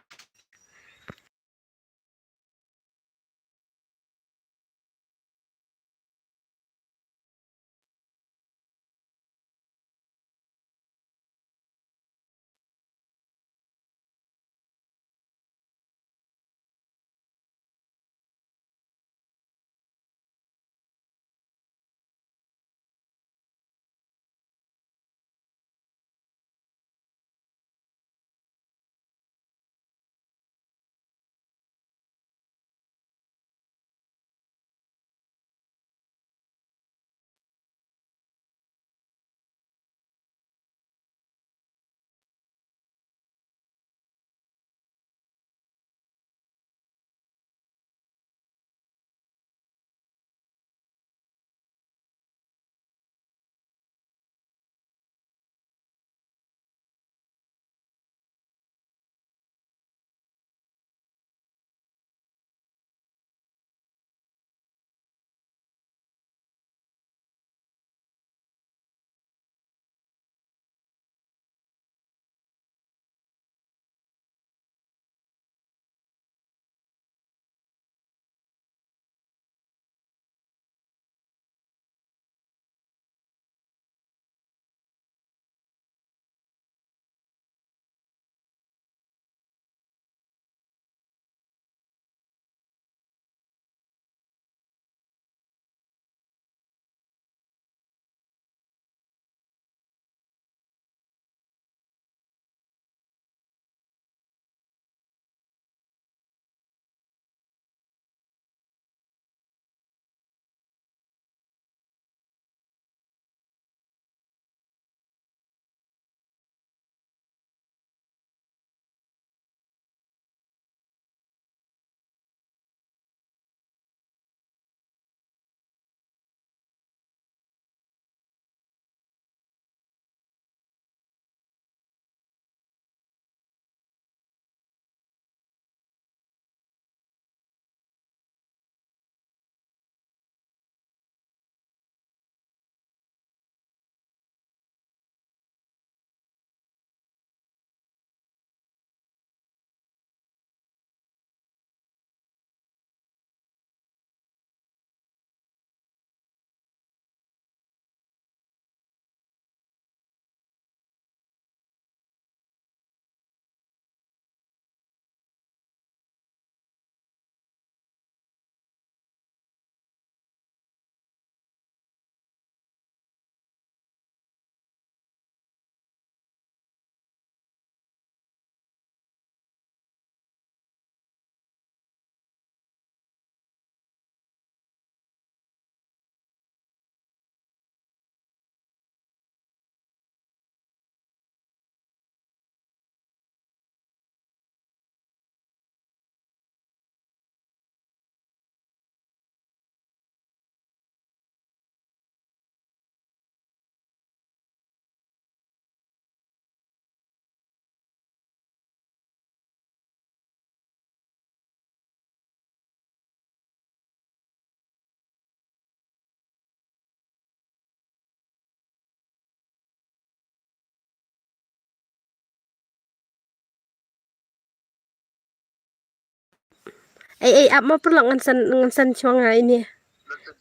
Ei, ei, ap ma paralok, ngan send, ngan send shuwa nga ine.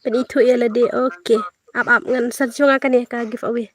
Pynithuh ïa lade. Okay. Ap, ap, ngan send shuwa nga kane ka giveaway.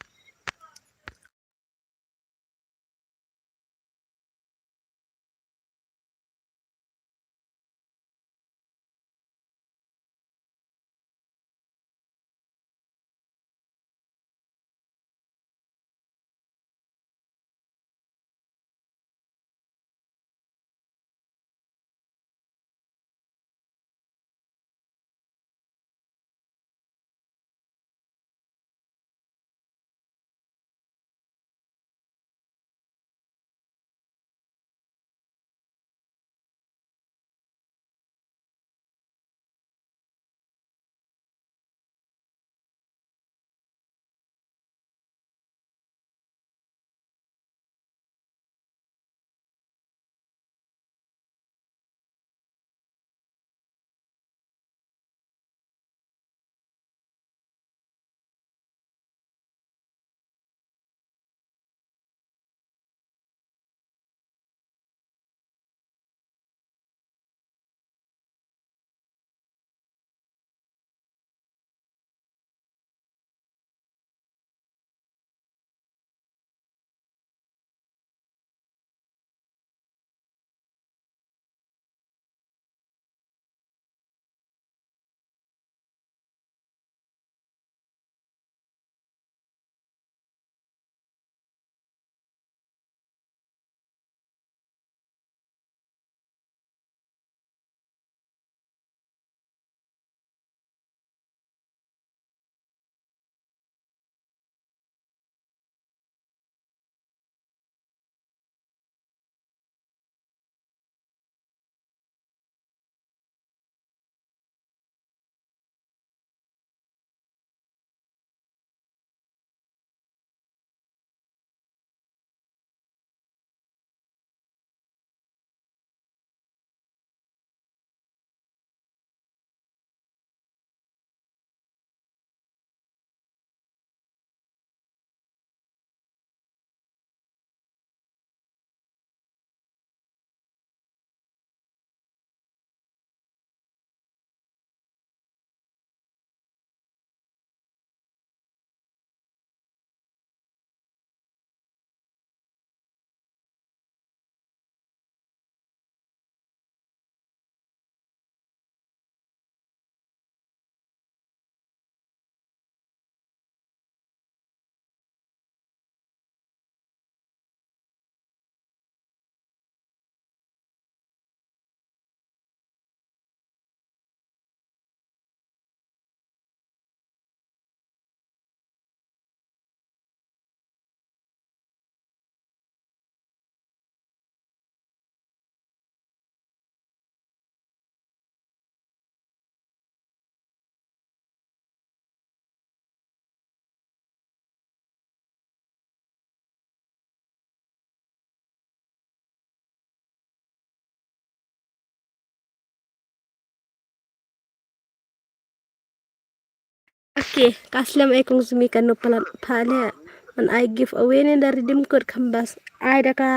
Okay, ka slem ei kong Zumi, kano palat pha leh. Man ai giveaway ne da redeem code, kham bas ai da ka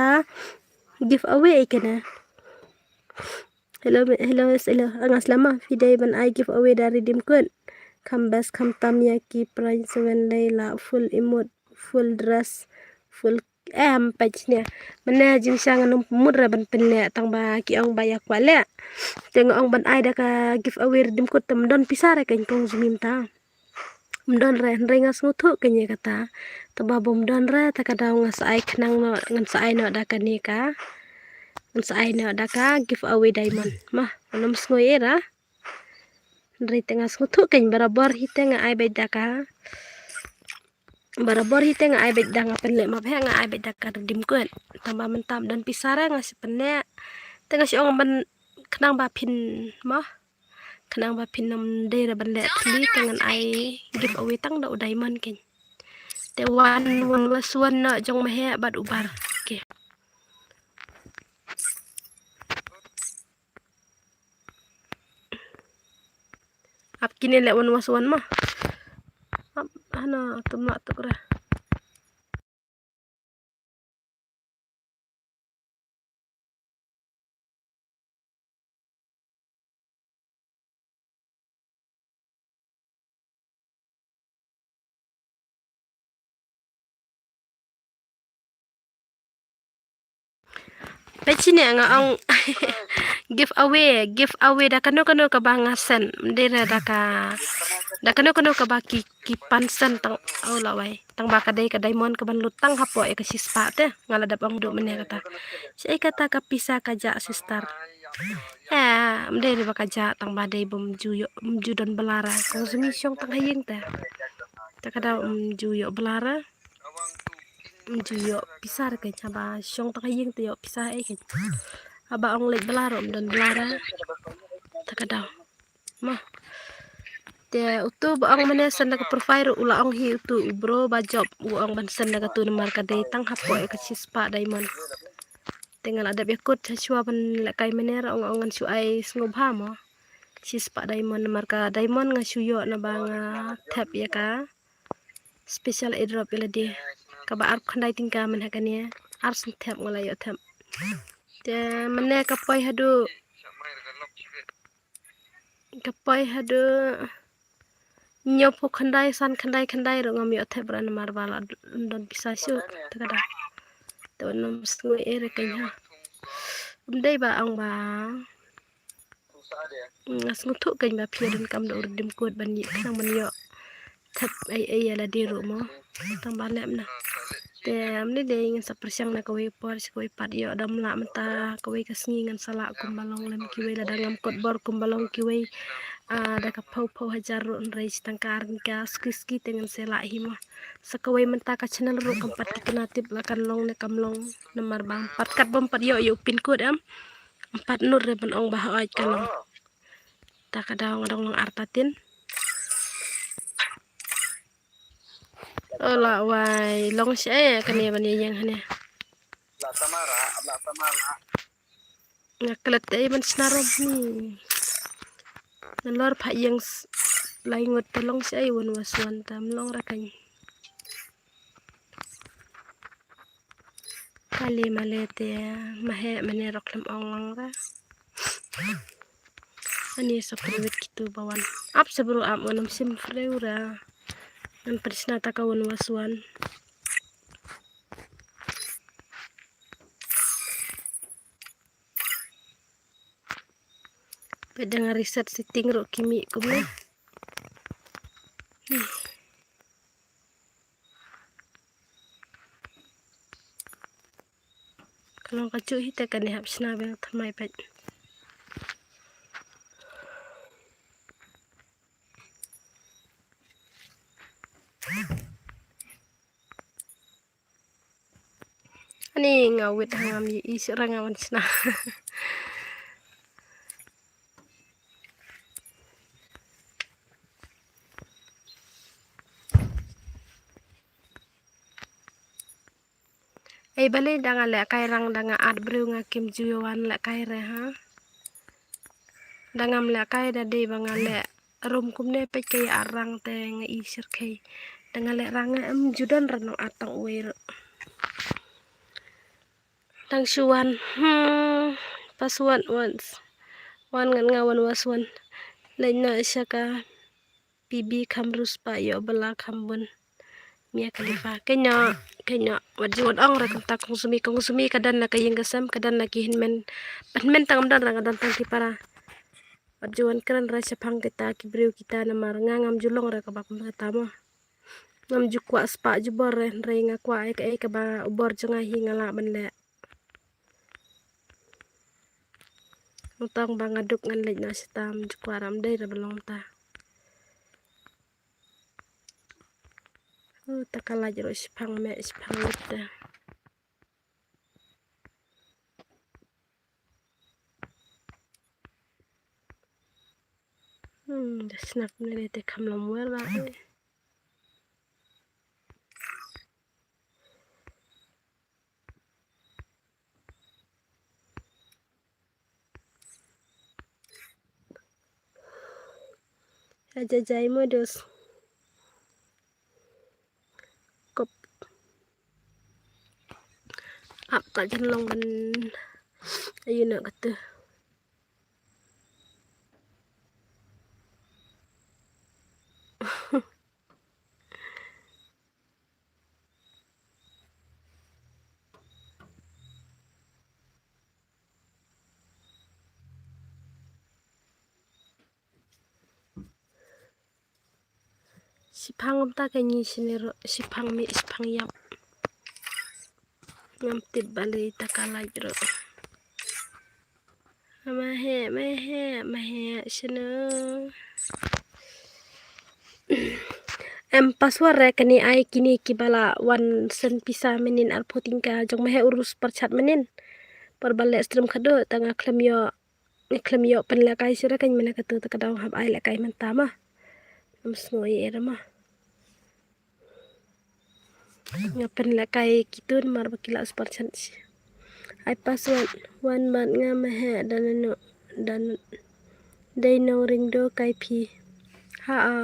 giveaway ei kane. Hello, hello, hello. Nga slem ma phi dei ban ai giveaway da redeem code, kham bas kham tam ïa ki prize seven lei la full emote, full dress, full em page ne. Mane jingshisha ngan ym mut re ban pynleh tang ba ki ong ba ïa kwah leh. Te nga ong ban ai da ka giveaway redeem code te ym don pisa re kong Zumi mynta. Ym don re, hynrei nga sngewthuh kane kata. Te ba bym don re, te ka daw nga sa ai khnang noh, ngan sa ai noh da kane ka. Ngan sa ai noh da ka giveaway diamond. Mah, ngan ym sngew ei re. Hynrei te nga sngewthuh kane, barabor hi te nga ai beit da ka. Barabor hi te nga ai beit da, nga pynleh map heh, nga ai beit da ka redeem code. Tang ba mynta ym don pisa re nga shu pynleh. Te nga shu ong ban khnang ba phin, mo, khnang ba phin ym dei re ban leh thli, te ngan ai giveaway tang da u diamond kane. Te wan, wan wa suan noh jong ma heh bad u bar. Okay. Ap kine leh wan wa suan ma. Ap hana tum la tuk re. Peit shane nga ong giveaway, giveaway da kano kano kaba nga send. Ym dei re da ka, da kano kano kaba ki, ki pan send tang, oh la wai. Tang ba ka dei ka diamond kaban lut tang hapoh ïa ka shispah te. Nga la dep ong haduh mynne kata. Shaei kata ka pisa ka jah sister. Eh, ym dei re ba ka jah tang ba dei bym ju ïoh, bym ju don bala re. Kong Sumi shong tang ha ïing te. Ta ka daw ym ju ïoh bala re. Ym ju ïoh pisa re kein, haba shong tang ha ïing te ïoh pisa ei kein. Haba ong leit bala re ym don bala re. Ta ka daw. Mo. Te utu ba ong mynne send da ka profile ruh u la ong hi utu u bro ba jop u ong ban send da katu namar ka dei tang hapoh ïa ka shispah diamond. Te nga la dep ïakut shuwa ban lehkai mynne ruh ong ong ngan shu ai sngewbha mo. Shispah diamond namar ka diamond nga shu ïoh naba nga thep ïa ka special airdrop ïa lade. Kaba arphew khyndai tyngka mynta kane. Ar sien thep nga la ïoh thep. Te mynne ka poi haduh, ka poi haduh hynñiewphew khyndai, san khyndai khyndai ruh ngam ïoh thep ruh namar ba la don pisa shuh. Te ka da. Te wan ym sngew ei re kein ha. Ym dei ba ong ba nga sngewthuh kein ba phi donkam da u redeem code ban ïoh khnang ban ïoh thep ei ei ïa lade ruh mo. Tang ba leh na. Te ym dei dei ngin sa pyrshang na kawei por sha kawei pat ïoh dam lah mynta kawei ka sngi ngan sa lah kumba long lem kiwei lada ngam kot bor kumba long kiwei. Ah, da ka phew phew hajar ruh hynrei shi tang ka ar ka ski ski te ngan sa lah hi mo. Sa kawei mynta ka channel ruh kam pat ki kynna tip la kan long ne kam long namar ba ym pat kat bym pat ïoh ïoh pin code em. Ym pat nud re ban ong ba hooid ka long. Ta ka daw nga dang long artatien. O la wai long shaei kane ban ïeng hane. Nga klet te ban shna rom ni. Nalor pha ïeng lai ngut te long shaei wan wa swan tam long ra kan. Kali male te mahe mane rok lem ong lang ra. Ani sa private kitu bawan. Ap sebru ap wanam sim freu ra. Ngan pyrshna ta ka wan wa swan. Peit da nga reset setting ruh ki mih kumne. Ka long ka juh hi te kane hap shna biang thymmai peit. Ani nga wit ha ngam ïohi shuh ra nga wan shna. Ei balei da nga lehkai rang da nga at briew nga kim ju wan lehkai re ha. Da ngam lehkai da dei ba nga leh rum kumne peit ka ïa at rang te nga i shyrkhei. Da nga leh rang nga em ju don ra nong at tang uwei ruh. Tang shu wan. Hmm. Password once. Wan ngan nga wan was wan. Leit noh sha ka P B kham rus pa ïoh bala kham bun. Mia Khalifa. Kynnoh, kynnoh. Wat ju wan ong ra kumta kong Sumi, kong Sumi ka don na ka ïing ka sem, ka don na ki hynmen. Hynmen tang ym don ra nga don tang ki para. Wat ju wan kren ra shaphang kita ki briew kita namar nga ngam ju long ra kaba kumta mo. Ngam ju kwah spah ju bor re, hynrei nga kwah ei kaei kaba u bor jong nga hi nga lah ban leh. Nga tang ba nga duk ngan leit noh shatam ju kwah ram dei ra ba long ta. Oh, ta ka lait ruh shiphang meh shiphang lut ta. Hmm, da snak ne te kham lam wer ba. Aja jai modus. Kop. Ap ka jan long ban ayu nak kata. Shiphang kumta ka ngi shini ruh, shiphang mih, shiphang ïap. Ngam tip balei ta ka light ruh. Mahe, mahe, mahe, shano. Em, password re kane ai kine kiba la wan send pisa mynnin arphew tyngka jong mahe u rus parchat mynnin. Por ba leh stream khadduh tang nga khlem ïoh, nga khlem ïoh pynlehkai shuh re kan mynne katu ta ka daw hap ai lehkai mynta ma. Ngam sngew ei ei re ma. Nga pynlehkai kitu namar ba ki la super chat. Ai password wan bad nga mahe da nanu da dei nong Ringdo kai phi. Ha a.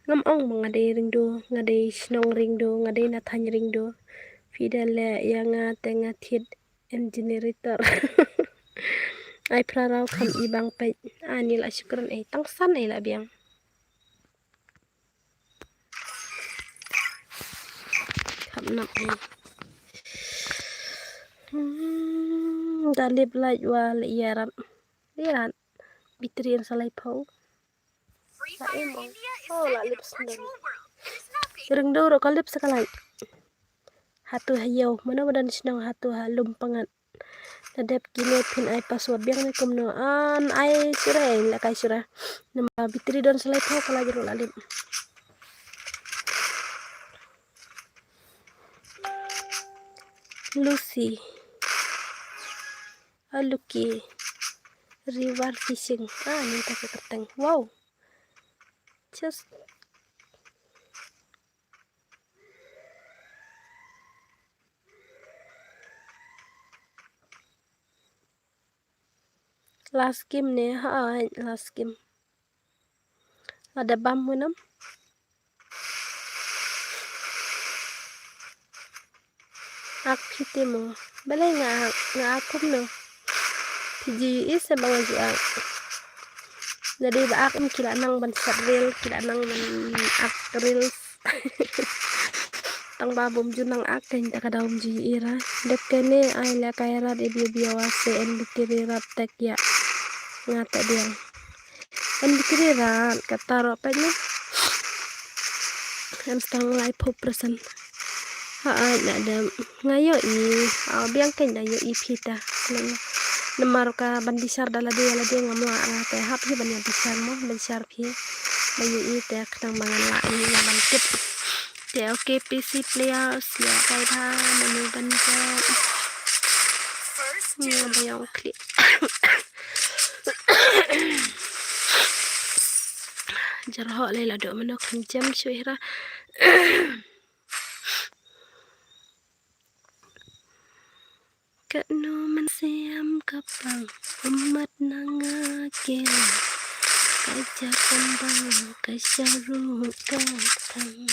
Ngam ong ba nga dei Ringdo, nga dei shnong Ringdo, nga dei na thaiñ Ringdo. Phi da leh ïa nga te nga thied en generator. Ai phra rau kham i bang peit. Ani la shukran ei tang san ei la biang. Kham nap ei. Hmm, da lip light wa la ïa rat. Ïa rat. Bitri en sa lai pho. La em ong. Oh, la lip sndang. Ringdo ruh ka lip sa ka light. Hatu ha ïew, mano ba don shnong hatu ha lum pangat. Da dep kine phin ai password biang ne kumno an ai sure la kai sure. Namar bitri don sa lai pho ka la jru la lip. Lucy. Aluki. River fishing. Ah, ni ta ka kyrteng. Wow. Just last game ne, ha, last game. Lada bam mo nam. Ak phi te mo. Balei nga ak, nga ak kumno. Phi ju ïohi se ba nga ju ak. Lada dei ba ak em ki la nang ban sat reel, ki la nang ban ak reels. Tang ba bym ju nang ak kein ta ka daw bym ju ïohi ra. Dep kane ai lehkai rat ïa biang biang wa se en bitri rat tek ïa. Nga ta biang. En bitri rat kata ruh peit ne. Em stang lai phew percent. Ha ai na dem. Nga ïohi. Aw biang kein da ïohi phi ta. Namar ka ban bishar da lade lade ngam lah ra te hap hi ban ïa bishar mo, bishar phi. Ba ïohi te khnang ba ngan lah ïa ban tip. Te okay, P C players, ïa kai bha manu ban jop. Nga ba ïong khlieh. Jarhoh lei la doh mano khlem jem shuh ira. Katno mynsiem ka pang, ummat na nga kela. Ka ja kembang, ka sha ruh ka thang.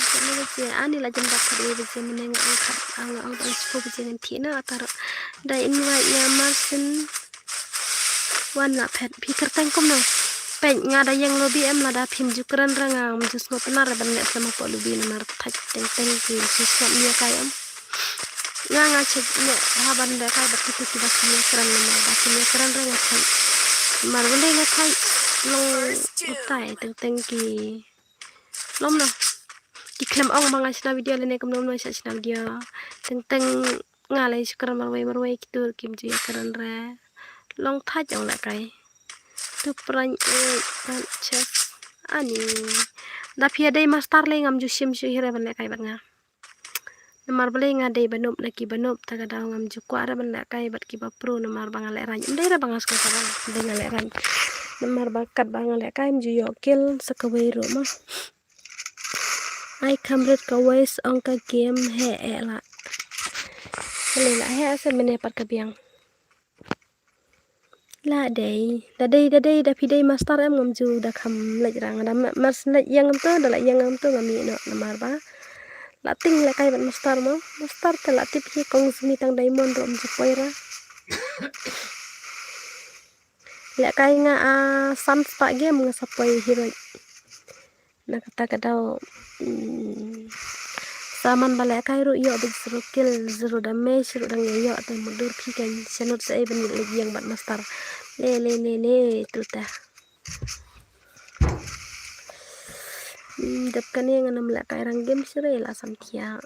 Kane ba je, ani la jem da khat wei ba je, mynne nga ong khat, nga ong tang shiphew ba je ngan thied na, ata ruh. Da invite ïa Martin. Wan la phet, phi kyrteng kumno? Peit nga da ïeng lobi em, lada phim ju kren re ngam ju sngewtynnat re ban leh slam hapoh lobi namar thait teng teng ki ju sngap ïa kai em. Nga nga check ïa ha ban leh kai bad kito kiba kim ïa kren namar ba kim ïa kren re nga thait. Namar ban leh nga thait long utai teng teng ki lom na. Ki khlem ong ba nga shna video lane kumno kumno sha shna video. Teng teng nga lei shu kren marwei marwei kito kim ju ïa kren re. Long thait ong leh kai. Tu pran e kan chest ani. Da phi dei master lei ngam ju shim shuh hi re ban leh kai bad nga. Namar balei nga dei ba noob na kiba noob ta ka daw ngam ju kwah re ban leh kai bad kiba pro namar ba nga leh rank. Ym dei re ba nga sngewtynnat, ym dei nga leh rank. Namar ba katba nga leh kai ym ju ïoh kill sa kawei ruh mo. Ai kham rit ka voice ong ka game heh eh lah. Balei lah heh se mynne pat ka biang. La dei, da dei, da dei, da phi dei master em ngam ju da kham leit ra nga da ma-, mar syn leit ïeng ngam to, da la ïeng ngam to ngam ïeh noh namar ba. La ting leh kai bad master mo, master te la tip hi kong simi tang diamond ruh ym ju poi ra. Leh kai nga a san spah game nga sa poi hi ruh. Na kata ka daw, mm, Taman ba lehkai ruh ïoh beit zero kill, zero damage ruh dang ïoh, te mutdur phi kan sha nud sa ei ban leit ïeng bad master. Le le le le tu ta. Hmm, dep kane ngan ym lehkai rang game shuh re la sam thiah.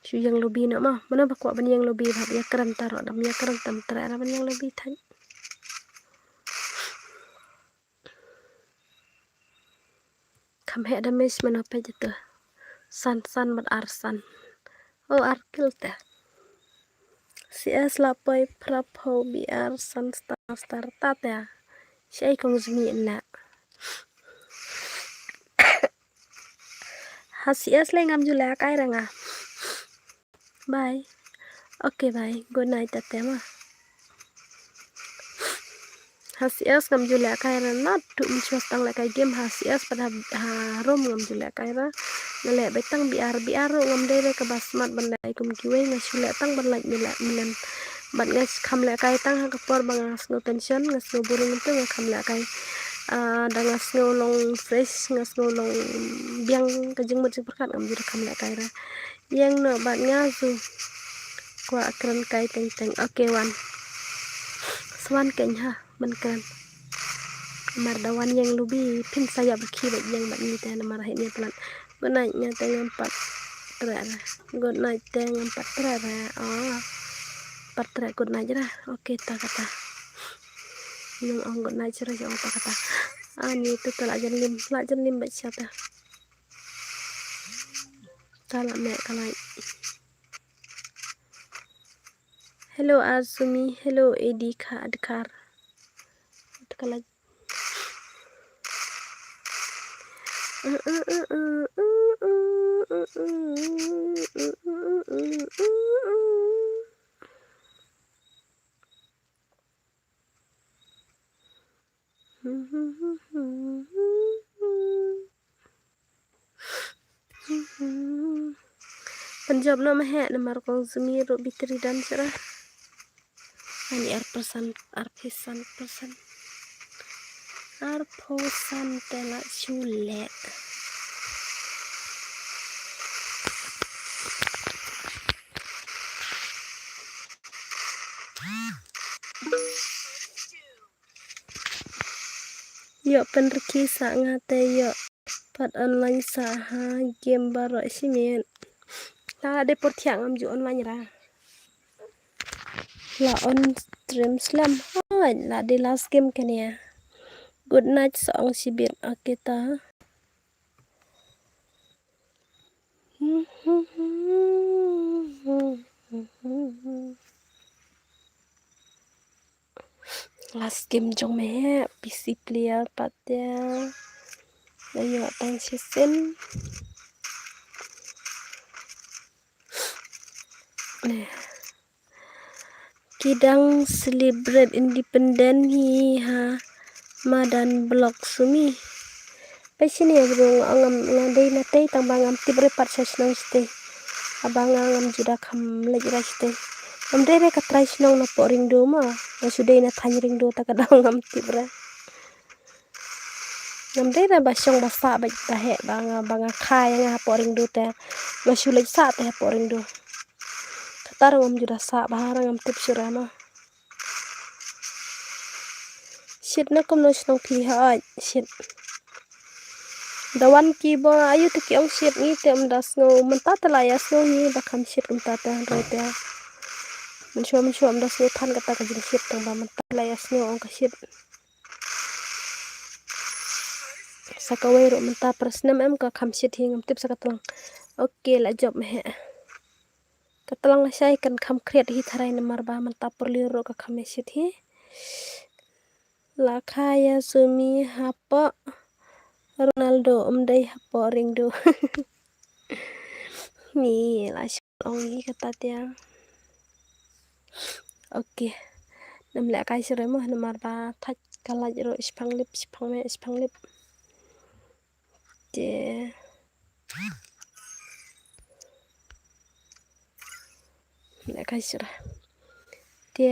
Shu ïeng lobby noh ma. Mano ba kwah ban ïeng lobby ba hap ïakren ta ruh, dam ïakren tam treh ra ban ïeng lobby thait. Kham heh damage mano peit ïa tu. San san bad ar san. Oh, ar kill te. C S la poi phra phew B R san star star ta te. Shaei kong Jimmy in la. Ha C S le ngam ju lehkai ra nga. Bye. Okay, bye. Good night, tata ma. Ha C S ngam ju lehkai ra, naduh mynshuwa tang lehkai game ha C S pat ha, ha room ngam ju lehkai ra. Nga leh beit tang B R, B R ruh ngam dei re kaba smat ban leh kum kiwei, nga shu leh tang ban lait milen. Bad nga kham lehkai tang ha ka por ba nga sngew tension, nga sngew boring, te nga kham lehkai. Ah, da nga sngew long fresh, nga sngew long biang ka jingmut jingpyrkhat, ngam ju da kham lehkai ra. Ïeng noh bad nga, shu kwah kren kai teng teng. Okay, wan. Swan keiñ ha, ban kren. Namar da wan ïeng lobby, phin sa ïap rkhie bad ïeng bad ngi te namar heh ne palat. Good night, nga te ngam pat treh re. Good night te ngam pat treh re. Oh. Pat treh good night ra. Okay, ta kata. Nang ong good night shuh re, ong ta kata. Ani tu ta la jan lim, la jan lim bad sha ta. Ta la meh ka light. Hello Arsumi, hello Edi Kha Adkar. Adkar la. Pynjop noh ma heh namar kong Sumi ruh battery dam shuh ra. Ani ar persen, ar persen, persen. Ar persen te la shu leh. Ïoh pynrkhie sa nga te ïoh pat online sa ha game baroh shi miet. La dei por thiah ngam ju online ra. La on stream slem. Hooid, la dei last game kane. Good night sa ong shibit. Okay ta. Last game jong me heh, P C player pat te. Ayo tang shisien. Ki dang celebrate independent hi ha madan block Sumi. Peit shane bro, nga ngam, nga dei na tei tang ba ngam tip re pat sha shnong shatei. Haba nga ngam ju da kham leit re shatei. Ngam dei re ka trai shnong na poh Ringdo ma. Nga shu dei na thaiñ Ringdo ta ka daw ngam tip re. Ngam dei re ba shong ba sah ba, ba heh ba nga, ba nga kha ïa nga hapoh Ringdo te. Nga shu leit sah te hapoh Ringdo. Kata ruh ngam ju da sah bha re, ngam tip shuh re ma. Shit, na kumno shnong phi ha, ai shit. Da wan ki ba ayu te ki ong shit, ngi te ym da sngew, mynta te la ïa sngew ngi ba kham shit kumta te hynrei te. Mynshuwa mynshuwa ym da sngew than kata ka jingshit tang ba mynta la ïa sngew ong ka shit. Sa kawei ruh mynta para snem em ka kham shit hi, ngam tip sa ka tlang. Okay, la jop me heh. Ka tlang lashai kan kham khriat hi tharai namar ba mynta pyrli ruh ka kham shit hi. La kha ïa Sumi hapoh Ronaldo, ym dei hapoh Ringdo. Ni la ong hi kata te. Okay. Nam leh kai shuh re mo namar ba thait ka lait ruh shipang lip, shipang me, shipang lip. Te leh kai shuh re. Te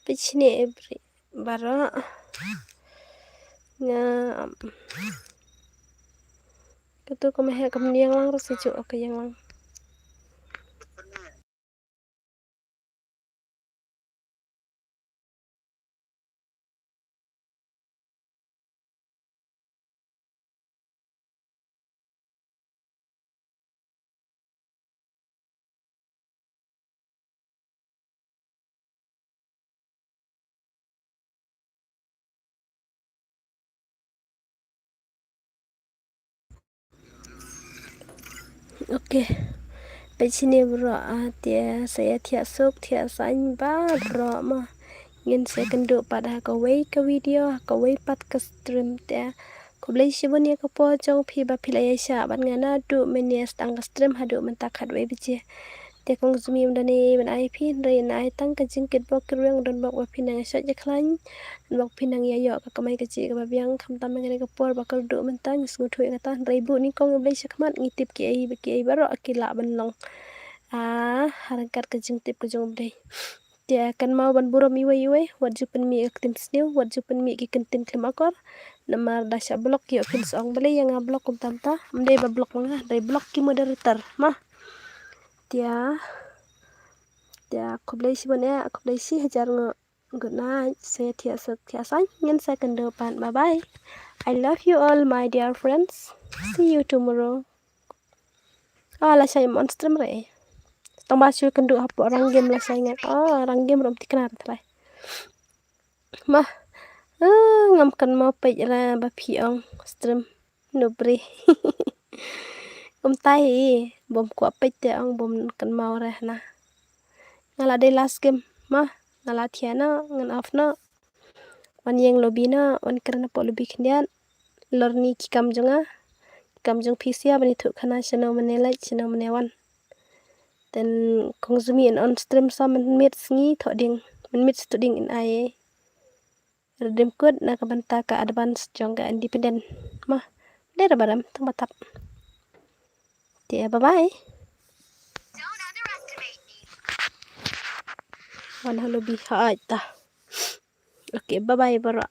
peit shane every baroh. Nga, um, Katu ka mah ka mniang lang ruh sa ju ka yang lang. Okay. Peit shane baroh, ah, te sa ïa thiah suk thiah saiñ baroh mo. Ngin sa kynduh pat ha kawei ka video, ha kawei pat ka stream te. Khublei shibun ïa ka por jong phi ba phi la ïa shah bad nga naduh mynne sdang ka stream haduh mynta khatwei baje. Te kong Zumi ym don ei ban ai phi, hynrei nga ai tang ka jingkitbok kitrwiang, don bok ba phi nang ïa shait ïa khlaiñ, don bok phi nang ïa ïoh ka kamai kajih kaba biang, khamtam ha kane ka por ba kyrduh mynta, ngi sngewthuh ïa kata, hynrei buh nyngkong ïa U Blei shakhmat, ngi tip kiei ba kiei baroh ki lah ban long. Ah, ha ryngkat ka jingtip ka jong U Blei. Te kynmaw ban burom iwei iwei, wat ju pynmih ka ktien sniew, wat ju pynmih ki ktien khlem akor. Namar da shah block ïoh phin sa ong balei ïa nga block kumta kumta, ym dei ba block ma nga, dei block ki moderator, ma. Te, te khublei shibun eh, khublei shi hajar nguh. Good night, sa ïa thiah suk thiah saiñ, ngin sa kynduh pat, bye bye. I love you all, my dear friends. See you tomorrow. Ah, lashai ym on stream re. Tang ba shu kynduh hapoh rang game lashai nga. Ah, rang game ruh ym thikna re trai. Ma, ah, ngam kynmaw peit re ba phi ong stream. Nubri. Kumta hi, bym kwah peit te ong bym kynmaw re hana. Nga la dei last game, ma, nga la thiah noh, ngan off noh. Wan ïeng lobby noh, wan kren hapoh lobby khyndiat. Lorni ki kam jong nga, ki kam jong phi sia ban ïathuh khana shano mane leit, shano mane wan. Then kong Zumi yn on stream sa mynmiet sngi thoh ding, mynmiet studieng yn ai redeem code na ka bynta ka advance jong ka independent. Ma, dei re ba rem tang ba tap. Te bye bye. Wan ha lobby ha ai ta. Okay, bye bye baroh.